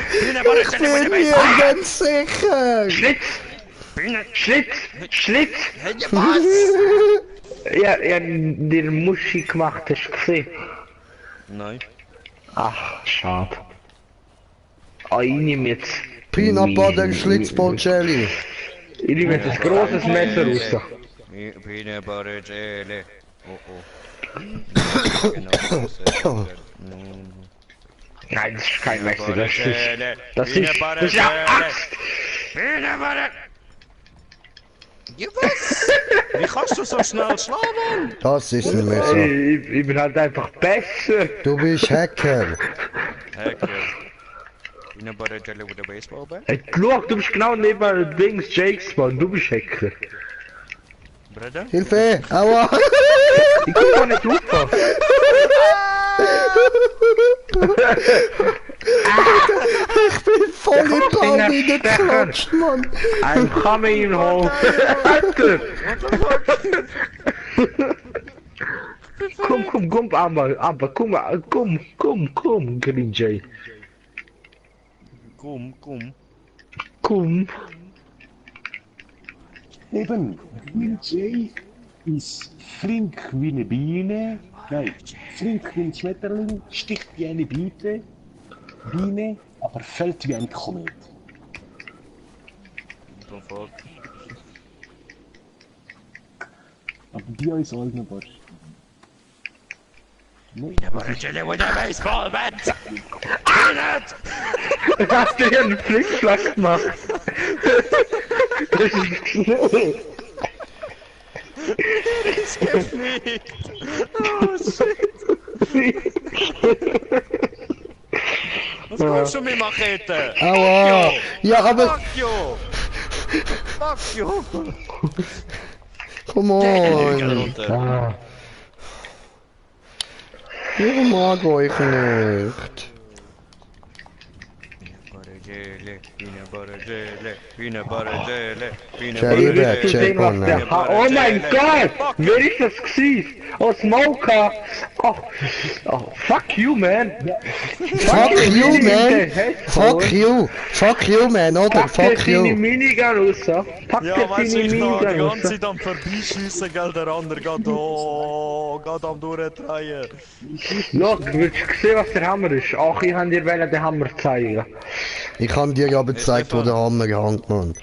Peanut Butter Ich bin mir ganz sicher! Schlitz! Was? Ja, den Muschi gemacht, hast du gesehen? Nein. Ach, schade. Ah, ich nehme jetzt... Peanut Butter Schlitzball Jelly. Ich nehme jetzt ein großes Messer raus. Peanut Butter Jelly. Oh. Genau. Nein, das ist kein Messer, das ist... Das Peanut ist... Butter Das ist ja Jelly. Axt! Peanut Butter! Ja, was? Wie kannst du so schnell schlagen? Das ist ein Messer. Ich bin halt einfach besser. Du bist Hacker. Hacker. Peanut Butter Jelly with a baseball bat? Hey, schau, du bist genau neben Dings Jakes, Mann, du bist Hacker. Bruder? Hilfe! Aua! Ich kann gar nicht aufpassen. Ich bin voll in den Ball geklatscht, Mann! I'm coming home. Alter! Komm, aber, komm, Green Jay. Komm. Komm. Eben, Will J ist flink wie eine Biene, nein, flink wie ein Schmetterling, sticht wie eine Biene, aber fällt wie ein Komet. Dann fort. Aber bei uns allen aber... Nein, Chili with a baseball bat! Hast du hier einen Flickflack gemacht? Das ist Schnee. Ist gefliegt! Oh shit! Was kommst du mit Machete? Aua! Ja, aber... Fuck you! Come on! Runter. Ah. Ich mag euch nicht. Cherry Red, check on that. Oh mein Gott! Wer ist das gewesen? Oh, Smoker! Oh, fuck you, man! Fuck you, man! Fuck you, man, oder? Fuck deine you! Minigun raus! Pack Ja, dir weißt du, deine ich noch die Minigun ganze raus! Zeit am Vorbeischiessen, gell, der andere geht am Durchdrehen. Schau, willst du sehen, was der Hammer ist? Ach, ich kann dir den Hammer zeigen. Ich kann dir aber gezeigt, wo der Hammer hängt, Mann.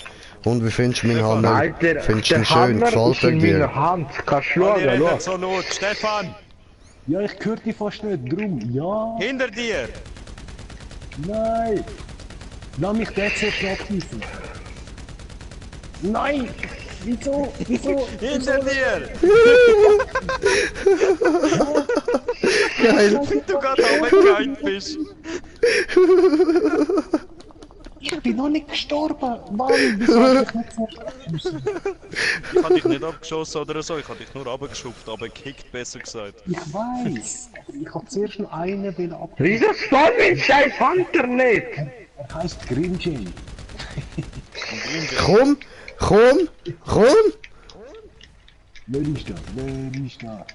Und wie findest du meinen Hammer? Alter, Findest du der ihn schön? Hammer Gefällt ist er in dir? meiner Hand. Kannst du Alle schauen, rennen schau. so laut. Stefan, ja, ich höre dich fast nicht, drum, ja, hinter dir! nein! Lass mich derzeit abschießen. Nein! Wieso? Hinter dir! Geil! Du gerade runtergehängt bist. Ich bin noch nicht gestorben! Mann, wieso hab ich nicht zuerst abgeschossen? Ich hab dich nicht abgeschossen oder so, ich hab dich nur runtergeschubst, aber gekickt, besser gesagt. Ich weiß! Ich hab zuerst noch einen abgeschossen. Wieso spawnt mein scheiß Hunter nicht? Er heisst Grimjay. Komm! Wer ist da? Wer ist da?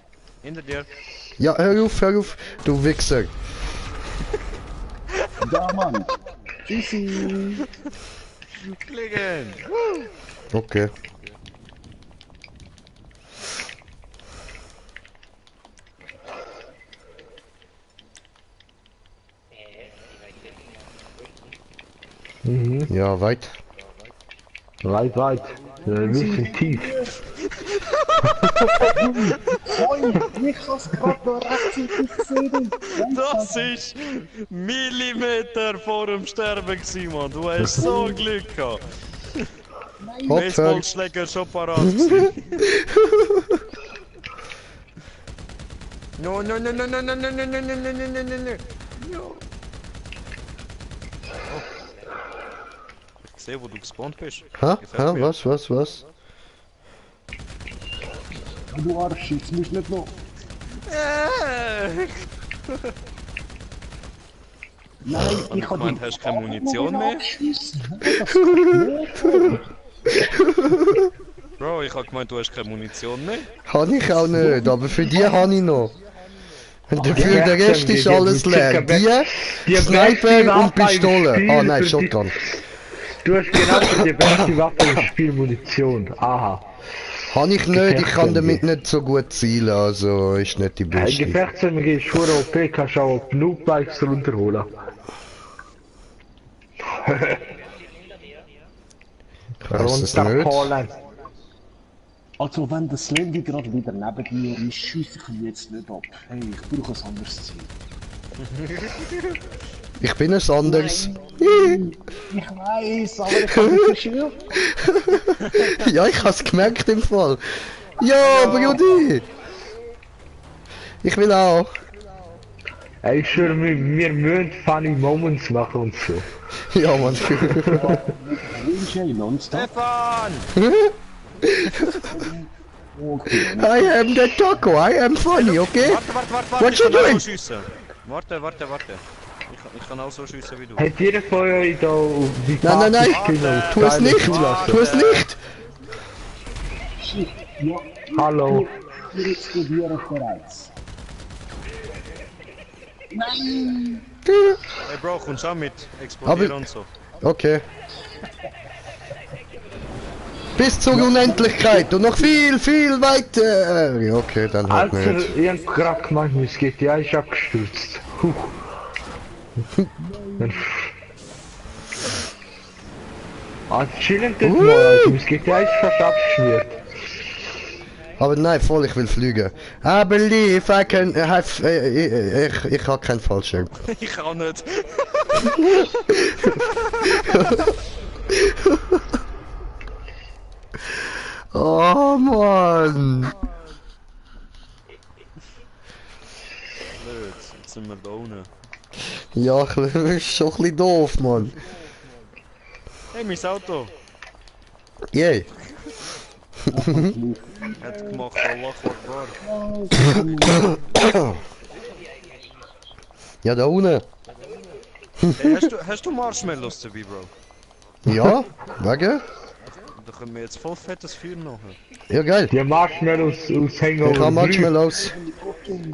Hinter dir. Ja, hör auf, du Wichser! Da, Mann! Tschüssi! Fliegen! Okay. Ja, weit. Weit. Wir sind tief. Freund, ich hab's grad noch rechtzeitig gesehen! Das ist Millimeter vor dem Sterben gewesen, Mann. Du hast so Glück gehabt. Hopfer! Baseballschläger schon parat gewesen. No. Ich sehe, wo du gespawnt bist. Ha? Gefällt mir. Was? Du Arsch, jetzt musst du nicht noch... Nein, ich hab gemeint, die hast keine Munition mehr? abgeschossen. Das kann nicht. Bro, ich hab gemeint, du hast keine Munition mehr. Habe ich auch nicht, aber für die habe ich noch. Und dafür Ja, der Rest die- ist die- alles die- leer. die- die Sniper besten und Waffen im Pistole. Spiel Ah nein, für Shotgun. Du hast genau die beste Waffe im Spiel Munition. Aha. Habe ich nicht, ich kann damit nicht so gut zielen, also ist nicht die Ein beste. Gefechtsmg ist schon OP, kannst du auch Noob-Bikes runterholen. Ich weiß es nicht. Runterholen. Also wenn der Slendy gerade wieder neben dir ist, schiesse ich ihn jetzt nicht ab. Hey, ich brauche ein anderes Ziel. Ich bin es anders. Ich weiß, aber ich habe mich verschürt. Ja, ich hab's gemerkt im Fall. Ja, Brudi! Ich will auch. Ey, ich schwöre, wir müssen funny Moments machen und so. Ja, Mann. Grimjay nonstop. Stefan! Okay. I am the taco, I am funny, okay? Warte, What ich you kann auch doing? so schiessen. Warte. Ich kann auch so schiessen wie du. Hat jeder von euch da auf die Nein, Karte tu es nicht! zulassen? Tu es nicht! Shit, ja. Hallo. Wir explodieren bereits. Nein! Hey Bro, kommst du auch mit? Explodieren Aber- und so. Okay. Bis zur Unendlichkeit und noch viel, viel weiter. Ja, okay, dann halt Alter, nicht. ich hab grad gemeint, mein GTA ist abgestürzt. Huch. Chillen das mal, also mein GTA ist fast abgeschmiert. Aber nein, voll, ich will fliegen. I believe I can have... ich hab keinen Fallschirm. Ich auch nicht. Oh Mann! Blöd, jetzt sind wir da unten. Ja, das ist schon ein bisschen doof, Mann. Hey, mein Auto! Yay! Hat gemacht, Allah Akbar. Ja, da unten. Hey, hast du Marshmallows dabei, Bro? Ja, wegen? Da können wir jetzt voll fettes Feuer machen. Ja, geil. Die Marshmallows aus Hangover Ich hab 3. Marshmallows.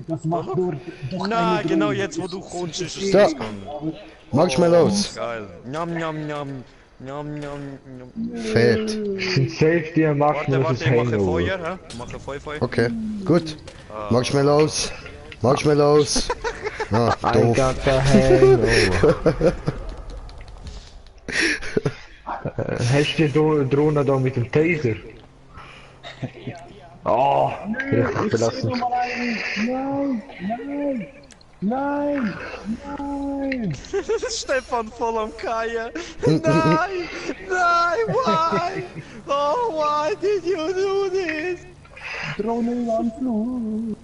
Das macht nur doch Nein, keine genau Drohne. jetzt wo du kommst, ist es Da. losgegangen. Marshmallows. Geil. Njam, njam, njam. Njam, njam, njam. Fett. Sind safe die Warte, Marshmallows aus warte, ich mache Hangover. Feuer, hä? Mache Feuer. Okay, gut. Marshmallows. Marshmallows. Ah, I doof. got the hangover. Hast du die Drohne da mit dem Taser? Oh, richtig belastend. Nein, nein, nein. Stefan voll am Kaien. Nein, nein, why? Oh, why did you do this? Drohne im Anflug.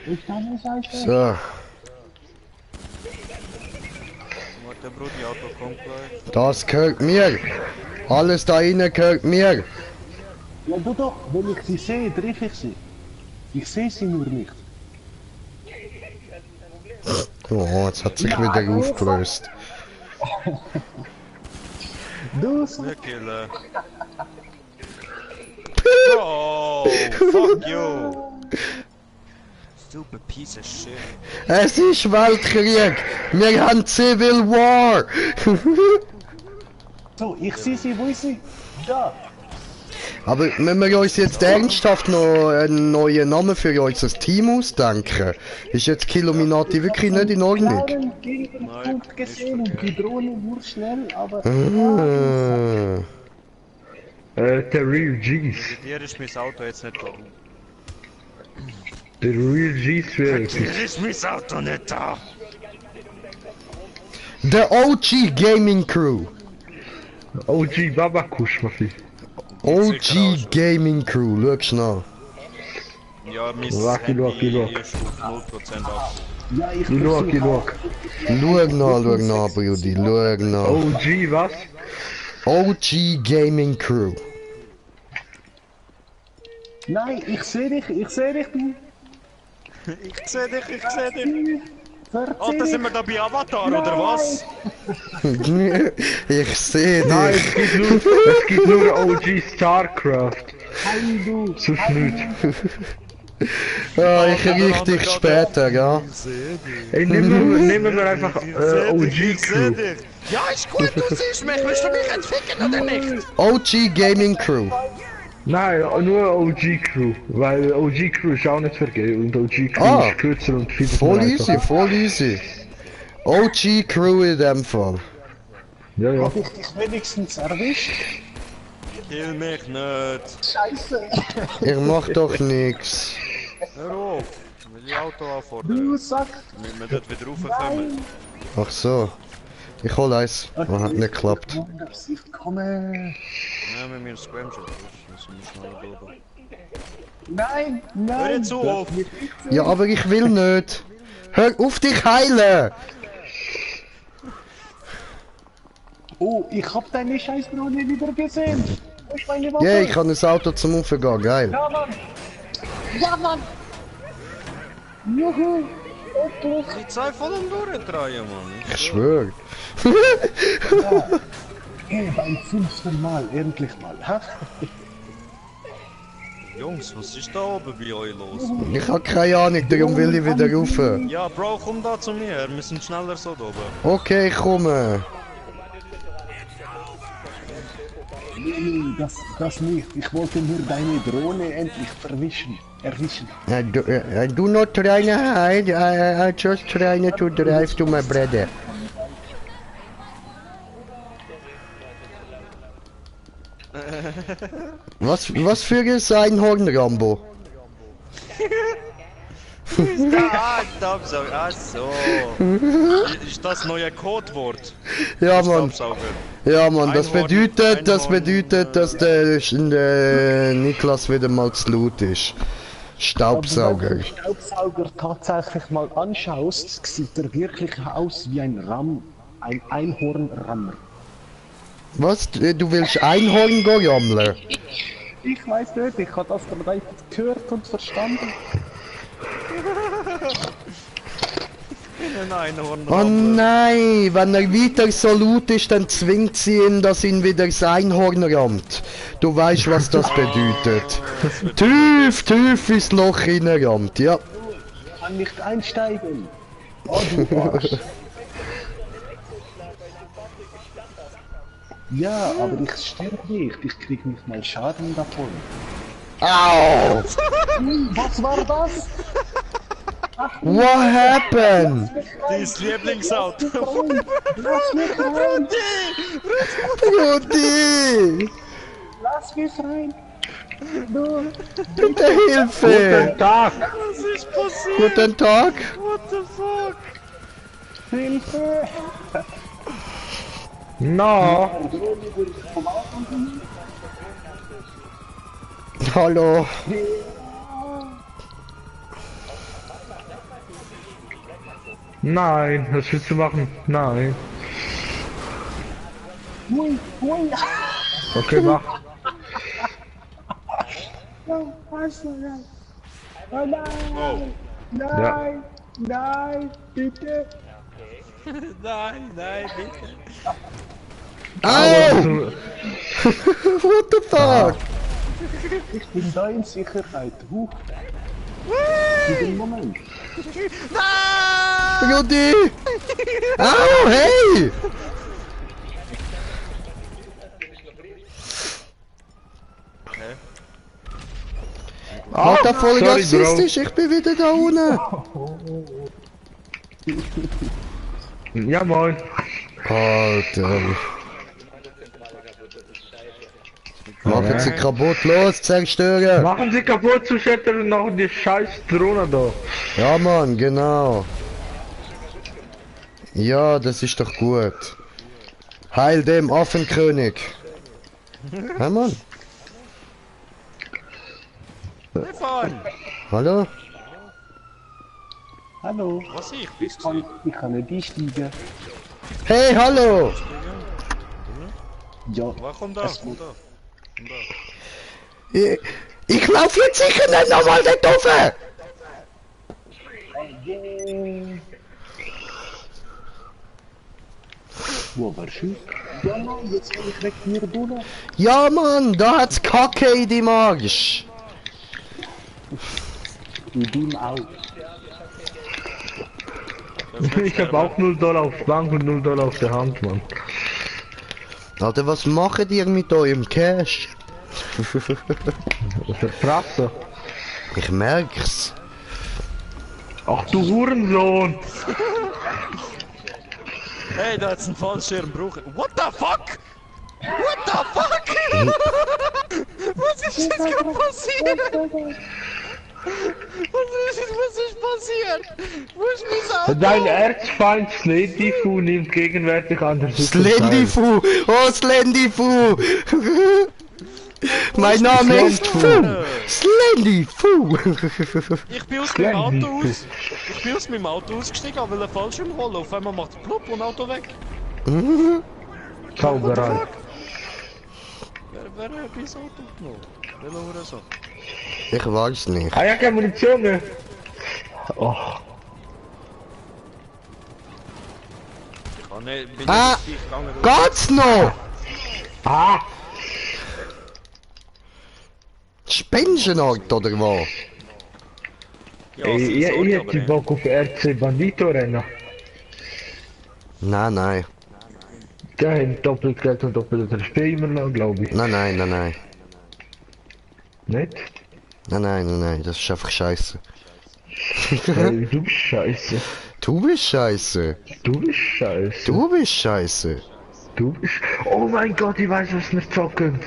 Ich kann nicht einfach. So. Warte, Bro, die Auto kommt gleich. Das gehört mir. Alles da innen gehört mir. Ja, du doch, wenn ich sie sehe, treffe ich sie. Ich sehe sie nur nicht. Oh, jetzt hat sich wieder aufgelöst. Du sagst, Wir killen. Oh, fuck you. Stupid piece of shit. Es ist Weltkrieg. Wir haben Civil War. so, ich sehe sie, wo ist sie? Da. Aber wenn wir uns jetzt ernsthaft noch einen neuen Namen für unser Team ausdenken, ist jetzt Killuminati wirklich nicht in Ordnung? Kleinen Gegenpunkt gesehen und die Drohne nur schnell, aber... Ah. The Real G's. Dir ist mein Auto jetzt nicht da. The Real G's wirklich. Dir ist mein Auto nicht da. The OG Gaming Crew. OG Babakush, Mafi. OG Gaming Crew, schau schnell. Ja, mein Lucky, Handy lucky. ist auf 0% ab. Ja, ich Ich schau, ich schau. Schau nach, Brudi, schau nach. OG was? OG Gaming Crew. Nein, ich sehe dich, du. Ich seh dich. Oh, da sind wir da bei Avatar, oder was? Ich sehe Nein, dich. es gibt nur OG StarCraft. Hey, du. Sonst nicht. Ah, ich riech dich später, ja. Ey, nehmen wir einfach OG Ich seh Crew. dich. Ja, ist gut, du siehst mich. Willst du mich jetzt ficken oder nicht? OG Gaming Crew. Nein, nur OG Crew. Weil OG Crew ist auch nicht vergeben und OG Crew Ah, ist kürzer und viel Voll easy, voll easy. OG Crew in dem Fall. Ja, ja. Hab ich dich wenigstens erwischt? Kill mich nicht. Scheiße. Ich mach doch nix. Hör auf. Ich will die Auto anfordern. Du Sack. Damit wir dort wieder raufkommen. Ach so. Ich hol eins. Oh, hat nicht geklappt. Wunders, ich komme. Ja, mit mir Scramshot. Das müssen wir schnell drüber. Nein, nein. Hör jetzt auf. Ja, aber ich will nicht. Hör auf dich heilen! Oh, ich hab deine Scheißdrohne wieder gesehen. Wo ist meine Waffe? Yeah, ich habe ein Auto zum Aufgehen, geil. Ja, Mann. Ja, Mann. Juhu. Die Zeit voll am Durchdrehen, Mann. Ich schwör. Hey, beim 5. Mal, endlich mal. Hä? Jungs, was ist da oben bei euch los? Ich hab keine Ahnung, darum will ich wieder rauf. Ja, Bro, komm da zu mir. Wir sind schneller so da oben. Okay, ich komme. Nee, das nicht. Ich wollte nur deine Drohne endlich erwischen. I do not try to hide, I just trying to drive to my brother. Was für ein Einhorn, Rambo? Staubsauger, ach so. Ist das neue Codewort? Ja, Mann. Staubsauger. Ja, Mann, das Einhorn, bedeutet, dass der Niklas wieder mal zu laut ist. Staubsauger. Wenn du den Staubsauger tatsächlich mal anschaust, sieht er wirklich aus wie ein Einhornrammer. Was? Du willst Einhorn rammeln? Ich weiß nicht, ich habe das gerade einfach gehört und verstanden. Ein Einhorn. Oh nein, wenn er wieder so laut ist, dann zwingt sie ihn, dass ihn wieder das Einhorn rammt. Du weißt, was das bedeutet. Tief ins Loch hineinrammt, ja. Ich kann nicht einsteigen. Oh, du Arsch. Ja, aber ich sterbe nicht. Ich krieg nicht mal Schaden davon. Au! Was war das? What happened? Dein Lieblingsauto. Lass mich rein! Rudi! Lass mich rein! Bitte Hilfe! Guten Tag! Was ist passiert? Guten Tag! What the fuck? Hilfe! No! Hallo! Nein, was willst du machen? Nein. Hui, hui! Okay, mach. Oh nein! Oh. Nein! Ja. Nein! Bitte! Nein, bitte. Au! What the fuck? Ich bin da in Sicherheit. Diesen Moment. Rudi! Au, hey! Hat er voll sorry, rassistisch, ich bin wieder da unten. Ja, moin. Alter. Machen sie kaputt, los, zerstören! Machen Sie kaputt zu Schetter und noch die scheiß Drohne da. Ja, Mann, genau. Ja, das ist doch gut. Heil dem Affenkönig. Ja, Mann. Stefan! Hallo? Hallo. Was bist du? Ich kann nicht einsteigen. Hey, hallo! Ja, Komm da, komm da. Ich lauf jetzt sicher nicht nochmal dort rauf! wo war schön? Ja Mann, jetzt kann ich weg hier durch. Ja, Mann, da hat's Kacke in die Arsch. Ich bin auch. Ich hab auch $0 auf der Bank und $0 auf der Hand, Mann. Alter, was macht ihr mit eurem Cash? Das ist Fresse. Ich merk's. Ach du Hurensohn! Hey, da hat's einen Fallschirmbruch. What the fuck? What the fuck? Was ist jetzt gerade passiert? Was ist passiert? Wo ist mein Auto? Dein Erzfeind Slendifu nimmt gegenwärtig an der Suche teil. Slendifu! Oh, Slendifu! Mein Name ist Fu! Slendifu! Ich bin aus meinem Auto aus. Ich bin aus meinem Auto ausgestiegen, aber will einen Fallschirm holen. Auf einmal macht es plopp und Auto weg. Zauberei. Wer hat mein Auto genommen? Welcher Hurensohn? so? Ich weiß nicht. Ah ja, keine Munition mehr. Oh. Wer hat mein Auto genommen? Welcher Hurensohn? Ja, Wer hat mein Auto genommen? Oh. Oh ne, bin Ah! ich gegangen. Geht's noch? Ah! Spengenart oder was? Ja, sie Ich sorgt hätte aber nicht. Bock auf RC Bandito rennen. Nein, nein. Der hat doppelt Geld und doppelt Spiel immer noch, glaube ich. Nein, nein, nein, nein. Nicht? Nein, nein, nein, nein. Das ist einfach scheiße. Hey, du bist scheiße. Du bist scheiße. Du bist scheiße. Du bist scheiße. Du bist... Oh mein Gott, ich weiß, was wir zocken.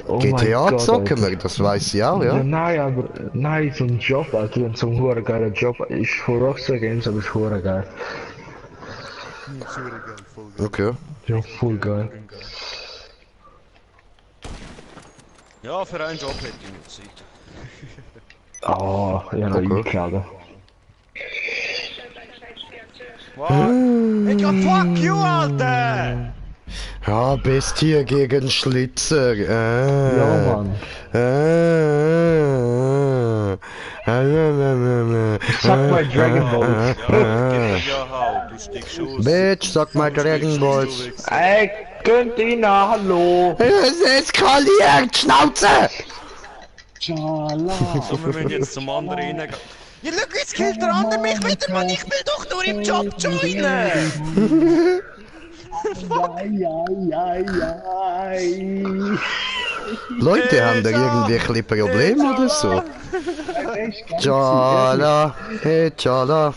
Oh mein GTA Gott, zocken Alter. wir, das weiß ich auch, ja. Nein, aber... Nein, so ein Job, Alter. So ein hoher geiler Job. Ist von Rockstar Games, aber ist hoher geil. Okay. Ja, voll geil. Ja, für einen Job hätte ich nicht Zeit. Oh, ja, noch Okay. eingeladen. Was? Ich hab fuck you, Alter! Ja, Bestie gegen Schlitzer. Ja, Mann. Sag mal Dragon Ball. Ja, hau, du stickst aus. Bitch, sag mal Dragon Balls. Ey, Quintina, hallo. Es eskaliert, Schnauze! Tschala! So, wir müssen jetzt zum anderen reingehen. Ja, schau, jetzt killt der andere mich wieder, Mann! Ich will doch nur im Job joinen! Leute, haben da irgendwie ein bisschen Probleme oder so? Tschala, hey Tschala.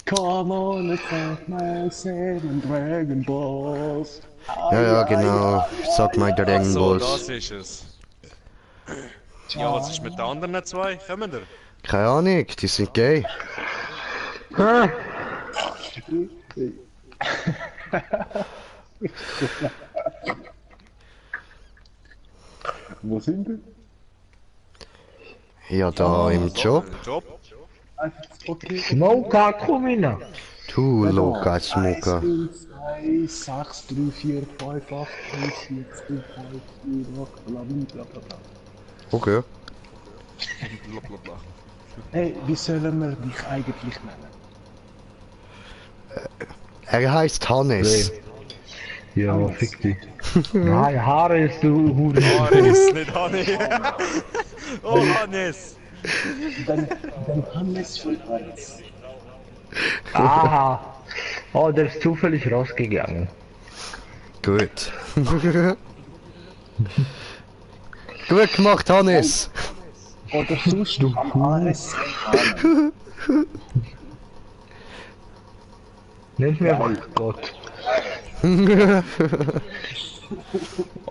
Come on, it's like my seven Dragon Balls. Ja, ja, genau. Sag mal Dragon So, Balls. das ist es. Ja, was ist mit den anderen zwei? Kommen wir? Keine Ahnung, die sind gay. Wo sind wir? Ja, da im Job. Job? Okay. Smoker, komm hin. Du, Luca Smoker. 1, 2, 6, 3, 4, 5, 8, 5, 6, 5, 4, 8, bla bla bla bla. Okay. Blablabla. Hey, wie sollen wir dich eigentlich nennen? Er heißt Hannes. Ja, fick dich. Nein, Haare ist du Hure. Hannes, nicht Hannes. Oh, Hannes. Dann Hannes von Heinz. Aha. Oh, der ist zufällig rausgegangen. Gut. Gut gemacht, Hannes. Oder sonst am Ares Nennt mir einfach Gott.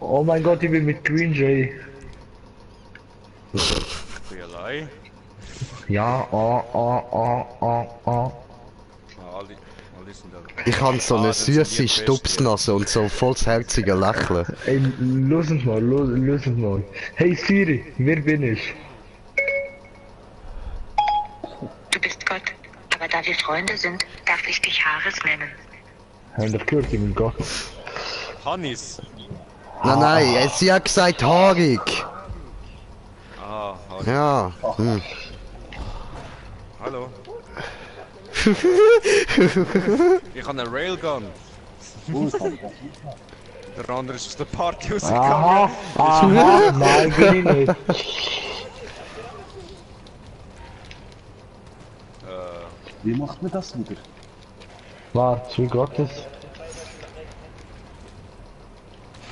Oh mein Gott, ich bin mit Green Jay. Vielei. Ja, Alle sind da. Ich habe so eine das sind die süße Besten. Stupsnase und so volles herzige Lächeln. ey, los mal. Hey Siri, wer bin ich? Du bist Gott, aber da wir Freunde sind, darf ich dich Haares nennen. Haben doch gehört, ich bin Gott. Hannes. Nein, nein, sie hat gesagt haarig. Ah, Hannes. Ja. Hm. Hallo. Ich habe einen Railgun. Der andere ist aus der Party rausgegangen. Aha, nein, bin ich nicht. Wie macht man das wieder? Warte, wie Gottes.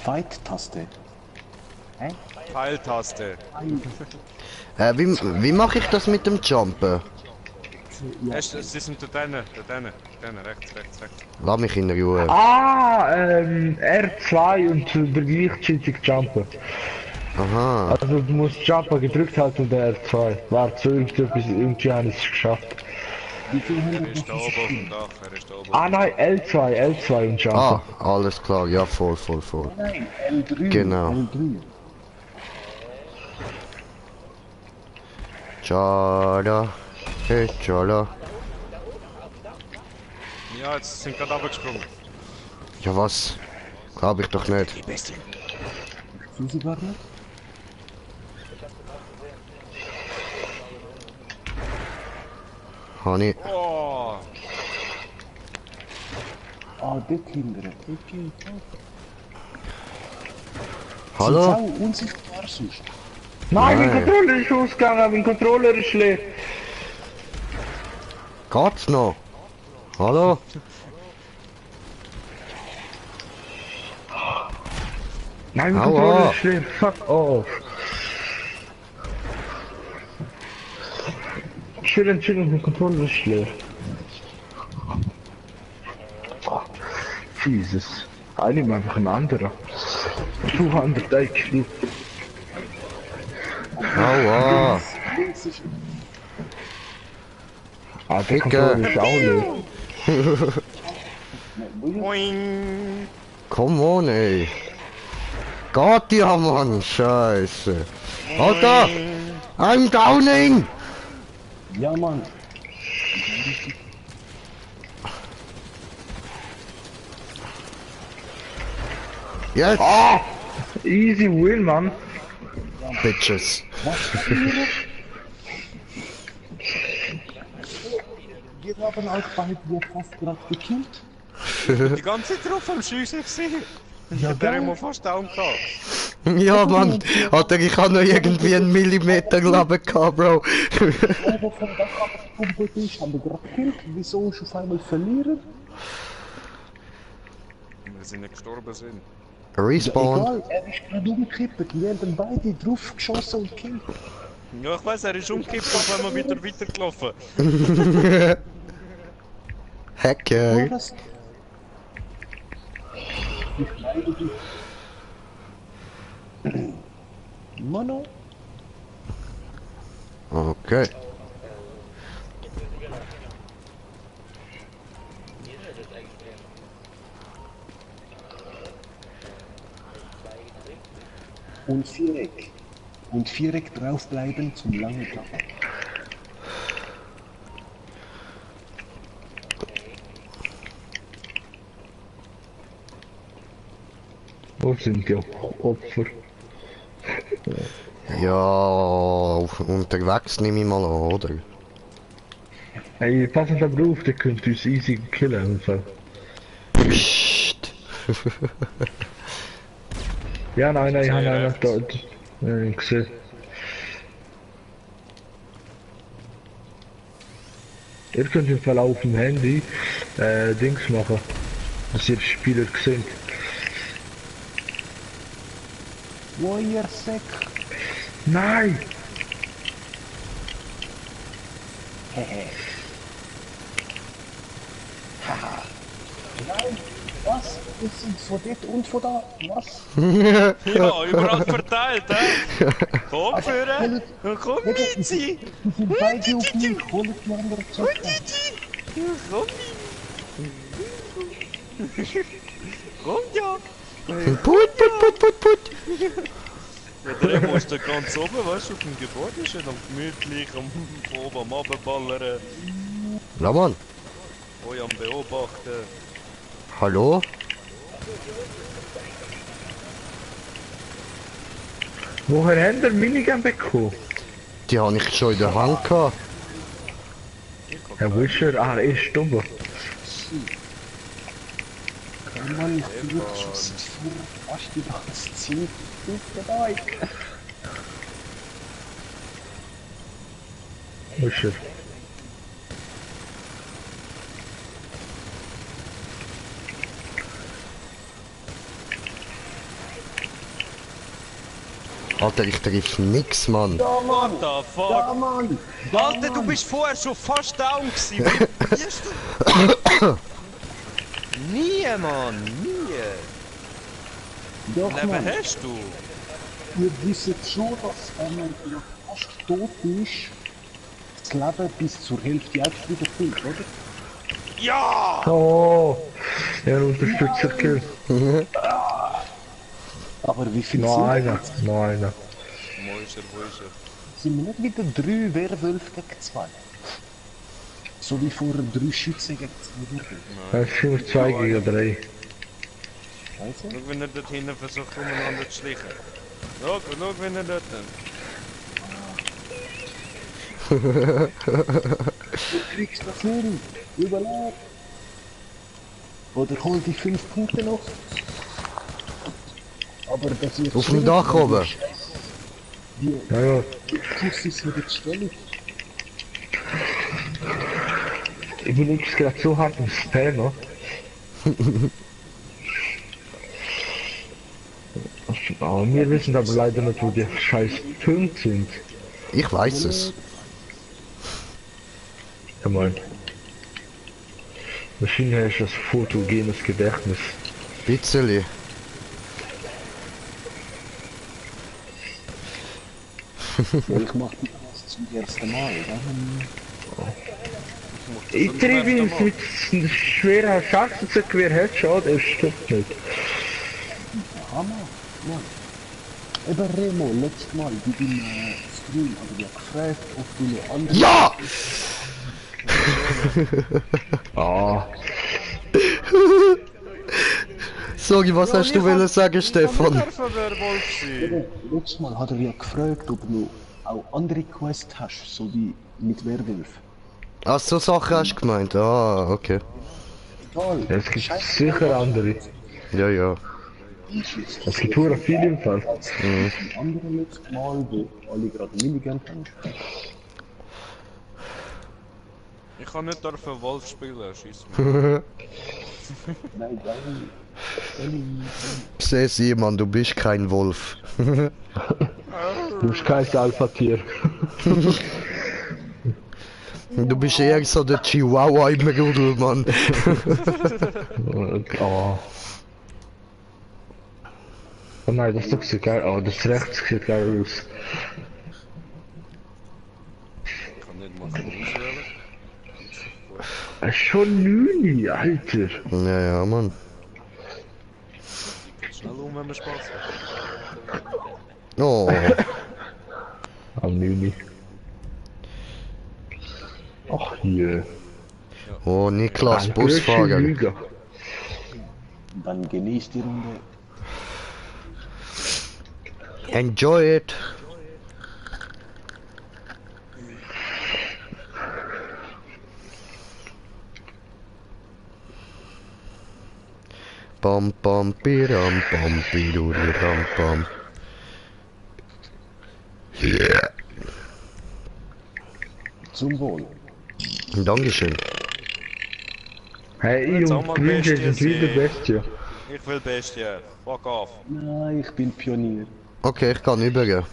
Fight-Taste. Pfeiltaste. Wie mache ich das mit dem Jumpen? Sie sind da rechts. Lass mich in Ruhe. R2 und der gleichzeitig jumpen. Aha. Also du musst jumpen, gedrückt halten und der R2. Warte, so irgendwie habe ich es geschafft. Wie viel haben Er wir ist da noch? oben auf dem Dach, er ist da oben. Ah nein, L2 und jumpen. Ah, alles klar. Ja, voll. Nein, L3. Genau. L3. Tschala. Hey, tschala. Ja, jetzt sind gerade runtergesprungen. Ja, was? Glaub ich doch nicht. Sind sie gar nicht? Hani. Oh, Ah, dort hinten. Okay. Hallo? Sind auch unsichtbar sonst? Nein, mein Nein. Controller ist ausgegangen, mein Controller ist leer. Geht's noch? Hallo? Nein, mein Aua. Controller ist leer. Fuck off. Chillen, mein Controller ist leer. Jesus. Ich nehme einfach einen anderen. 200 IQ. Aua! Links ist Ah, der Dicke. Controller ist auch leer. Boing. Come on, ey! Geht ja, Mann! Scheiße! Alter! I'm downing! Ja, Mann. Jetzt! Easy win, Mann. Bitches! Wir haben euch beide fast gerade gekillt. Die ganze Zeit drauf am Schiessen gewesen. Ja, Der hat geil. immer fast down gehabt. Ja, Mann! Alter, ich hab noch irgendwie einen Millimeter Leben gehabt, Bro! Der, der vom Dach abgekumpelt ist, haben wir gerade gekillt. Wieso ist auf einmal verlieren? Wir sind nicht gestorben sind. Respawn! Egal, er ist gerade umgekippt. Wir haben beide drauf geschossen und gekillt. Ja, ich weiss, er ist umgekippt, auf einmal wieder weitergelaufen. Hacker! Das ich leide dich. Mono? Okay. Und Viereck. Und Viereck draufbleiben zum langen Tag. Wo sind die Opfer? Ja, unterwegs nehme ich mal an, oder? Hey, passen Sie aber auf, der könnte uns easy killen. Im Fall. Psst! Ja, nein, ich habe Sehr einen rechts. dort gesehen. Ihr könnt im Fall auf dem Handy Dings machen, dass ihr die Spieler seht. Wo ihr Sack? Nein! Hehe. Haha. Nein, was? Wir sind von dort und von da. Was? Ja, überall verteilt, hä? Komm, führen! Komm mit sie! Die sind beide auf mich. Holt die andere zurück. Komm Komm ja! Put, put, put, put, put! Ja, der Remo ist da ganz oben, weißt du, auf dem Gebäude ist er dann gemütlich oben am Abballern, Ja, Mann! euch am Beobachten. Hallo? Woher haben wir Minigun bekommen? Die habe ich schon in der Hand gehabt. Herr Wischer, ah, er ist dumm. Oh Mann, ich bin wirklich schon seit fast die ganze Zeit. Bitte euch. Wischer. Alter, ich triff nix, Mann. What the Ja, fuck? Mann! Alter, du bist vorher schon fast down gewesen. Wie bist du? Nie, Mann, nie. Doch, Leben Mann. hast du? Ihr wisst schon, dass wenn man ja fast tot ist, das Leben bis zur Hälfte auch wieder füllt, oder? Ja! Oh, er unterstützt Kill. Aber wie viel Noch sind einer, wir? noch einer. Wo ist er? Sind wir nicht wieder 3 Werwölfe gegen 2? So wie vorher 3 Schützen gegen 2 Werwölfe. Es sind 2 gegen 3. Weißt du? Schau, wenn er dort hinten versucht, umeinander zu schleichen. Schau, wenn er dort... Du kriegst das hin! Überlebt! Oder hol die 5 Punkte noch. Aber das wird Auf dem Dach oben. Die Ja, ja. Tussis wird jetzt stellig. Ich bin jetzt gerade so hart im Spammer. Aber wir wissen aber leider nicht, wo die scheiß Punkte sind. Ich weiß es. Ja, moin. Wahrscheinlich ist das fotogenes Gedächtnis. Bitzeli. Ja, ich mach die das zum ersten Mal. Ich treibe ihn mit schwerer Schachtelgewehr Headshot, er stirbt nicht. Hammer, Mann. Eben Remo, letztes Mal bei deinem Stream habe ich ja gefragt, ob du noch andere... Ja! Ah, Sorry, was hast du wollen sagen, Stefan? Letztes Mal hat er ja gefragt, ob du noch auch andere Quests hast, so wie mit Werwolf. Ach, so Sachen hast du gemeint. Ah, okay. Egal, es gibt sicher andere. Ja, ja. Es gibt pure viele im Fall. die anderen letztes Mal, wo alle gerade Minigun haben. Ich kann nicht Wolf spielen, schieß mich. Nein, Seh's jemand, du bist kein Wolf. Du bist kein Alpha-Tier. Du bist eher so der Chihuahua im Rudel, Mann. Oh. Oh nein, das ist doch so geil. Oh, das rechts sieht geil aus. Ich kann nicht mal auswählen. Schon 9, Alter. Ja, ja, Mann. Schnell wenn wir Spaß haben. Oh, Am 9. Ach hier. oh, Niklas, Ein Busfahrer. Lüger. Dann genießt die Runde. Enjoy it. Bam bam biram bam biduram bam. Yeah. Zum Wohl. Dankeschön. Hey, Jetzt ich auch und mal Grünsche Bestie sind wieder sehen. Bestie. Ich will Bestie. Fuck off. Nein, ich bin Pionier. Okay, ich kann übergehen.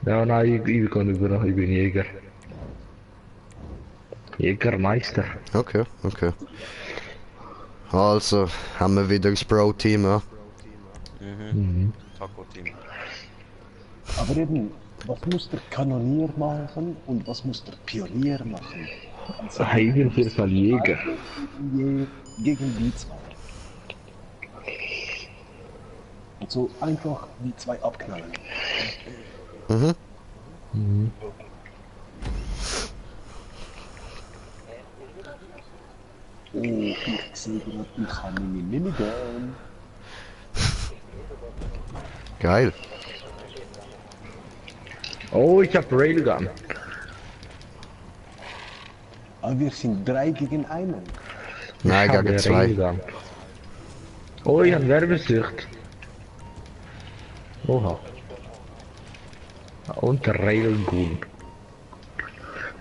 Ja, nein, ich kann über, ich bin Jäger. Jägermeister. Okay, okay. Also, haben wir wieder das Pro-Team, ja? Taco-Team. Aber eben, was muss der Kanonier machen und was muss der Pionier machen? Hey, ich bin auf jeden Fall Jäger. Gegen die zwei. Also einfach die zwei abknallen. Mhm. Oh, ich sehe gerade, ich habe meine Minigun. Geil. Oh, ich hab Railgun. Aber wir sind 3 gegen 1. Nein, Ich habe gegen 2. Railgun. Oh, ich hab Werbesicht. Oha. Und der Railgun.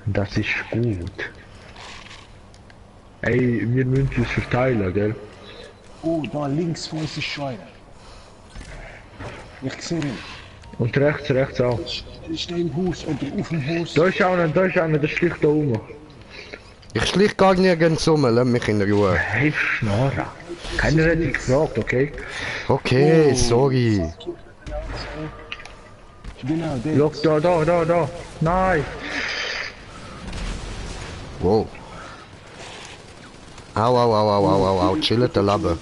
Das ist gut. Ey, wir müssen uns verteilen, gell? Oh, da links vor uns ist Scheuer. Ich sehe ihn. Und rechts auch. Er steht im Haus oder auf dem Haus. Da ist einer, der schlicht da oben. Ich schlich gar nirgends um, lass mich in Ruhe. Hey, Schnarre. Keiner hat dich gefragt, okay? Okay, sorry. Genau, der. Look, da. Nein. Wow. Au, chillet der Labbe.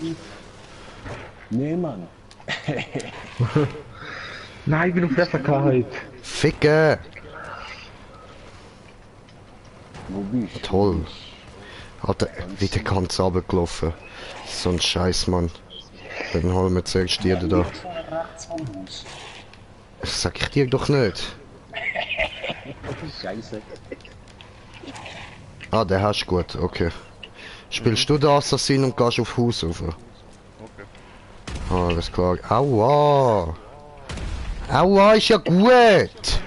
Nee, Mann. Nein, ich bin auf Trefferkeit. Ficke! Wo bist du? Toll. Alter, wieder ganz runtergelaufen. So ein Scheiß, Mann. Dann holen wir zuerst die da. Rechts vom Haus. Das sag ich dir doch nicht. Scheiße. Ah, der hast gut, okay. Spielst du den Assassin und gehst auf Haus rauf? Okay. Alles klar. Aua! Aua, ist ja gut!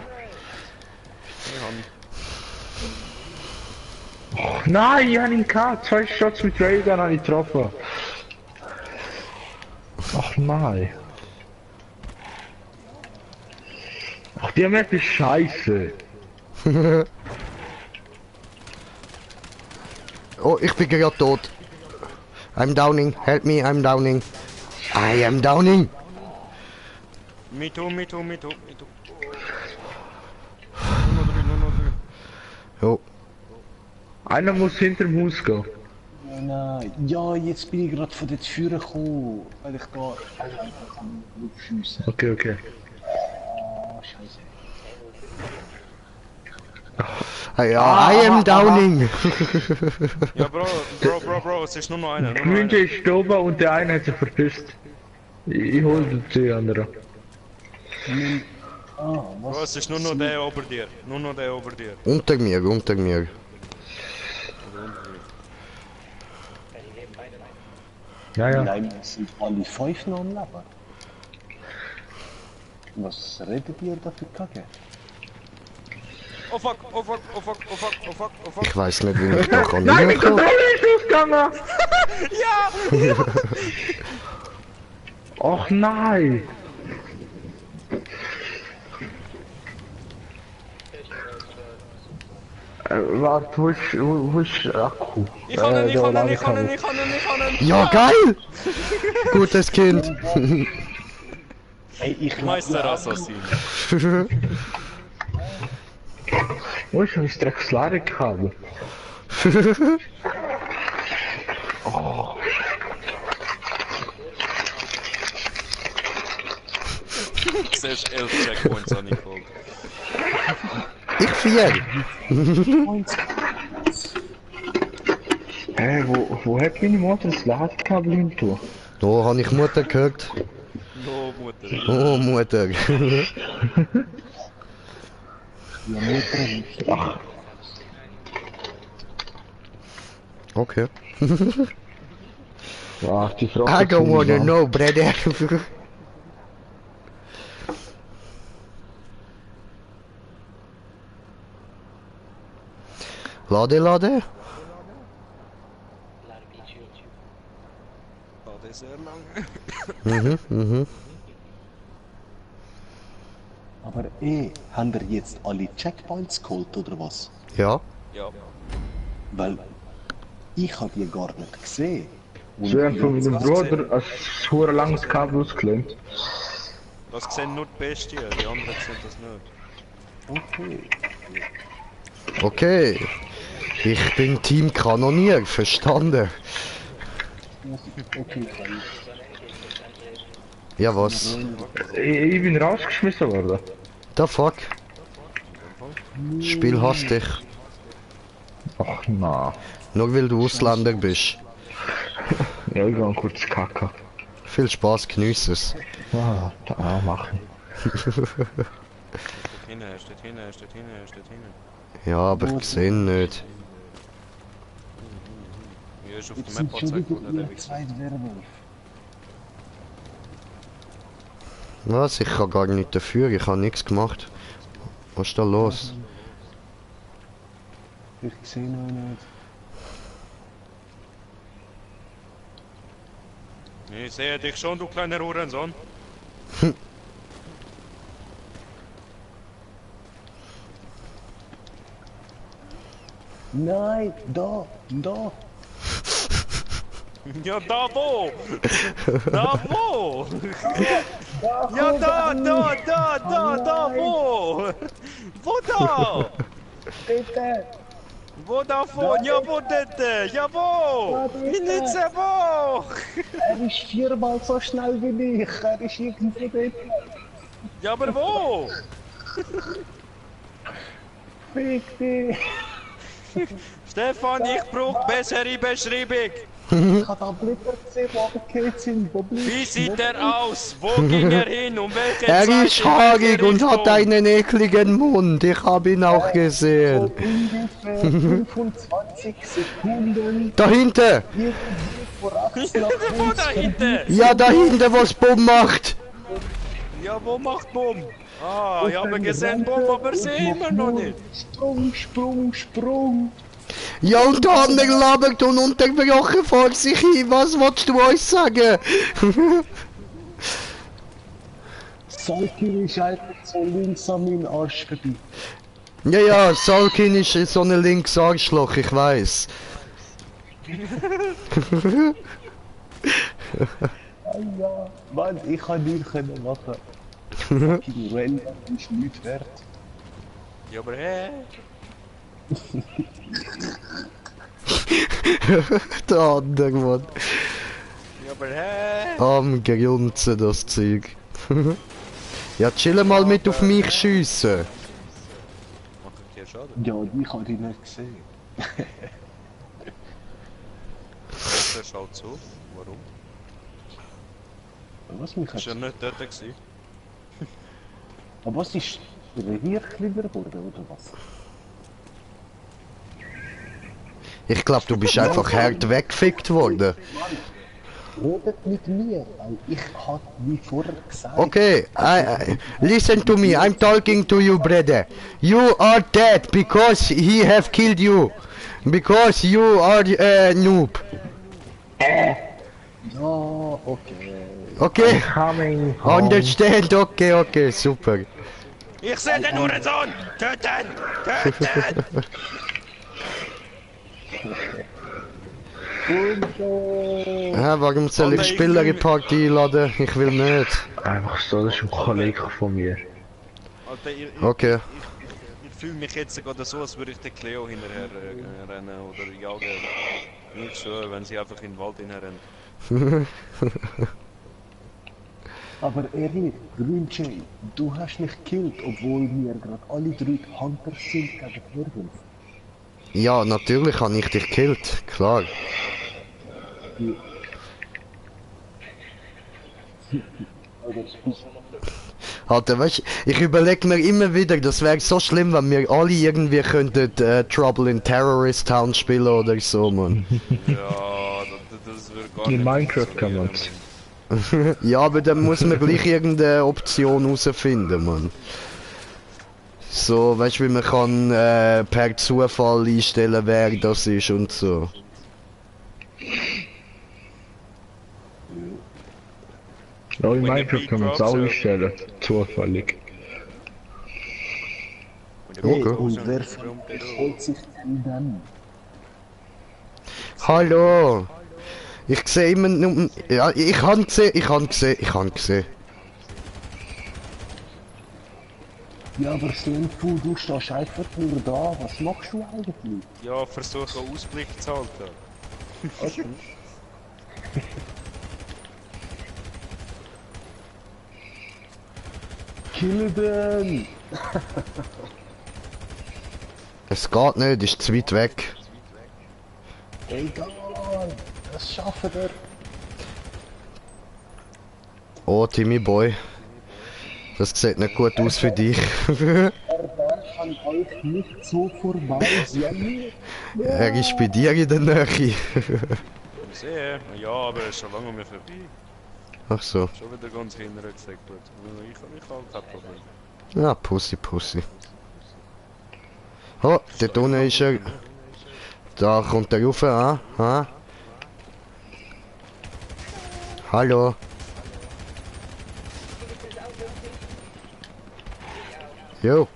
Nein, ich hab ihn gehabt. 2 Shots mit Raygun habe ich getroffen. Ach nein. Ach, die Map ist scheiße. Oh, ich bin gerade tot. I'm downing. Help me, I'm downing. I am downing. Me too. Nur noch 3. Jo. Einer muss hinterm Haus gehen. Nein, ja, jetzt bin ich gerade von der Tür gekommen, weil ich da aufschiessen. Okay, okay. Oh, scheiße. Ja, I am downing. Ja, Bro, es ist nur noch einer. Der Gründe ist oben und der eine hat sich verpisst. Ich hol die anderen. Bro, es ist nur noch der über dir. Unter mir, unter mir. Ja, ja. Nein, es sind alle 5 noch am Leben. Was redet ihr da für Kacke? Oh fuck. Ich weiß nicht, wie ich da kann. Nein, die Kontrolle ist ausgegangen! Ja! Ach nein! Warte, wo ist Akku? Ich kann ihn. Ja, geil! Gutes Kind. Hey, ich Meister Assassin. Wo ist mein Drecksladenkabel? Du siehst 11 Checkpoints an ich folge. Ich 4. Hä, wo hat meine Mutter das Ladekabel hin tun? Oh, habe ich Mutter gehört? No, Mutter. Oh, Mutter. Ja, Mutter. Ach, Okay. ach die Frage. I don't wanna know, brother. Lade. War das sehr lang? Aber haben wir jetzt alle Checkpoints geholt oder was? Ja. Ja. Weil ich habe die gar nicht gesehen. Und Sie haben von meinem das Bruder ein super langes Kabel ausgelehnt. Das sehen nur die Bestien, die anderen sehen das nicht. okay. Okay. Ich bin Team Kanonier, verstanden. Okay. Ja, was? Ich bin rausgeschmissen worden. The fuck? Spiel hasst dich. Ach na. Nur weil du Ausländer bist. Ja, ich gehe kurz kacken. Viel Spaß, genieß es. Ah, da machen. Dort hinten. Ja, aber ich sehe nicht. Hier ist auf Jetzt der sind Map schon angezeigt wieder worden, der ihr Wichser. zwei Werwolf. Was? Ich kann gar nicht dafür, ich habe nichts gemacht. Was ist da los? Ich sehe noch nicht. Ich sehe dich schon, du kleiner Hurensohn. Nein, da. Ja, da wo? Da wo? Ja, da wo? Wo da? Bitte. Wo davon? Ja, wo dort? Ja, wo? Ich nicht sehr wo? Er ist 4-mal so schnell wie ich. Er ist irgendwo dort. Ja, aber wo? Fick dich. Stefan, ich brauche bessere Beschreibung. Ich habe aber nicht gesehen, wo wir geht sind. Wie sieht er aus? Wo ging er hin? Um welche Er Zeit ist haarig und hat Richtung? einen ekligen Mund. Ich habe ihn auch gesehen. Ungefähr 25 Sekunden. Da hinten! Irgendwie vor rechts nach Wo links. da hinten? Ja, da hinten, was Bumm macht! Ja, wo macht Bumm? Ah, ich habe gesehen Bumm, aber sehe immer noch nicht. Sprung, Sprung, Sprung. Ja, und da haben wir gelabert und unterbrochen vor sich hin. Was willst du uns sagen? Salkin ist einfach so links an meinen Arsch vorbei. Ja, Salkin ist so ein links Arschloch, ich weiß. Ah ja, Mann, ich kann nichts machen. Fucking Rally ist nichts wert. Ja, aber hä? Der andere Mann. Ja, aber hä? Am Grunzen, das Zeug. Ja, chill mal mit auf mich schiessen. Macht dir Schaden? Ja, ich habe dich nicht gesehen. Er schaut zu. Warum? Was mich Ist er hat... nicht dort gewesen? Aber was ist... Revier kleiner geworden, oder was? Ich glaube, du bist einfach hart weggefickt worden. Redet mit mir, weil ich hab wie vorher gesagt... Okay, listen to me. I'm talking to you, brother. You are dead because he have killed you. Because you are noob. Ja, okay. Okay? Coming home. Understand? Okay, super. Ich sehe den Hurensohn! Töten! Töten! Warum soll ich Spieler in die Party einladen? Ich will nicht. Einfach so, das ist ein Kollege von mir. Alter, Okay. ich fühle mich jetzt gerade so, als würde ich den Cleo hinterher rennen oder jagen. Nicht so, wenn sie einfach in den Wald hinterrennen. Aber ehrlich, Green Jay, du hast mich gekillt, obwohl wir gerade alle drei Hunters sind gegen Werwolf. Ja, natürlich habe ich dich gekillt. Klar. Alter, weißt du, ich überlege mir immer wieder, das wäre so schlimm, wenn wir alle irgendwie könnten Trouble in Terrorist Town spielen oder so, man. Ja, das wird gar In nicht Minecraft kann funktionieren. man's. Ja, aber dann muss man gleich irgendeine Option herausfinden, man. So, weißt du, wie man kann per Zufall einstellen, wer das ist und so. Ja, in Wenn Minecraft ihr kann man's Beat auch Drops, einstellen. Zufällig. Hey, Okay. und wer holt sich denn dann? Hallo! Ich sehe immer nur... Ja, ich habe gesehen. Ja, aber Slimfu, du stehst einfach nur da. Was machst du eigentlich? Ja, versuche Ausblick zu halten. Okay. Kill den! Es geht nicht, ist zu weit weg. Egal, das schaffen wir. Oh, Timmy Boy. Das sieht nicht gut aus für dich. Er darf an euch nicht so vorbeisehen. Er ist bei dir in der Nähe. Ich sehe, ja, aber er ist schon lange an mir vorbei. Ach so. Schon wieder ganz hinten gesagt wird. Ich habe kein Problem. Ja, Pussy. Oh, dort unten ist er. Da kommt er rauf, ah? Hallo. Jo.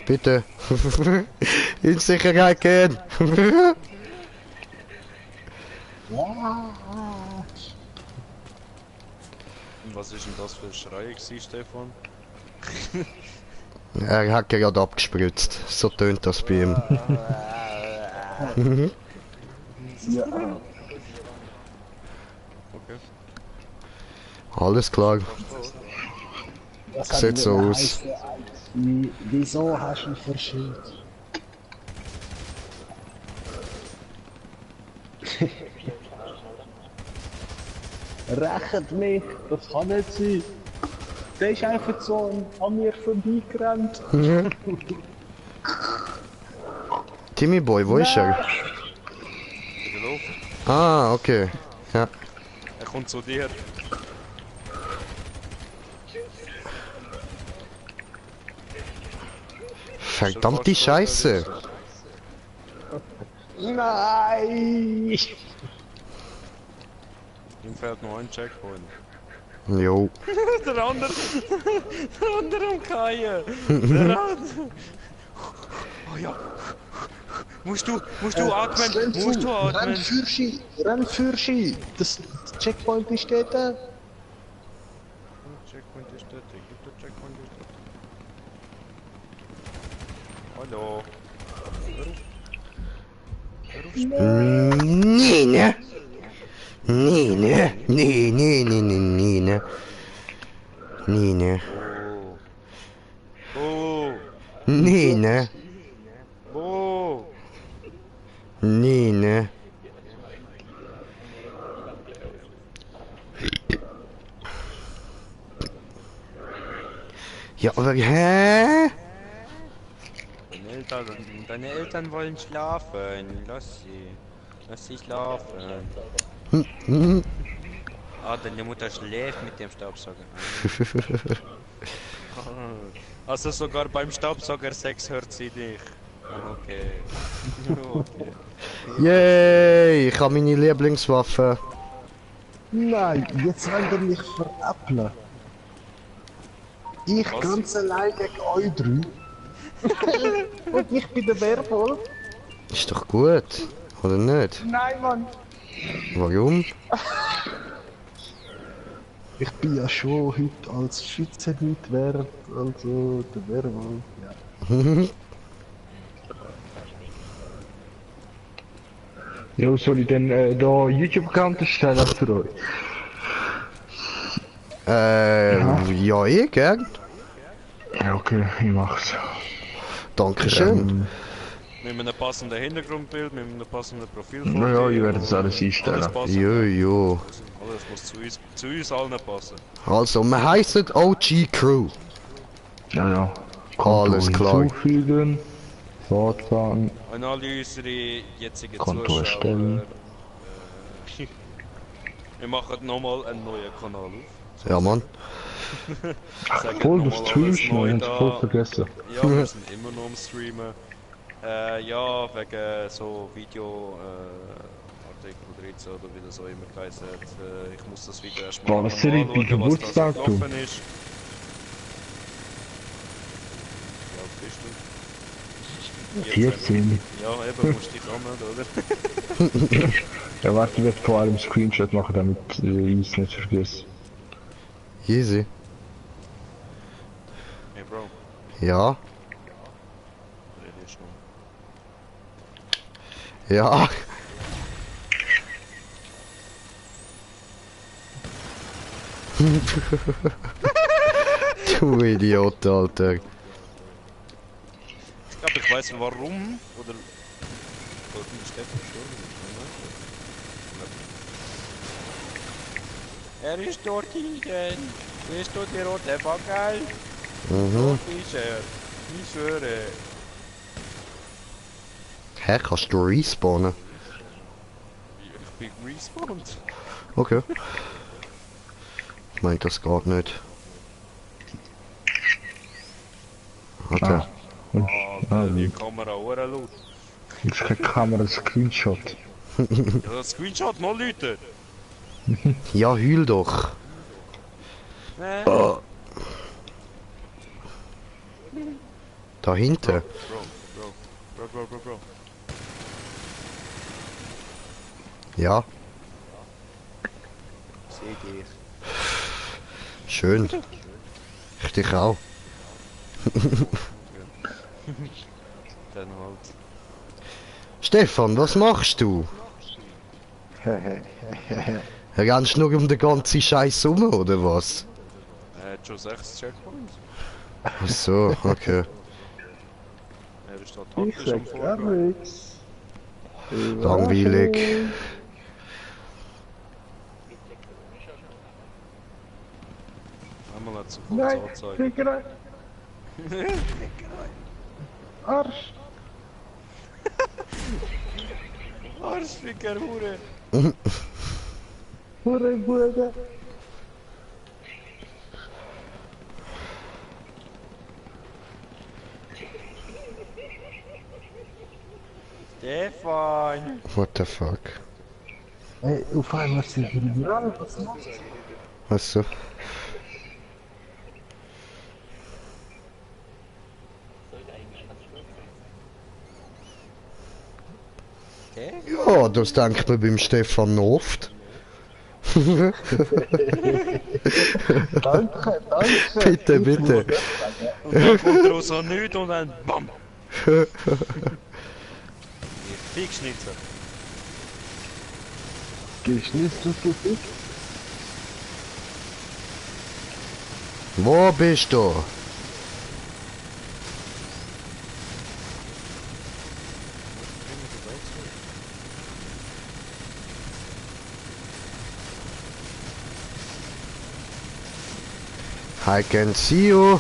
Bitte. In Sicherheit gehen. Und was ist denn das für ein Schrei gewesen, Stefan? Er hat gerade abgespritzt. So tönt das bei ihm. Ja, Okay. Alles klar. das Sieht so aus. Wieso hast du ihn verschüttet? Rächt mich, das kann nicht sein. Der ist einfach so an mir vorbeigerannt. Timmy Boy, wo ist er? In der Luft. Ah, okay. Ja. Er kommt zu dir. Verdammte Scheiße. Nein! Ihm fehlt noch ein Checkpoint. Jo. Der andere am Kaien. Der andere. Oh ja. Musst du atmen. Musst du atmen. Renn für Ski! Das Checkpoint ist dort. Checkpoint ist dort. Ich geb der Checkpoint ist dort. Hallo. Nee, ne? Nee, ne? Nee, nee, nee, nee, nee, ne? Nee, ne? Oh. Nee, ne? Oh. Nee, ne? Ja, aber hä? Deine Eltern wollen schlafen. Lass sie. Lass sie schlafen. Ah, deine Mutter schläft mit dem Staubsauger. Also sogar beim Staubsauger-Sex hört sie dich. Okay. Okay. Yay, ich habe meine Lieblingswaffe. Nein, jetzt wollt ihr mich veräppeln. Ich Was? ganz allein gegen euch drei. Und ich bin der Werwolf. Ist doch gut, oder nicht? Nein, Mann. Warum? Ich bin ja schon heute als Schütze nicht wert, also der Werwolf, ja. Jo, soll ich denn da YouTube-Account erstellen für euch? Ja, ich gern. Ja, okay, ich mach's. Dankeschön. Mit einem passenden Hintergrundbild, mit einem passenden Profil. Naja, ich werde das alles einstellen. Alles passen. Jojo. Alles muss zu uns allen passen. Also, wir heißen OG Crew. Ja, ja. Alles klar. Hinzufügen. Fortfahren. An alle unsere jetzigen Konto Zuschauer. erstellen. Wir machen nochmal einen neuen Kanal auf. Ja, Mann. Sagen Voll, du nochmal streamst alles noch, neu ich hab's da. voll vergessen. Ja, wir sind immer noch am Streamen. Ja, wegen so Video-Artikel 13 oder wie das auch immer geheißen hat. Ich muss das Video erstmal Boah, was soll ich anschauen, den was da so Geburtstag tun? gelaufen ist. Wie alt bist du? 14. Ja, eben, musst dich anmelden, oder? Ja, warte, ich werde vor allem einen Screenshot machen, damit ich es nicht vergesse. Easy. Hey Bro, Ja. red jetzt schon. Ja. Du Idiot, Alter. Ich glaube, ich weiß warum, oder... Warum ist der verstorben? Er ist dort hinten. Siehst du die rote Fackel? Dort ist er. Ich schwöre. Hä, kannst du respawnen? Ich bin respawned. Okay. Ich meint das geht nicht. Warte. Die Kamera auch laut. Jetzt keine Kamera, Screenshot. Ja, das Screenshot noch Leute. Ja, heul doch. Da hinten. Bro. Ja, Seh dich. schön. Ich dich auch. Dann halt. Stefan, was machst du? Rennst du nur um den ganzen Scheiß rum, oder was? Er hat schon 6 Checkpoints. Ach so, okay. Er ist da Ich taktisch am sag gar Vorgehen. nichts. Langweilig. sofort Nein, anzeigen. Fickerei. Arsch. Arschficker, Hure! Hure Bude. Stefan! What the fuck? Ey, auf einmal sind wir überall, was machst du? Was so? Ja, das denkt man beim Stefan noch oft. Danke, danke. Bitte, bitte. Und dann kommt er so nichts und dann BAM! Fickschnitzer. Geschnitzt du dich? Wo bist du? I can see you.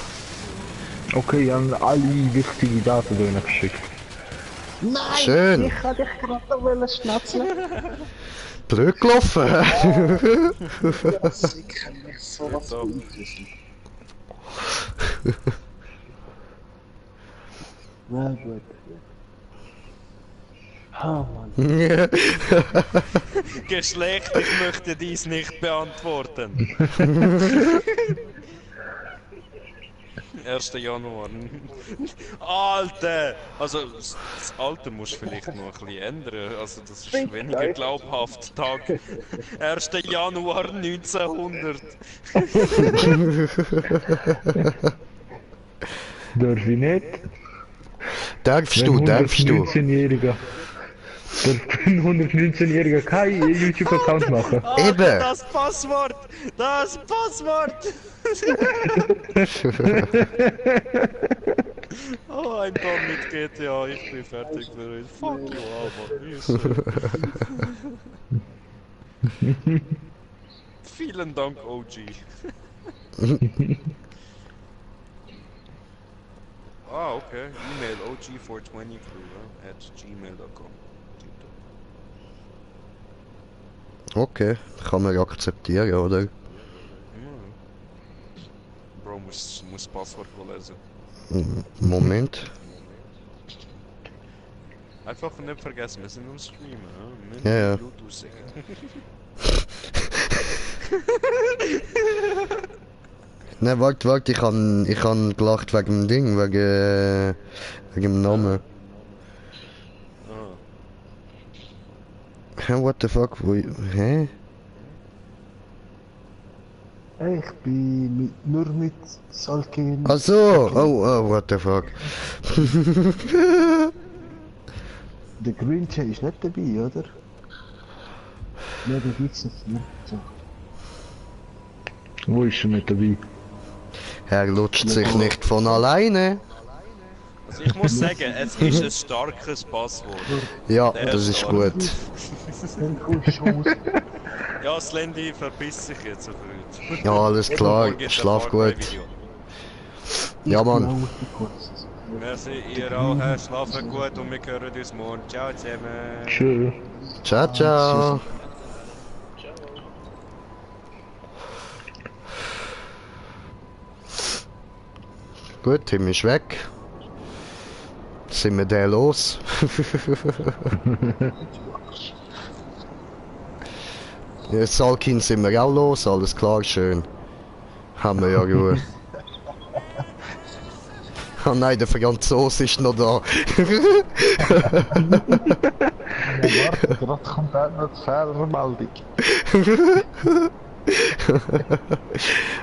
Okay, an alle wichtige Daten geschickt. Nein! Schön. Ich kann dich gerade noch schnapseln. Zurückgelaufen. Das kann mich sowas beeinflussen. Na gut. Ah, Mann. Geschlecht, ich möchte dies nicht beantworten. 1. Januar. Alter! Also, das Alter musst du vielleicht noch ein bisschen ändern. Also, das ist weniger glaubhaft. Tag 1. Januar 1900. Darf ich nicht? Darfst du, darfst du. 119-Jähriger. Darf ein 119-Jähriger keinen YouTube-Account machen? Eben. Das Passwort! Das Passwort! Oh, ein Tom mit GTA, ich bin fertig für euch. Fuck you, Alter. Vielen Dank, OG. Ah, okay. E-Mail og420crew@gmail.com. Okay, kann man akzeptieren, oder? Bro, muss das Passwort lesen. Moment. Einfach nicht vergessen, wir sind am Streamen, ne? Ja, ja. Bluetooth sicher. Ne, warte, ich han gelacht wegen dem Ding, wegen dem Namen. Ah. Hä, what the fuck, hä? Ey, ich bin nur mit Salkin. Ach so, oh, what the fuck. Der Grünche ist nicht dabei, oder? Ja, der gibt's nicht mehr. So. Wo ist er nicht dabei? Er lutscht sich nicht von alleine. Also ich muss sagen, es ist ein starkes Passwort. Ja, Der das ist gut. Dann kommst du schon raus. Ja, Slendy verpisst sich jetzt so früh. Ja, alles klar, schlaf gut. Ja, Mann. Merci, ihr auch, schlafen gut und wir hören uns morgen. Ciao zusammen. Tschö. Ciao, ciao. Gut, Tim ist weg. Sind wir den los? Ja, Salkin sind wir auch los, alles klar, schön. Haben wir ja gut. Oh nein, der Franzose ist noch da. Warte, gerade kommt auch noch die Fehlermeldung.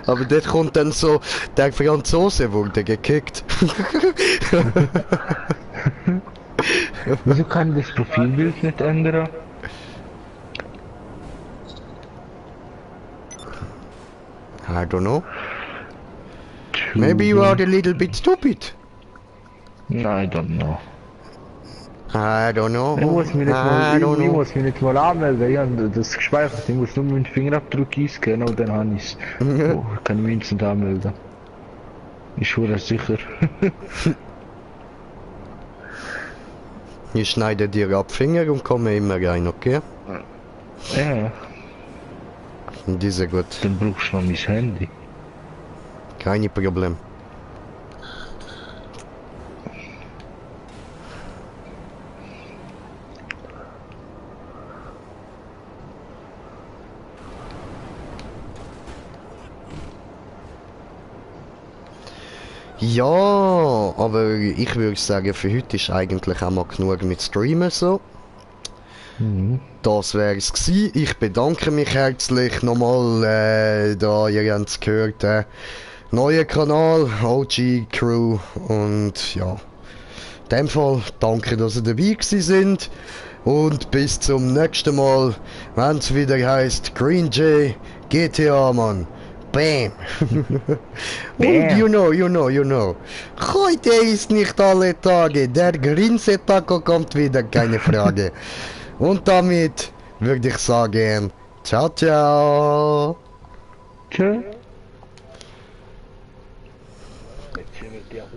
Aber dort kommt dann so, der Franzose wurde gekickt. Wieso kann ich das Profilbild nicht ändern? I don't know. Maybe you are a little bit stupid. No, I don't know. I don't know. Ich muss mich nicht mal, I don't ich know. muss mich nicht mal anmelden, ich habe das gespeichert, ich muss nur meinen Fingerabdruck einscannen und dann habe ich's. Oh, kann ich mich instant anmelden. Ich schwöre sicher. Ich schneide dir ab Finger und komme immer rein, okay? Ja, Und diese gut. dann brauchst du noch mein Handy. Keine Problem. Ja, aber ich würde sagen, für heute ist eigentlich auch mal genug mit Streamen so. Das wäre es gewesen. Ich bedanke mich herzlich nochmal, da ihr habt es gehört, neuer Kanal, OG Crew und ja, in dem Fall danke, dass ihr dabei gewesen sind und bis zum nächsten Mal, wenn es wieder heißt Green J GTA, Mann. Bam! Und you know. Heute ist nicht alle Tage, der Grinse-Taco kommt wieder, keine Frage. Und damit würde ich sagen, ciao, ciao. Tschö.